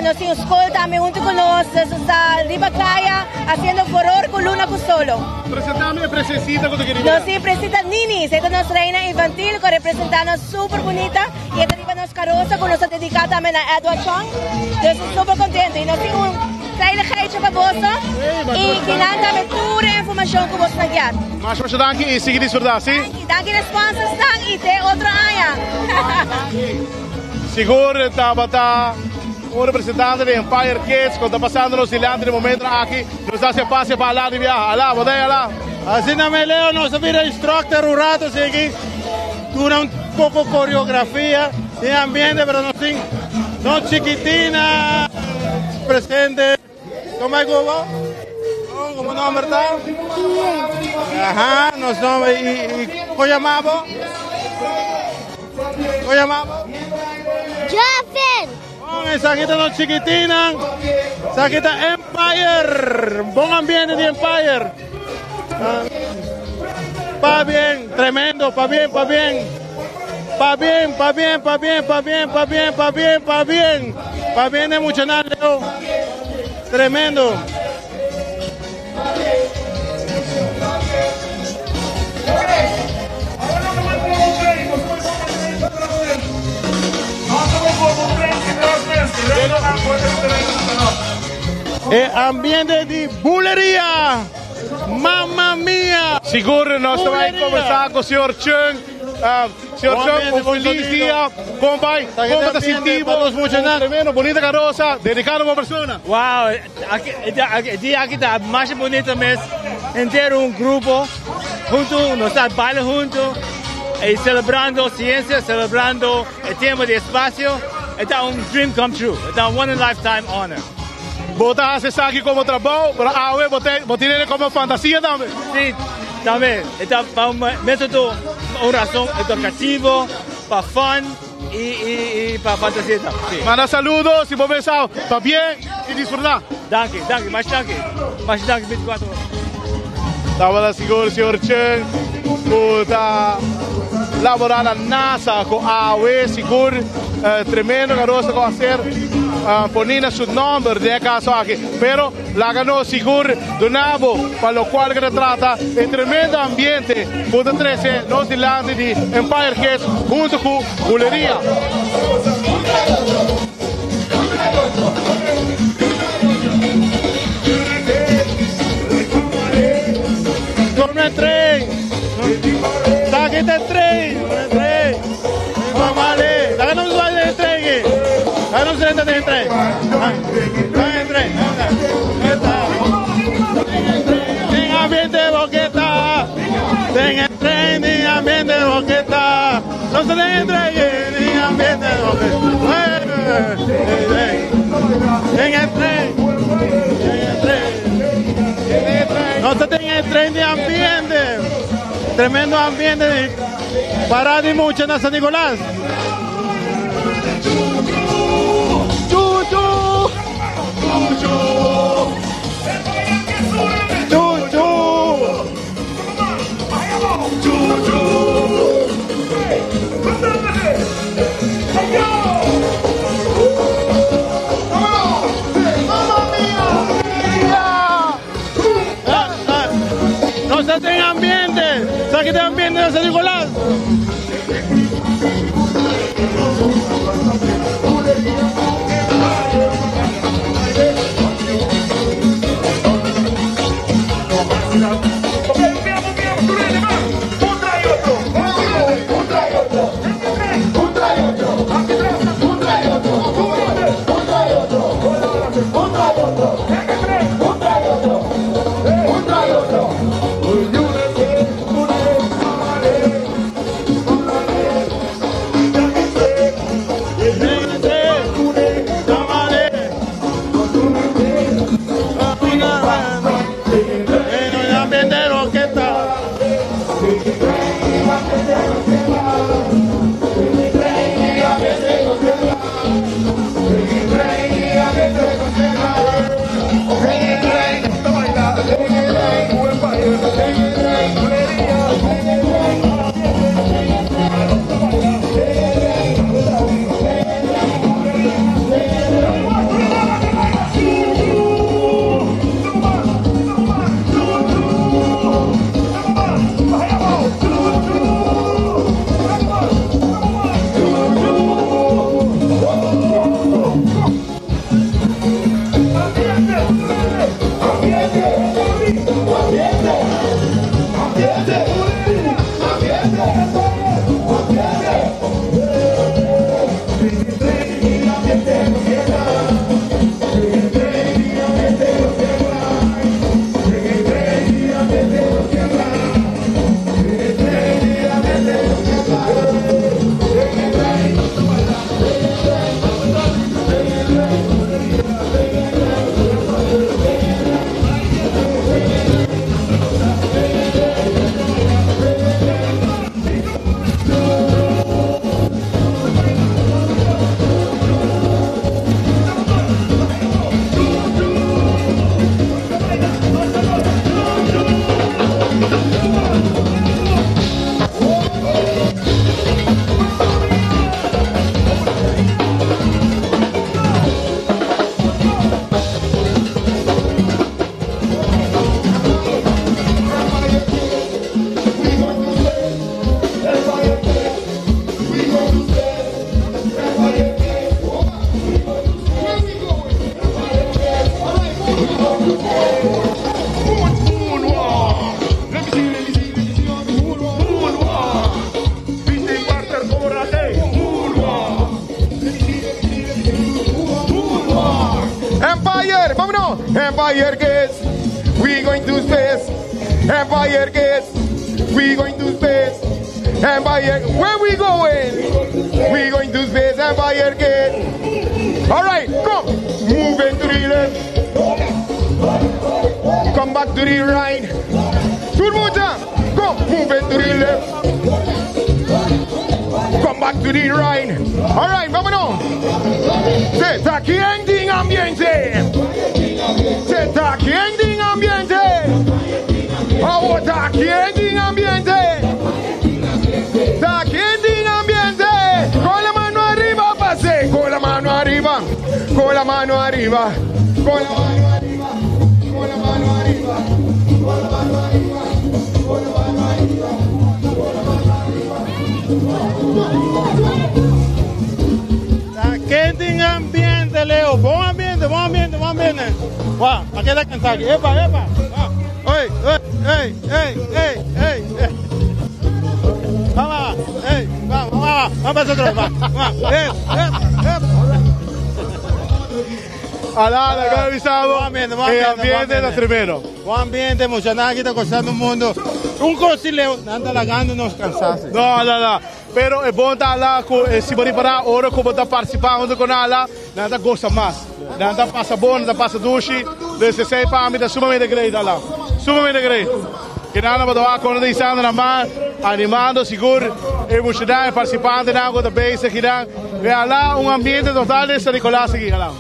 Nos tin un school tambe hunto cu nos, dus nos ta riba caya haciendo furor cu Luna cu Solo. Presentame e princesita cu ta kere bira. Nos tin princesita Nini, esey ta nos reina infantil cu a representa nos Super bunita y e ta riba nos carosa cu nos ta dedica tambe na Edward Chong. Dus nos super contento y nos tin un kleinigheidje pa boso y kinan tambe tur e informacion cu boso ta kier. Masha masha danki y sigui disfruta, si? Danki, danki na sponsorsnan y te otro aña. Sigur tabata un representante di Empire Kids cu ta pasando nos dilanti di momentonan aki. Nos ta haci pase pa ala di biaha. Ala, bo ta ey ala? Asina me Leo, nos a bira instructor un rato sigui. Duna un poco coreografia den ambiente pero nos tin nos chiquitina presente. Como es Cubo? Como nombre ta? Ajá, nos nombre y, y ¿cómo llamamos? ¿Cómo llamamos? Joven. Con esa aquí nos chiquitina. Esa aquí está Empire. Buen ambiente de Empire. Pa bien, tremendo, pa bien, pa bien. Pa bien, pa bien, pa bien, pa bien, pa bien, pa bien, pa bien. Pa bien de mucho Leo. Tremendo. E ambiente di buleria. Mamma mia! Sigur nos ta bai conversa cu señor Chung. Señor Chung, un feliz dia. Con bai? Con bo ta sinti bo? Tremendo, bonita carosa, dedicado bo persona. Wow, e dia aki ta masha bonito mes. Henter un grupo hunto, nos ta baila hunto. Y celebrando ciencia, celebrando e tempo di espacio, ta un dream come true, ta un one in lifetime honor. Bo ta haci esaki como trabou, pero awe bo tin como fantasia tambe. Si, tambe. Ta pa un metodo, un rason educativo, pa fun y pa fantasia tambe. Si. Manda saludo, si bo pensa, pabien y disfruta. Danki, danki, masha danki. Masha danki, 24 ora. Tabata sigur señor Chen cu ta labora na NASA cu awe sigur tremendo carosa cu a ser poni na su nomber den e caso aki. Pero laga nos sigur duna bo pa locual cu ta trata e tremendo ambiente cu ta trece nos dilanti di Empire Kids hunto cu Buleria. Come tren! Taki te tren! Tren! Mamale! Laga nos bai den tren eh! Laga nos drenta den tren! Den tren! Den ambiente boqueta! Den tren, den ambiente boqueta! Nos ta den tren, den ambiente boqueta! Den e tren! Den tren! Nos ta den e tren di ambiente! Tremendo ambiente di parada di mucha na San Nicolas! Chuchu! Chuchu! Nos ta den ambiente! Sa ki den ambiente na San Nicolas! Empire, vámonos. Empire Kids, we going to space. Empire Kids, we going to space. Empire, where we going? We going to space Empire Gate. All right, come. Move it to the left. Come back to the right. Two more time. Come, move it to the left. Come back to the right. All right, vámonos. Se está quien ambiente. Se está quien ambiente. Ahora quien ambiente. Está quien ambiente. Con la mano arriba, pase. Con la mano arriba. Con la mano arriba. Con la mano arriba. Con la mano arriba. Con la mano arriba. Con la mano arriba. Con la mano arriba. Está quente ambiente, Leo. Bom ambiente, bom ambiente, bom ambiente. Wow, aqui está Kentucky. Epa, epa. Oi, oi, ei, ei, ei, ei, ei. Vamos, ei, vamos, vamos, vamos para otro, vamos, vamos. Ei, ei, ei. Alá, acá avisado. Bom ambiente, bom El ambiente, ambiente bom está ambiente. tremendo. Bom ambiente, emocionado, aquí está gozando un mundo. Un cosileo, anda lagando nos cansasse. No, no, no. Pero é bom estar lá com se você parar, ora como está participando com ela, nada gosta mais. Nada passa bom, nada passa duche. Desde sei para mim, está sumamente great lá. Sumamente great. Que nada para doar com a na mão, animando, seguro, emocionado, participante, na água da base, que dá. Vê lá um ambiente total de San Nicolás aqui, lá.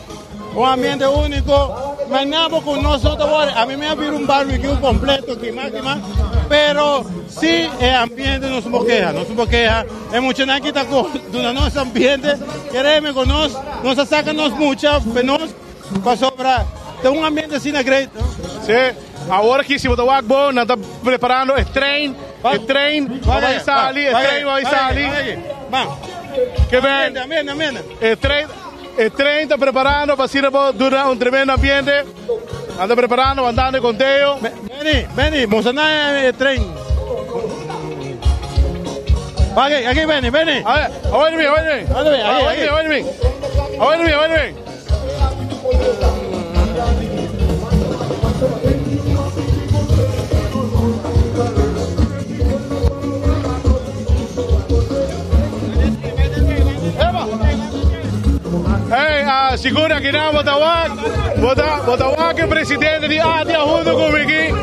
Un ambiente único. Mañana con nosotros, a mí me va a abrir un barbecue completo, que más, que más. Pero sí, el ambiente no somos queja, no somos queja. Es mucho nada que está con nuestro ambiente. Queremos con nos, nos sacan mucha, nos para sobrar. Tem um ambiente assim na great. Sí. Agora que se botou bom, nós está preparando o trem, o trem vai sair, o trem vai sair. Vamos. Que bem. Ambiente, ambiente. O trem está preparando para ser durar um tremendo ambiente. Anda preparando, andando com Teo. Vení, vení, mosana el trem. Aqui, aqui, vení, vení. A ver, a ver, a ver. A ver, a ver, a ver, a ver. Hey, segura que não, Botawak. Botawak é presidente de ATIA junto comigo aqui.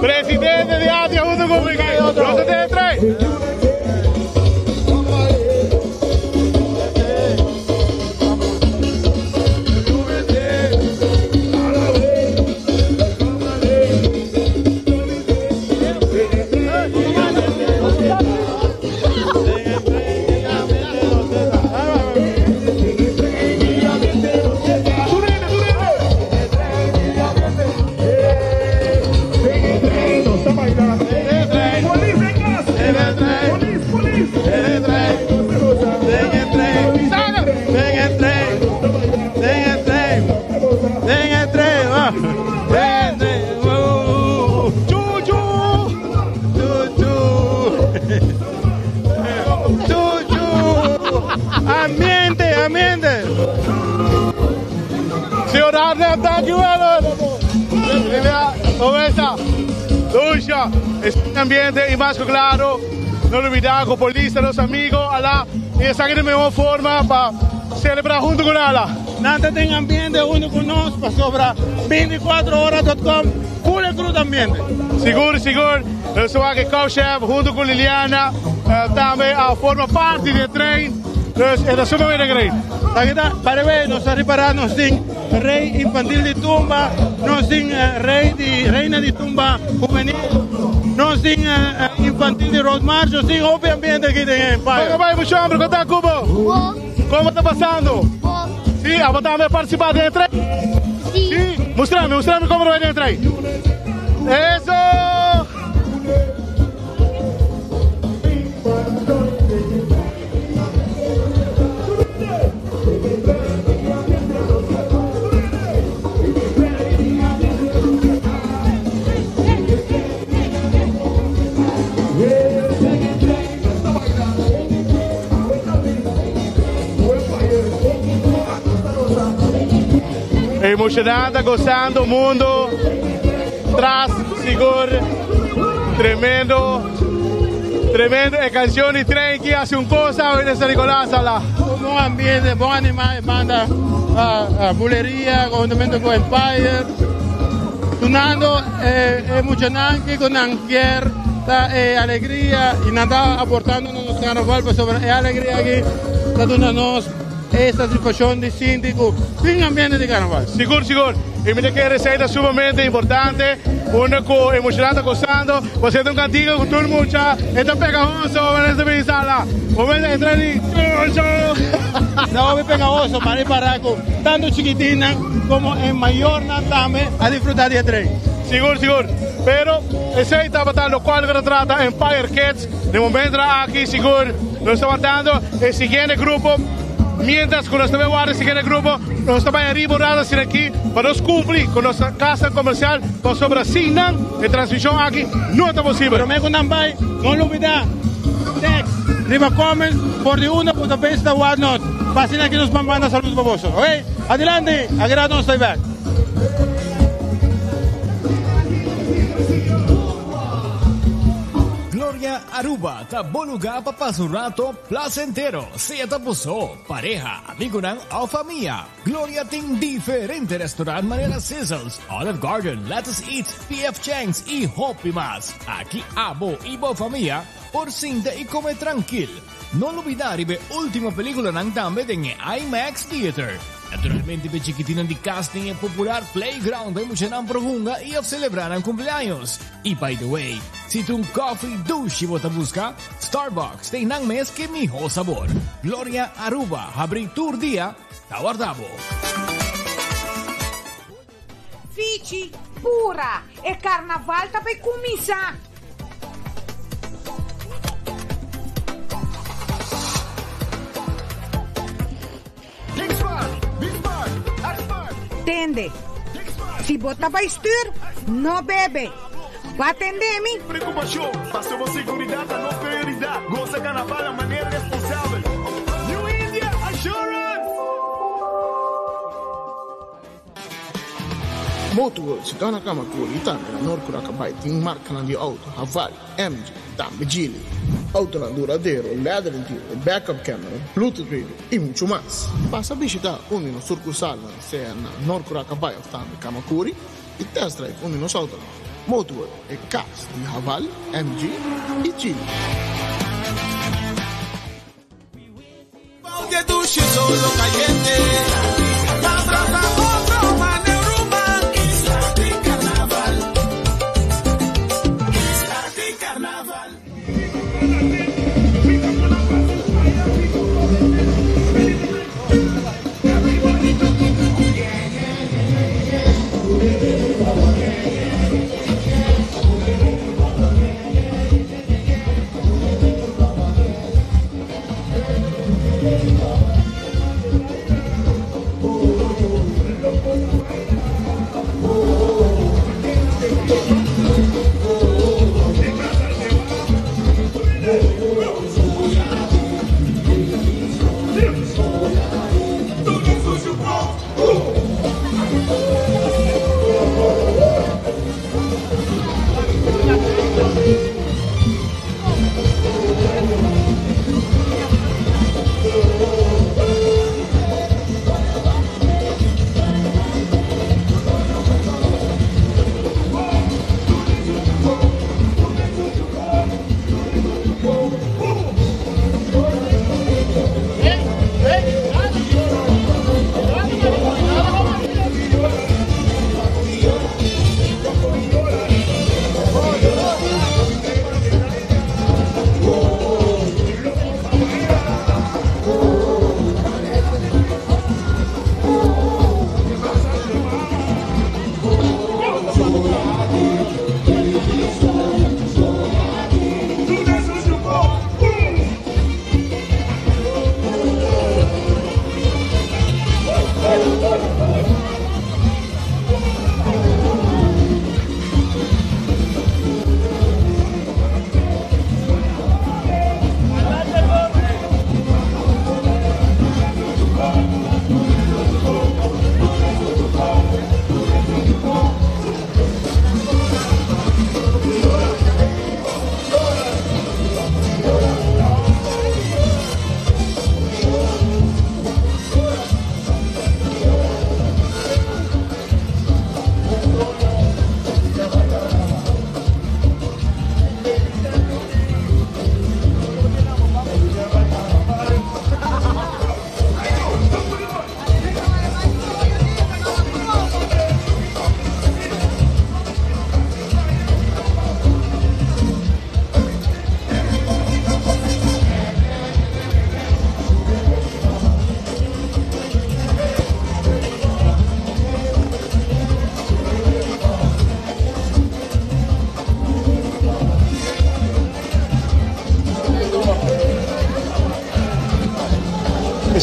Presidente de ATIA junto comigo aqui. Não se te trai. Ambiente, ambiente. Señor Arnhem, thank you, ¿Cómo está? Lucha, es un ambiente y más claro. No olvidar con policía, los amigos, Alá, y están en la mejor forma para celebrar junto con Alá. Nada tem ambiente junto con nos para sobra 24horas.com, full cruz ambiente. Seguro, seguro. Eu sou aqui com o chef, junto com Liliana, também a forma parte do trem. Dus é sumamente great. Aqui está, para ver, nos reparar, nos tem rei infantil de tumba, nos tem rei de, reina de tumba juvenil, nos tem infantil de road march, nos tem open ambiente aqui tem Empire. Vai, vai, mucho hombre, ¿cómo está, Cubo? Como está passando? Sim, a botar a participar do trem? Sim. Sim. Mostrame, mostrame como vai dentro aí. Isso! Emocionante, gozando mundo. Tras, sigur. Tremendo. Tremendo. E canción di trein aki hace un cosa en San Nicolás. Ala. Bon ambiente, bon anima, banda, buleria, conjuntamente cu Empire. Dunando muchanan cu nan kier ta alegria y nan ta aportando na nos carnaval pasobra e alegria aki ta duna nos e satisfaccion di sinti cu tin ambiente di carnaval. Sigur, sigur. Y mi ta kere esey ta sumamente importante. Unda cu e muchanan ta gozando. Bo siente un cantica cu tur mucha e ta pegahoso. Vanessa bisa ala. Momento entra di chocho. Ta hopi pegahoso pa ripara cu tanto chikitinnan como e mayornan tambe a disfruta di e tren. Sigur, sigur. Pero esey tabata locual cu ta trata Empire Kids. Den momento aki sigur nos ta wardando e siguiente grupo. Mientras cu nos ta bay warda e siguiente grupo, nos ta bay ariba un rato asina aki pa nos cumpli cu nos casa comercial pasobra sin nan e transmision aki no ta posibel. Prome cu nan bay, no lubida text riba comments for di unda cu ta pensa ta wak nos pa asina aki nos ban manda saludo pa boso. Ok, adelante, aki rato nos ta bay bek. Gloria Aruba ta bo lugar pa pasa un rato placentero, sea ta bo so, pareha, amigonan of famia. Gloria tin diferente restaurant manera Sizzles, Olive Garden, Lettuce Eats, PF Chang's y hopi mas. Aki abo y bo famia por sinta y come trankil. No lubida riba e ultimo peliculanan tambe den e IMAX Theater. Naturalmente p'e chikitinnan di cas tin e popular playground pa e muchanan por hunga y of celebra nan cumpleaños. Y by the way, si ta un coffee dushi bo ta busca, Starbucks tin nan mes ke miho sabor. Gloria Aruba habri tur dia, ta warda bo. Fichi, pura, e carnaval ta bay cuminsa! Tende, si bo ta bai stuur, no bebe. Bo a tende mi? Preocupacion, paso bo seguridad ta nos prioridad. Goza carnaval na manera responsabel. New India Assurance! Motorworld si ta na Kamakuri y tambe na Noord Curacabai tin marcanan di auto Haval, MG y tambe Geely. Autonan duradero, leather interior, backup camera, bluetooth radio y mucho mas. Pasa bishita un di nos sucursalnan sea na Noord Curacabai of tambe Kamakuri y test drive un di nos autonan. Motorworld, e cas di Haval, MG y Geely.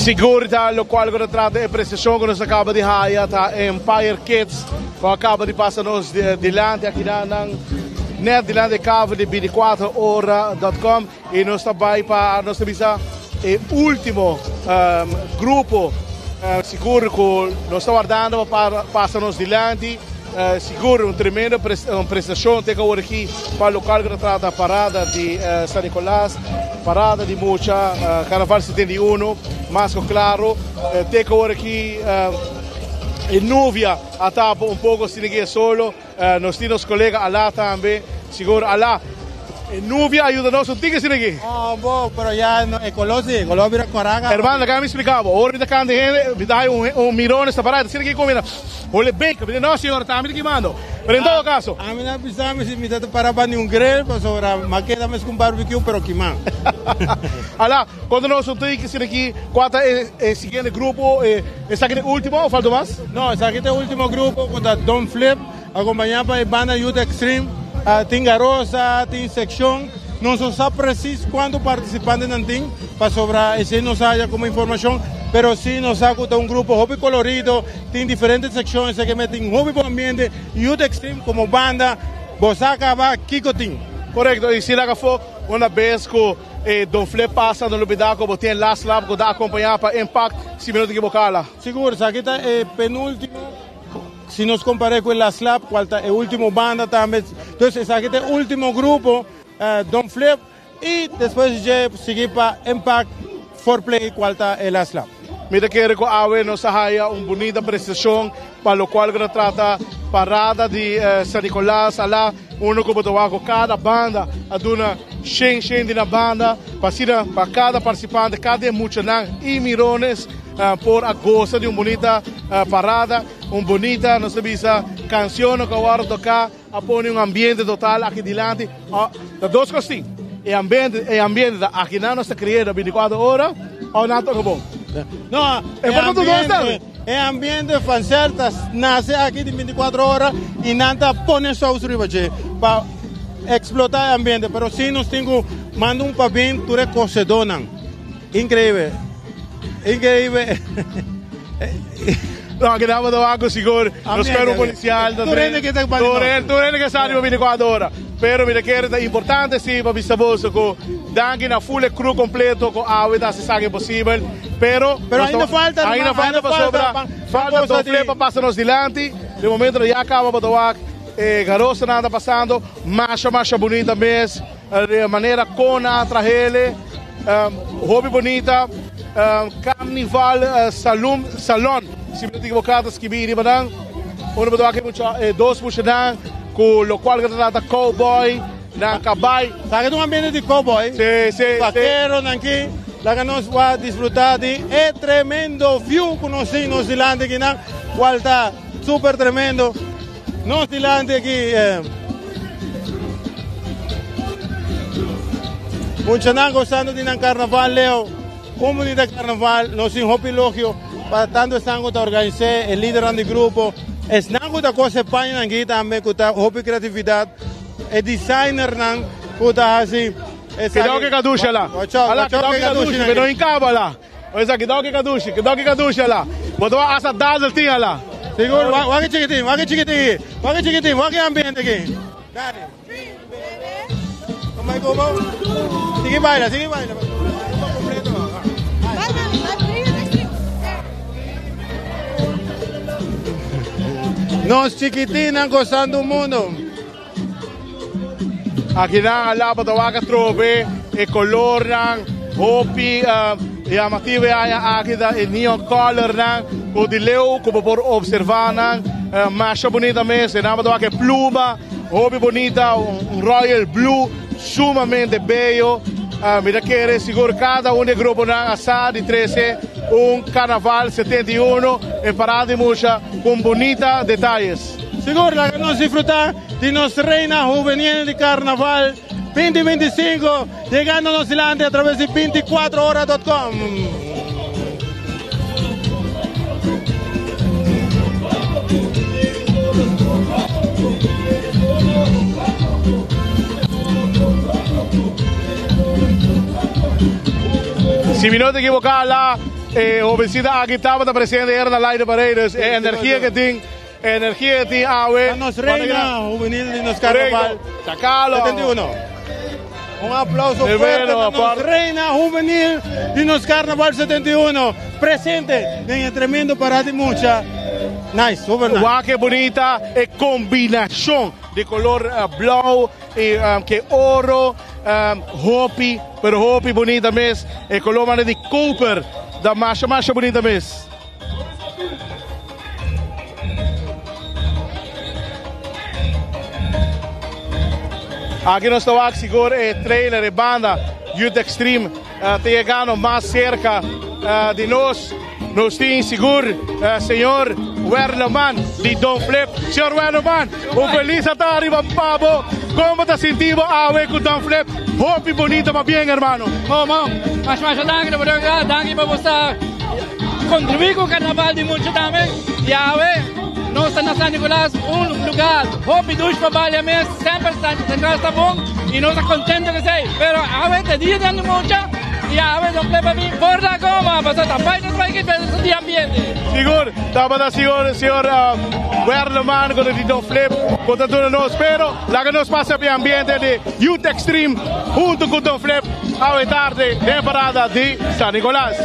Sigur ta locual cu ta trata e prestacion cu nos a caba di haya ta Empire Kids cu a caba di pasa nos dilanti aki na nan net dilanti e cover di 24 ora dot com y nos ta bay pa nos ta bisa e ultimo grupo sigur cu nos ta wardando pa pasa nos dilanti. Sigur un tremendo prestacion te awor aki pa local cu ta trata parada di San Nicolas, parada di mucha, Carnaval 71, mas cu claro te awor aki e nubia a tapa un poco asina ki e solo, nos tin nos colega Ala tambe, sigur Ala e nubia a yuda nos un tiki asina aki. Oh bo, pero ya e color si, e color bira cora caba. Hermano, laga mi splica bo, ora mi ta canta hende, mi ta haya un mirones ta para, asina ki cu mi. Hole bake, mi di no señor, ta ami ta kimando. Pero en todo caso. Ami no a bisa mi si mi ta para banda un grill pasobra mi a keda mes ku un barbecue pero kimá. Ala, konta nos un tiki asina aki, kua ta e siguiente grupo? Esaki ta e ultimo o falta mas? No, esaki ta e ultimo grupo ku ta Don Flip, akompañá pa e banda Youth Extreme. Tin Garosa, tin Sekshon. Nos no sa presis kuantu partisipantenan tin, pasobra esei nos a haya komo informashon, pero sí nos sa ku ta un grupo hopi kolorido, tin diferente sekshon, esei ke mester tin hopi bon ambiente, Youth Extreme komo banda, bo sa kaba kiko tin. Korekto, i si laga afó una bes ku e Don Flip pasa, no lubidá ku bo tin e Last Lap ku ta akompañá pa Impact, si mi no ta ekiboká la. Sigur, esaki ta e penúltimo. Si nos compar'é cu e Last Lap, cual ta e ultimo banda tambe. Dus esaki ta e ultimo grupo, Don Flip, y despues di dje sigui pa Impact Foreplay, cual ta e Last Lap. Mi ta kere cu awe nos a haya un bunita prestacion pa locual cu ta trata parada di San Nicolas ala uno cu bo ta wak cu cada banda a duna shen shen di nan banda pa asina pa cada participante, cada e muchanan y mirones por a goza di un bunita parada. Un bonita, nos ta bisa, cancionnan cu a wordo toca a pone un ambiente total aki dilanti. Ta dos cos tin, e ambiente, e ambiente ta aki nan nos ta creando binticuatro ora of nan toca bon? No, E por ta tur dos tambe. E ambiente vanzelf ta nace aki di binticuatro ora y nan ta pone saus riba dje pa explota e ambiente. Pero si nos tin cu manda un pabien tur e cosedonan. Increíble. Increíble. No, aki damos de algo sigur. Nos cuerpo policial. Tur hende que ta Tur hende que sa riba 24 ora. Pero mi ta kere ta importante si pa bisa boso cu danki na full e crew completo cu awe ta haci esaki posibel. Pero Pero ainda falta, ainda falta pasobra falta Don Flip pa pasa nos dilanti. De momento ya caba pa ta wak e garosanan ta pasando masha masha bunita mes. De manera con a trahele. Hopi bonita Carnival Saloon Salon si mi no ta ekivoká ta skibí riba nan unda bo ta wak e mucha e dos muchanan ku lokual ku ta trata cowboy nan kabai. Sa ke ta un ambiente di cowboy Sí, sí, sí. Vakeronan aki laga nos wak disfrutá di e tremendo view ku nos tin nos dilanti akinan kual ta super tremendo. Nos dilanti aki muchanan gozando di nan carnaval Leo. Un bunita carnaval, nos tin hopi elogio pa tanto esnan cu ta organise, e lidernan di grupo, esnan cu ta cose pañanan aki tambe cu ta hopi creatividad, e designernan cu ta haci esaki. Kidao ke kadushi ala. Ala kidao ke kadushi, pero no hincabo ala. Oye kidao ke kadushi, kidao ke kadushi ala. Bo ta wak hasta dazzle tin ala. Sigur, wak e chikitin, wak e chikitin aki, wak e chikitin, wak e ambiente aki. Dale. Como como? Sigui baila, sigui baila. Nos chikitinnan gozando mundo. Akinan a laba ta wak atrobe e colornan hopi llamativo e aña aki ta e neon colornan cu di leu cu bo por observa nan masha bunita mes e nan ta wak e pluma hopi bunita un royal blue sumamente bello mi ta kere sigur cada un di e gruponan a sa di trece un carnaval 71 e parada di musha con bunita detayes. Sigur laga nos disfruta di nos Reina Juvenil di Carnaval 2025 yegando nos dilanti a traves di 24 hora dot com. Si mi no ta ekivoká la. E hobencita aki tabata presente era na Light Parade, dus e energia que tin, e energia que tin awe. Nos reina juvenil di nos carnaval. Sacalo. 71. Un aplauso De fuerte bueno, pa nos aparte. reina juvenil di nos carnaval 71. Presente den e tremendo parada di mucha. Nice, super nice. Wak e bunita e combinacion di color blauw y ke oro, hopi, pero hopi bunita mes. E color manera di koper ta masha masha bunita mes. Aki nos ta wak sigur e trailer, e banda Youth Extreme ta yegando mas cerca di nos. Nos tin sigur señor Werleman di Don Flip. Señor Werleman, un feliz atardi pa pa bo. Con bo ta sinti bo awe cu Don Flip? Hopi bonito pa bien, hermano. Oh, man. Masha, masha danki, no por danki pa bo sa contribui cu carnaval di mucha tambe. Y awe nos ta na San Nicolas, un lugar hopi dushi pa balia mes. Semper San Nicolas ta bon y nos ta contento cu esey. Pero awe ta dia di mucha y awe Don Flip a bin por la goma. Pasobra ta bay nos bay kita su di ambiente. Sigur, tabata sigur señor Werleman cu ta di Don Flip cu ta duna nos. Pero laga nos pasa p'e ambiente di Youth Extreme hunto cu Don Flip awe tarde den e parada di San Nicolas.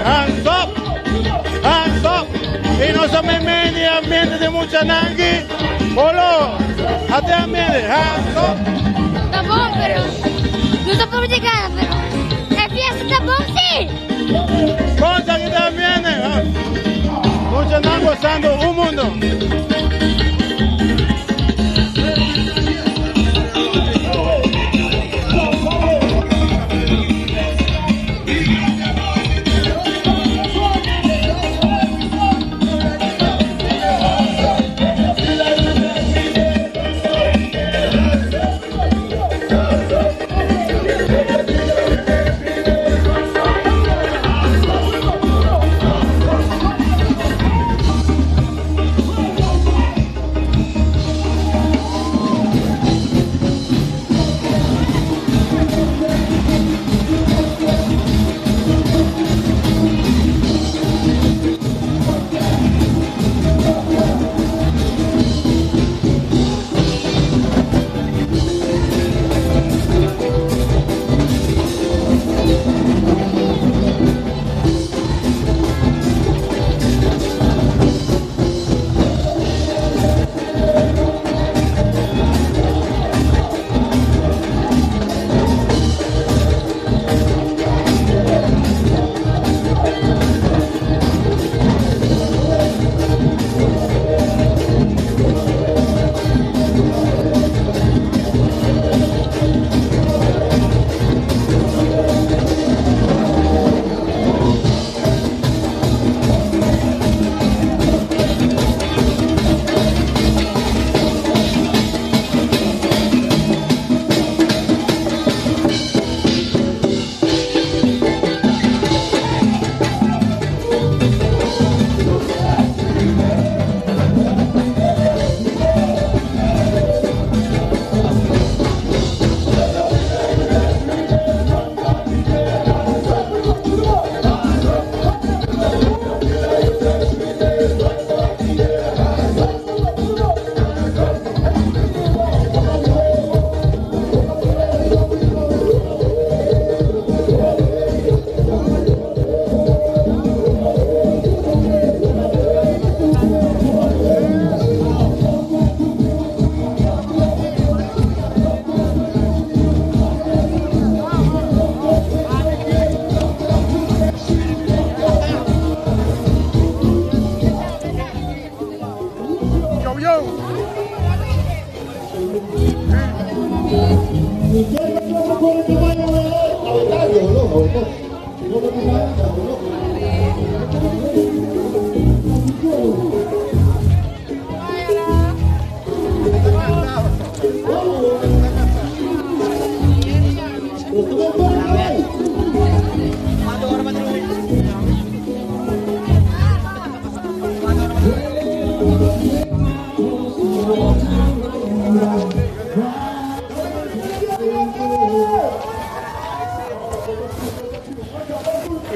Hands up! Hands up! Y nos ta meimei di ambiente di muchanan aki. Olo! Ate ambiente! Hands up! Ta bon, pero no ta por di gana, pero e fiesta ta bon si! Concha ki ta ambiente! Muchanan gozando un mundo!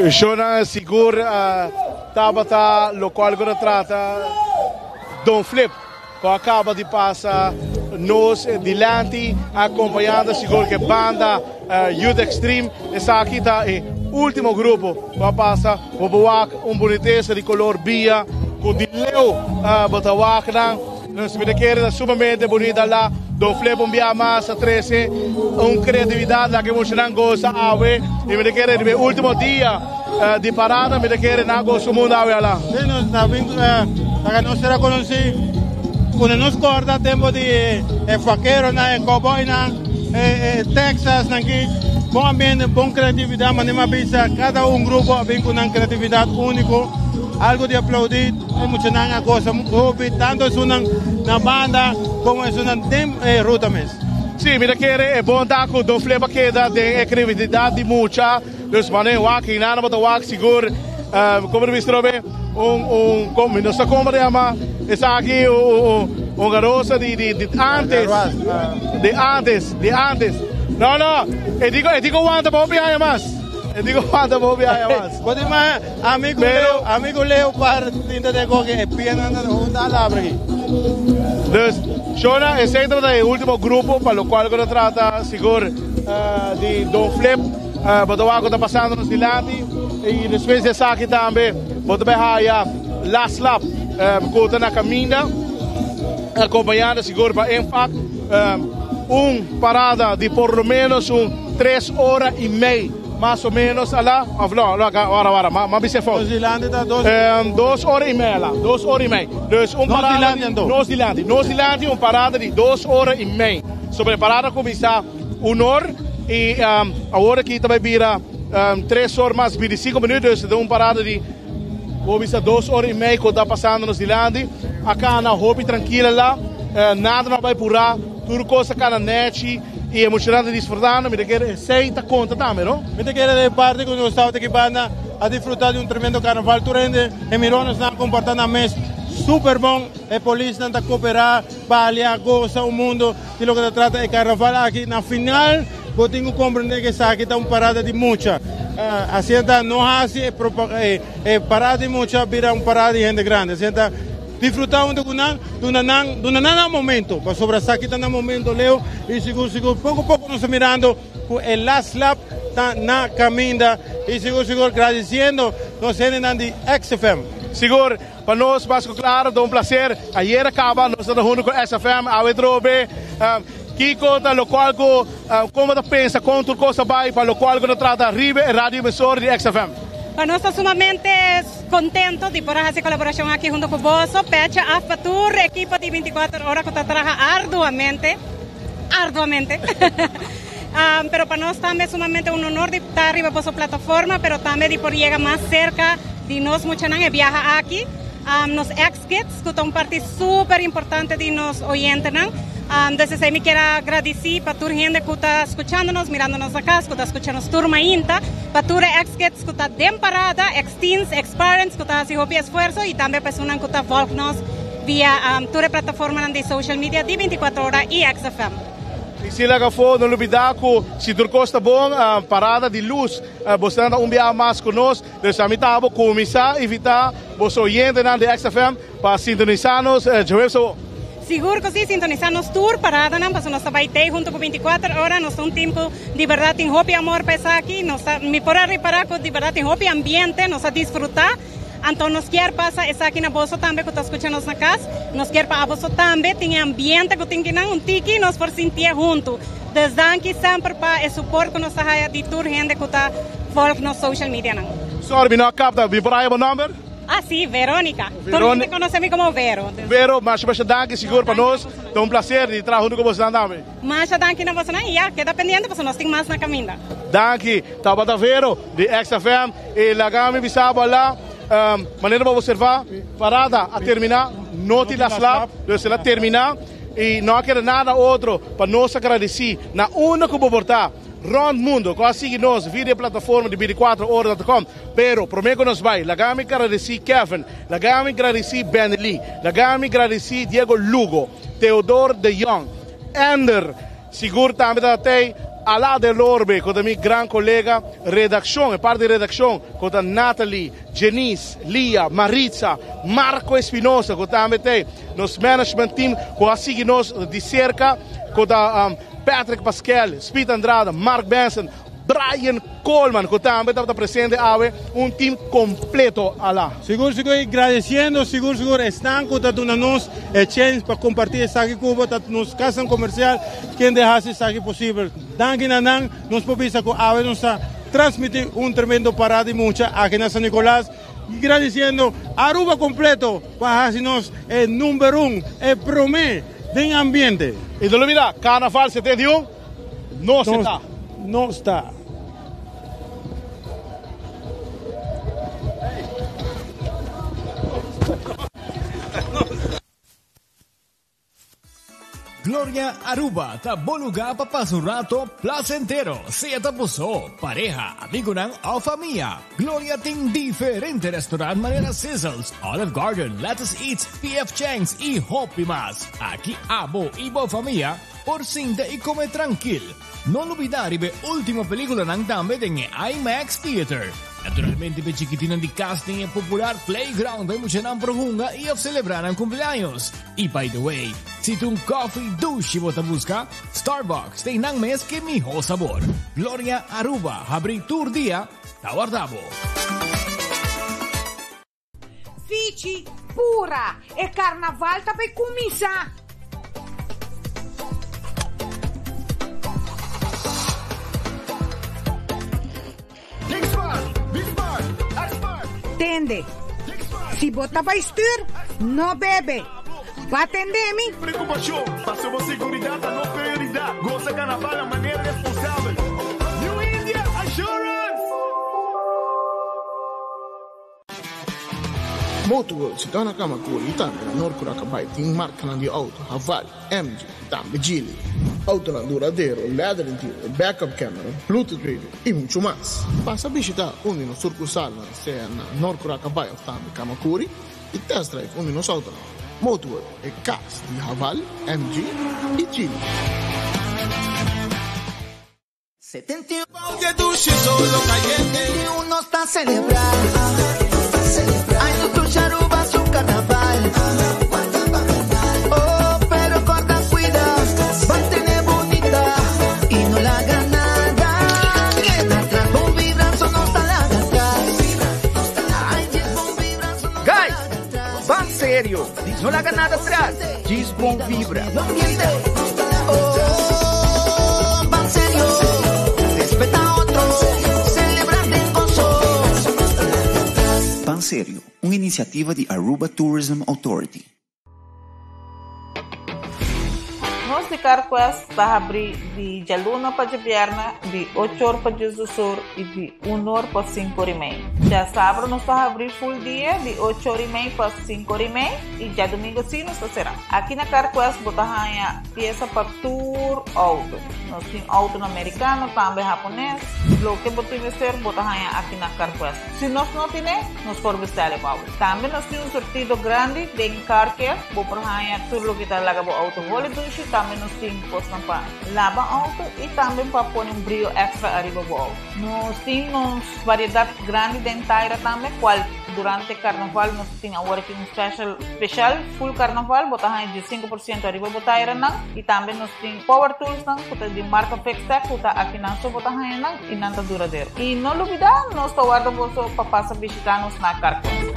Shona sigur tabata locual cu ta trata Don Flip cu a caba di pasa nos dilanti acompañando sigur cu e banda Youth Extreme. Esaki ta e ultimo grupo cu a pasa. Bo por wak un bunitesa di color bia cu di leu bo ta wak nan. Nos mi ta kere ta sumamente bunita la Don Flip un bia mas a trece un creatividad la ke muchanan goza awe y mi ta kere riba e ultimo dia di parada mi ta kere nan goza mundo awe ala. Sí, nos ta bin laga nos ser conoci cuando nos corda tempo di e vaqueronan, e cowboynan, e Texas nan ki bon ambiente, bon creatividad, manera mi a bisa cada un grupo a bin cu nan creatividad unico, algo di aplaudi. E muchanan a gosa hopi, tanto esunnan na banda como esunnan den e ruta mes. Sí, mi ta kere e bon ta cu Don Flip a keda den e creatividad di mucha, dus mane wak y nada bo ta wak sigur, como ta bisa trobe, un, un, como, mi no sa como ta yama esaki, un, un garosa di, di, di antes, di antes, di antes. No, no, e dico, e dico wanta pa hopi aña mas, e dico wanta pa hopi aña mas. Bo tin mas Ami ku Leo, ami ku Leo par tinta den koke e pianan ta hunta a labra aki. Dus, Shona, esei tabata e ultimo grupo pa lokual ku ta trata sigur di Don Flip. Bo ta wak ku ta pasando nos dilanti i despues di esaki tambe bo ta bai haya Last Lap ku ta na kaminda akompañando sigur pa Infact. Un parada di por lo menos un tres ora i mei. Mas o menos ala, of no, no, ora, ora, ma, ma bisa fout. Nos dilanti ta dos. Dos ora y mei ala, dos ora y mei. Dus un Nos parada dilanti di, anto. Nos dilanti, nos dilanti un parada di dos ora y mei. Sobre e parada cuminsa un or y awor aki ta bay bira tres or mas binticinco minuut, dus ta un parada di bo bisa dos ora y mei cu ta pasando nos dilanti. A cana hopi trankila la, nada no a bay pura. Tur cos a cana nechi y e muchanan ta disfrutando, mi ta kere esey ta conta tambe, no? Mi ta kere den parti cu nos tabata aki banda a disfruta di un tremendo carnaval. Tur hende e mironosnan a comporta nan mes super bon. E polisnan ta coopera, balia, goza un mundo di loke ta trata e carnaval aki. Na final bo tin cu comprende cu esaki ta un parada di mucha. Asina ta no haci e parada di mucha bira un parada di hende grandi. Asina ta. Disfrutá huntu ku nan, duna nan, duna nan nan momento, pasobra esaki ta nan momento leu i sigur sigur poko poko nos ta mirando ku e last lap ta na kaminda i sigur sigur gradisiendo nos hendenan di XFM. Sigur, pa nos mas ku klaro ta un plaser. Ayer a kaba nos ta huntu ku XFM, awe trobe. Kiko ta lokual ku kon bo ta pensa kon tur kos ta bai pa lokual ku ta trata riba e radio emisor di XFM? Pa nos ta sumamente Contento di por a haci colaboracion aki hunto cu boso. Pecha af pa tur ekipo di 24 ora cu ta traha arduamente, arduamente. Pero pa nos tambe sumamente un honor di ta riba boso plataforma, pero tambe di por yega mas cerca di nos muchanan e biaha aki. Nos ex-kids cu ta un parti super importante di nos oyentenan. Desde esey mi kier a gradici pa tur hende cu ta scuchando nos, mirando nos na cas, cu ta scucha nos tur mainta, pa tur e ex-kids cu ta den parada, ex-teens, ex-parents cu ta haci hopi esfuerzo y tambe personan cu ta volg nos via tur e plataformanan di social media di 24 ora y XFM. Y si laga afo, no lubida cu si tur cos ta bon, parada di luz, bosonan ta un biaha mas cu nos. Dus ami ta abo cuminsa invita boso oyentenan di XFM pa sintonisa nos djaweps awo. Sigur cu si, sintonisa nos tur paradanan pasobra nos ta bay tey hunto cu 24 ora, nos ta un team cu di berdad tin hopi amor pa esaki, nos ta, mi por a ripara cu di berdad tin hopi ambiente, nos a disfruta, anto nos kier pasa esaki na boso tambe cu ta scucha nos na cas, nos kier pa aboso tambe tin e ambiente cu tin kinan un tiki nos por sintié hunto. Dus danki semper pa e support cu nos ta haya di tur hende cu ta volg nos social medianan. Sorry, mi no a capta, mi por haya bo nomber? Ah si, Veronica. Tur hende conoce mi como Vero. Vero, masha masha danki sigur pa nos. Ta un placer di traha hunto cu bosonan tambe. Masha danki na bosonan y ya, keda pendiente pasobra nos tin mas na caminda. Danki. Tabata Vero di XFM y laga mi bisa bo ala, manera bo a observa, parada a termina, no tin la slap, dus el a termina y no a keda nada otro pa nos agradeci na unda cu bo por ta rond mundo cu a sigui nos via di e plataforma di 24 ora com. Pero prome cu nos bay, laga mi gradeci Kevin, laga mi gradeci Benny Lee, laga mi gradeci Diego Lugo, Theodore de Jong, Ender, sigur tambe ta tey. Ala del Orbe, ku ta mi gran kolega, redakshon, e parti di redakshon, ku ta Nathalie, Jenice, Lia, Maritza, Marco Espinosa, ku tambe ta nos management team, ku a sigui nos di serka, ku ta Patrick Paskel, Speed Andrada, Mark Benson, Brian Coleman, ku tambe tabata presente awe, un team kompleto ala. Sigur sigur y gradeciendo sigur sigur esnan cu ta duna nos e chens pa comparti esaki cu bo ta nos casnan comercial kende haci esaki posibel. Danki na nan nos por bisa cu awe nos ta transmiti un tremendo parada di mucha aki na San Nicolas y gradeciendo Aruba completo pa haci nos e number un, e prome den ambiente. Y no lubida, Carnaval 71 no se ta. No sta. Gloria Aruba ta bo lugar pa pasa un rato placentero, sea ta bo so, pareha, amigonan of famia. Gloria tin diferente restaurant manera Sizzles, Olive Garden, Lettuce Eats, PF Chang's y hopi mas. Aki abo y bo famia por sinta y come trankil. No lubida riba e ultimo peliculanan tambe den e IMAX Theater. Naturalmente p'e chikitinan di cas tin e popular playground pa e muchanan por hunga y of celebra nan cumpleaños. Y by the way, si ta un coffee dushi bo ta busca, Starbucks tin nan mes ke miho sabor. Gloria Aruba habri tur dia ta warda bo. Fichi, Pura! E karnaval ta bay kuminsá! Tende, si bo ta bay stuur, no bebe. Ba tende mi? Preocupacion, paso bo seguridad ta nos prioridad. Goza carnaval na manera responsabel. New India Assurance! Motorworld si ta na Camacuri y tambe na Noord Curacabai tin marcanan di auto Haval, MG y tambe Geely. Autonan duradero, leather interior, backup camera, bluetooth radio y mucho mas. Pasa bishita un di nos surcusalnan sea na Noord Curacabai of tambe Camacuri y test drive un di nos autonan. Motorworld, e cas di Haval, MG y Geely. 71 nos ta celebra. Ay, nos dushi Aruba su carnaval. Oh, pero corda cuida, mantene bunita y no laga nada keda atras. Bon vibra, so no ta laga atras. Ay, yes, bon vibra, so no ta Guys, ban serio, no laga nada atras, djis bon vibra. Oh, ban serio, respeta otro, celebra den gozo. Ban Serio, un iniciativa di Aruba Tourism Authority. Nos di CarQuest ta habrí di djaluna pa djabièrnè di ocho or pa diesdos or i di un or pa sinku or i mei. Djasabra nos ta habrí ful dia di ocho or i mei pa sinku or i mei i djadumingu sí nos ta será. Aki na CarQuest bo ta haña piesa pa tur outo. Nos tin outonan merikano, tambe hapones. Loke bo tin mester bo ta haña aki na CarQuest. Si nos no tine, nos por bestel e pa bo. Tambe nos tin un surtido grandi den car care. Bo por haña tur loke ta laga bo outo holi dushi. Tambe nos tin kosnan pa laba outo i tambe pa pone un brio extra ariba bo outo. Nos tin nos variedat grandi den taira tambe, kual durante karnaval nos tin awor aki un special special full karnaval. Bo ta haña 15% ariba bo tairanan. I tambe nos tin power toolsnan ku ta di marka Fixtech ku ta akinan so bo ta haña nan i nan ta duradero. I no lubidá nos ta warda boso pa pasa bishitá nos na Carquest.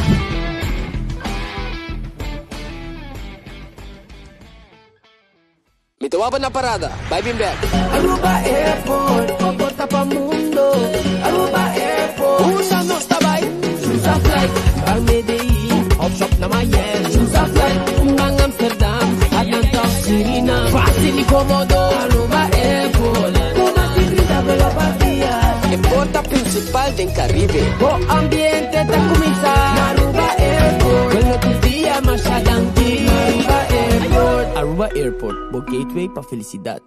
Mi ta waba na parada, bai bin bek. Aruba Airport, bo porta pa mundo. Aruba Airport, Usa nos ta bai. Choose a flight, bang Medellin, hop shop na Miami. Choose a flight, bang Amsterdam, Atlanta of Suriname. Facil y comodo, Aruba Airport. Cu mas di 30 vuelo pa dia. E porta principal den Caribe. Bo ambiente ta cuminsa na Aruba Airport. Bueno tur dia masha danki. Aruba Airport. Aruba Airport, bo gateway pa felicidad.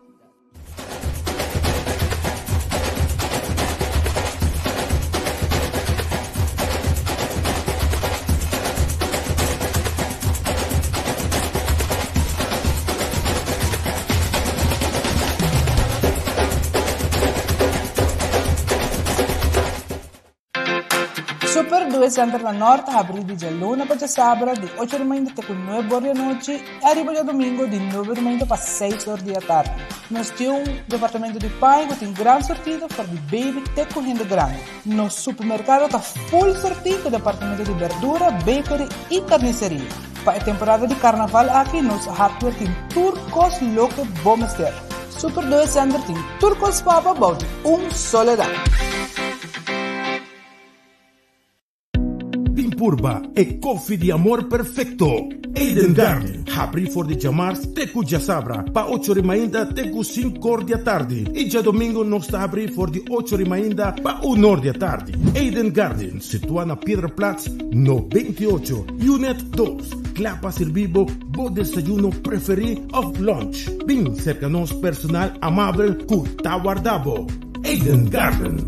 Super Due Center na Nort ta habrí di djaluna pa djasabra di ocho di mainta te ku nuebe or di anochi i ariba djadumingu di nuebe di mainta pa seis or di atardi. Nos tin un departamento di paña ku tin gran sortido for di baby te ku hende grandi. Nos supermerkado ta full sortí ku departamento di berdura, bakery i karniseria. Pa e temporada di karnaval aki nos hardware tin tur kos loke bo mester. Super Due Center tin tur kos pa bo bou di un solo dak. Bin purba e koffie di amor perfecto. Eden Garden, habri for di djamars te ku djasabra pa ocho ri mainta te ku sinkor di atardi i djadomingo nos ta habri for di ocho ri mainta pa unor di atardi. Eden Garden, situa na Piedra Plat no 28, Unit dos, kla pa sirbi bo bo desayuno preferi of lunch. Bin serka nos personal amabel ku ta warda bo. Eden Garden.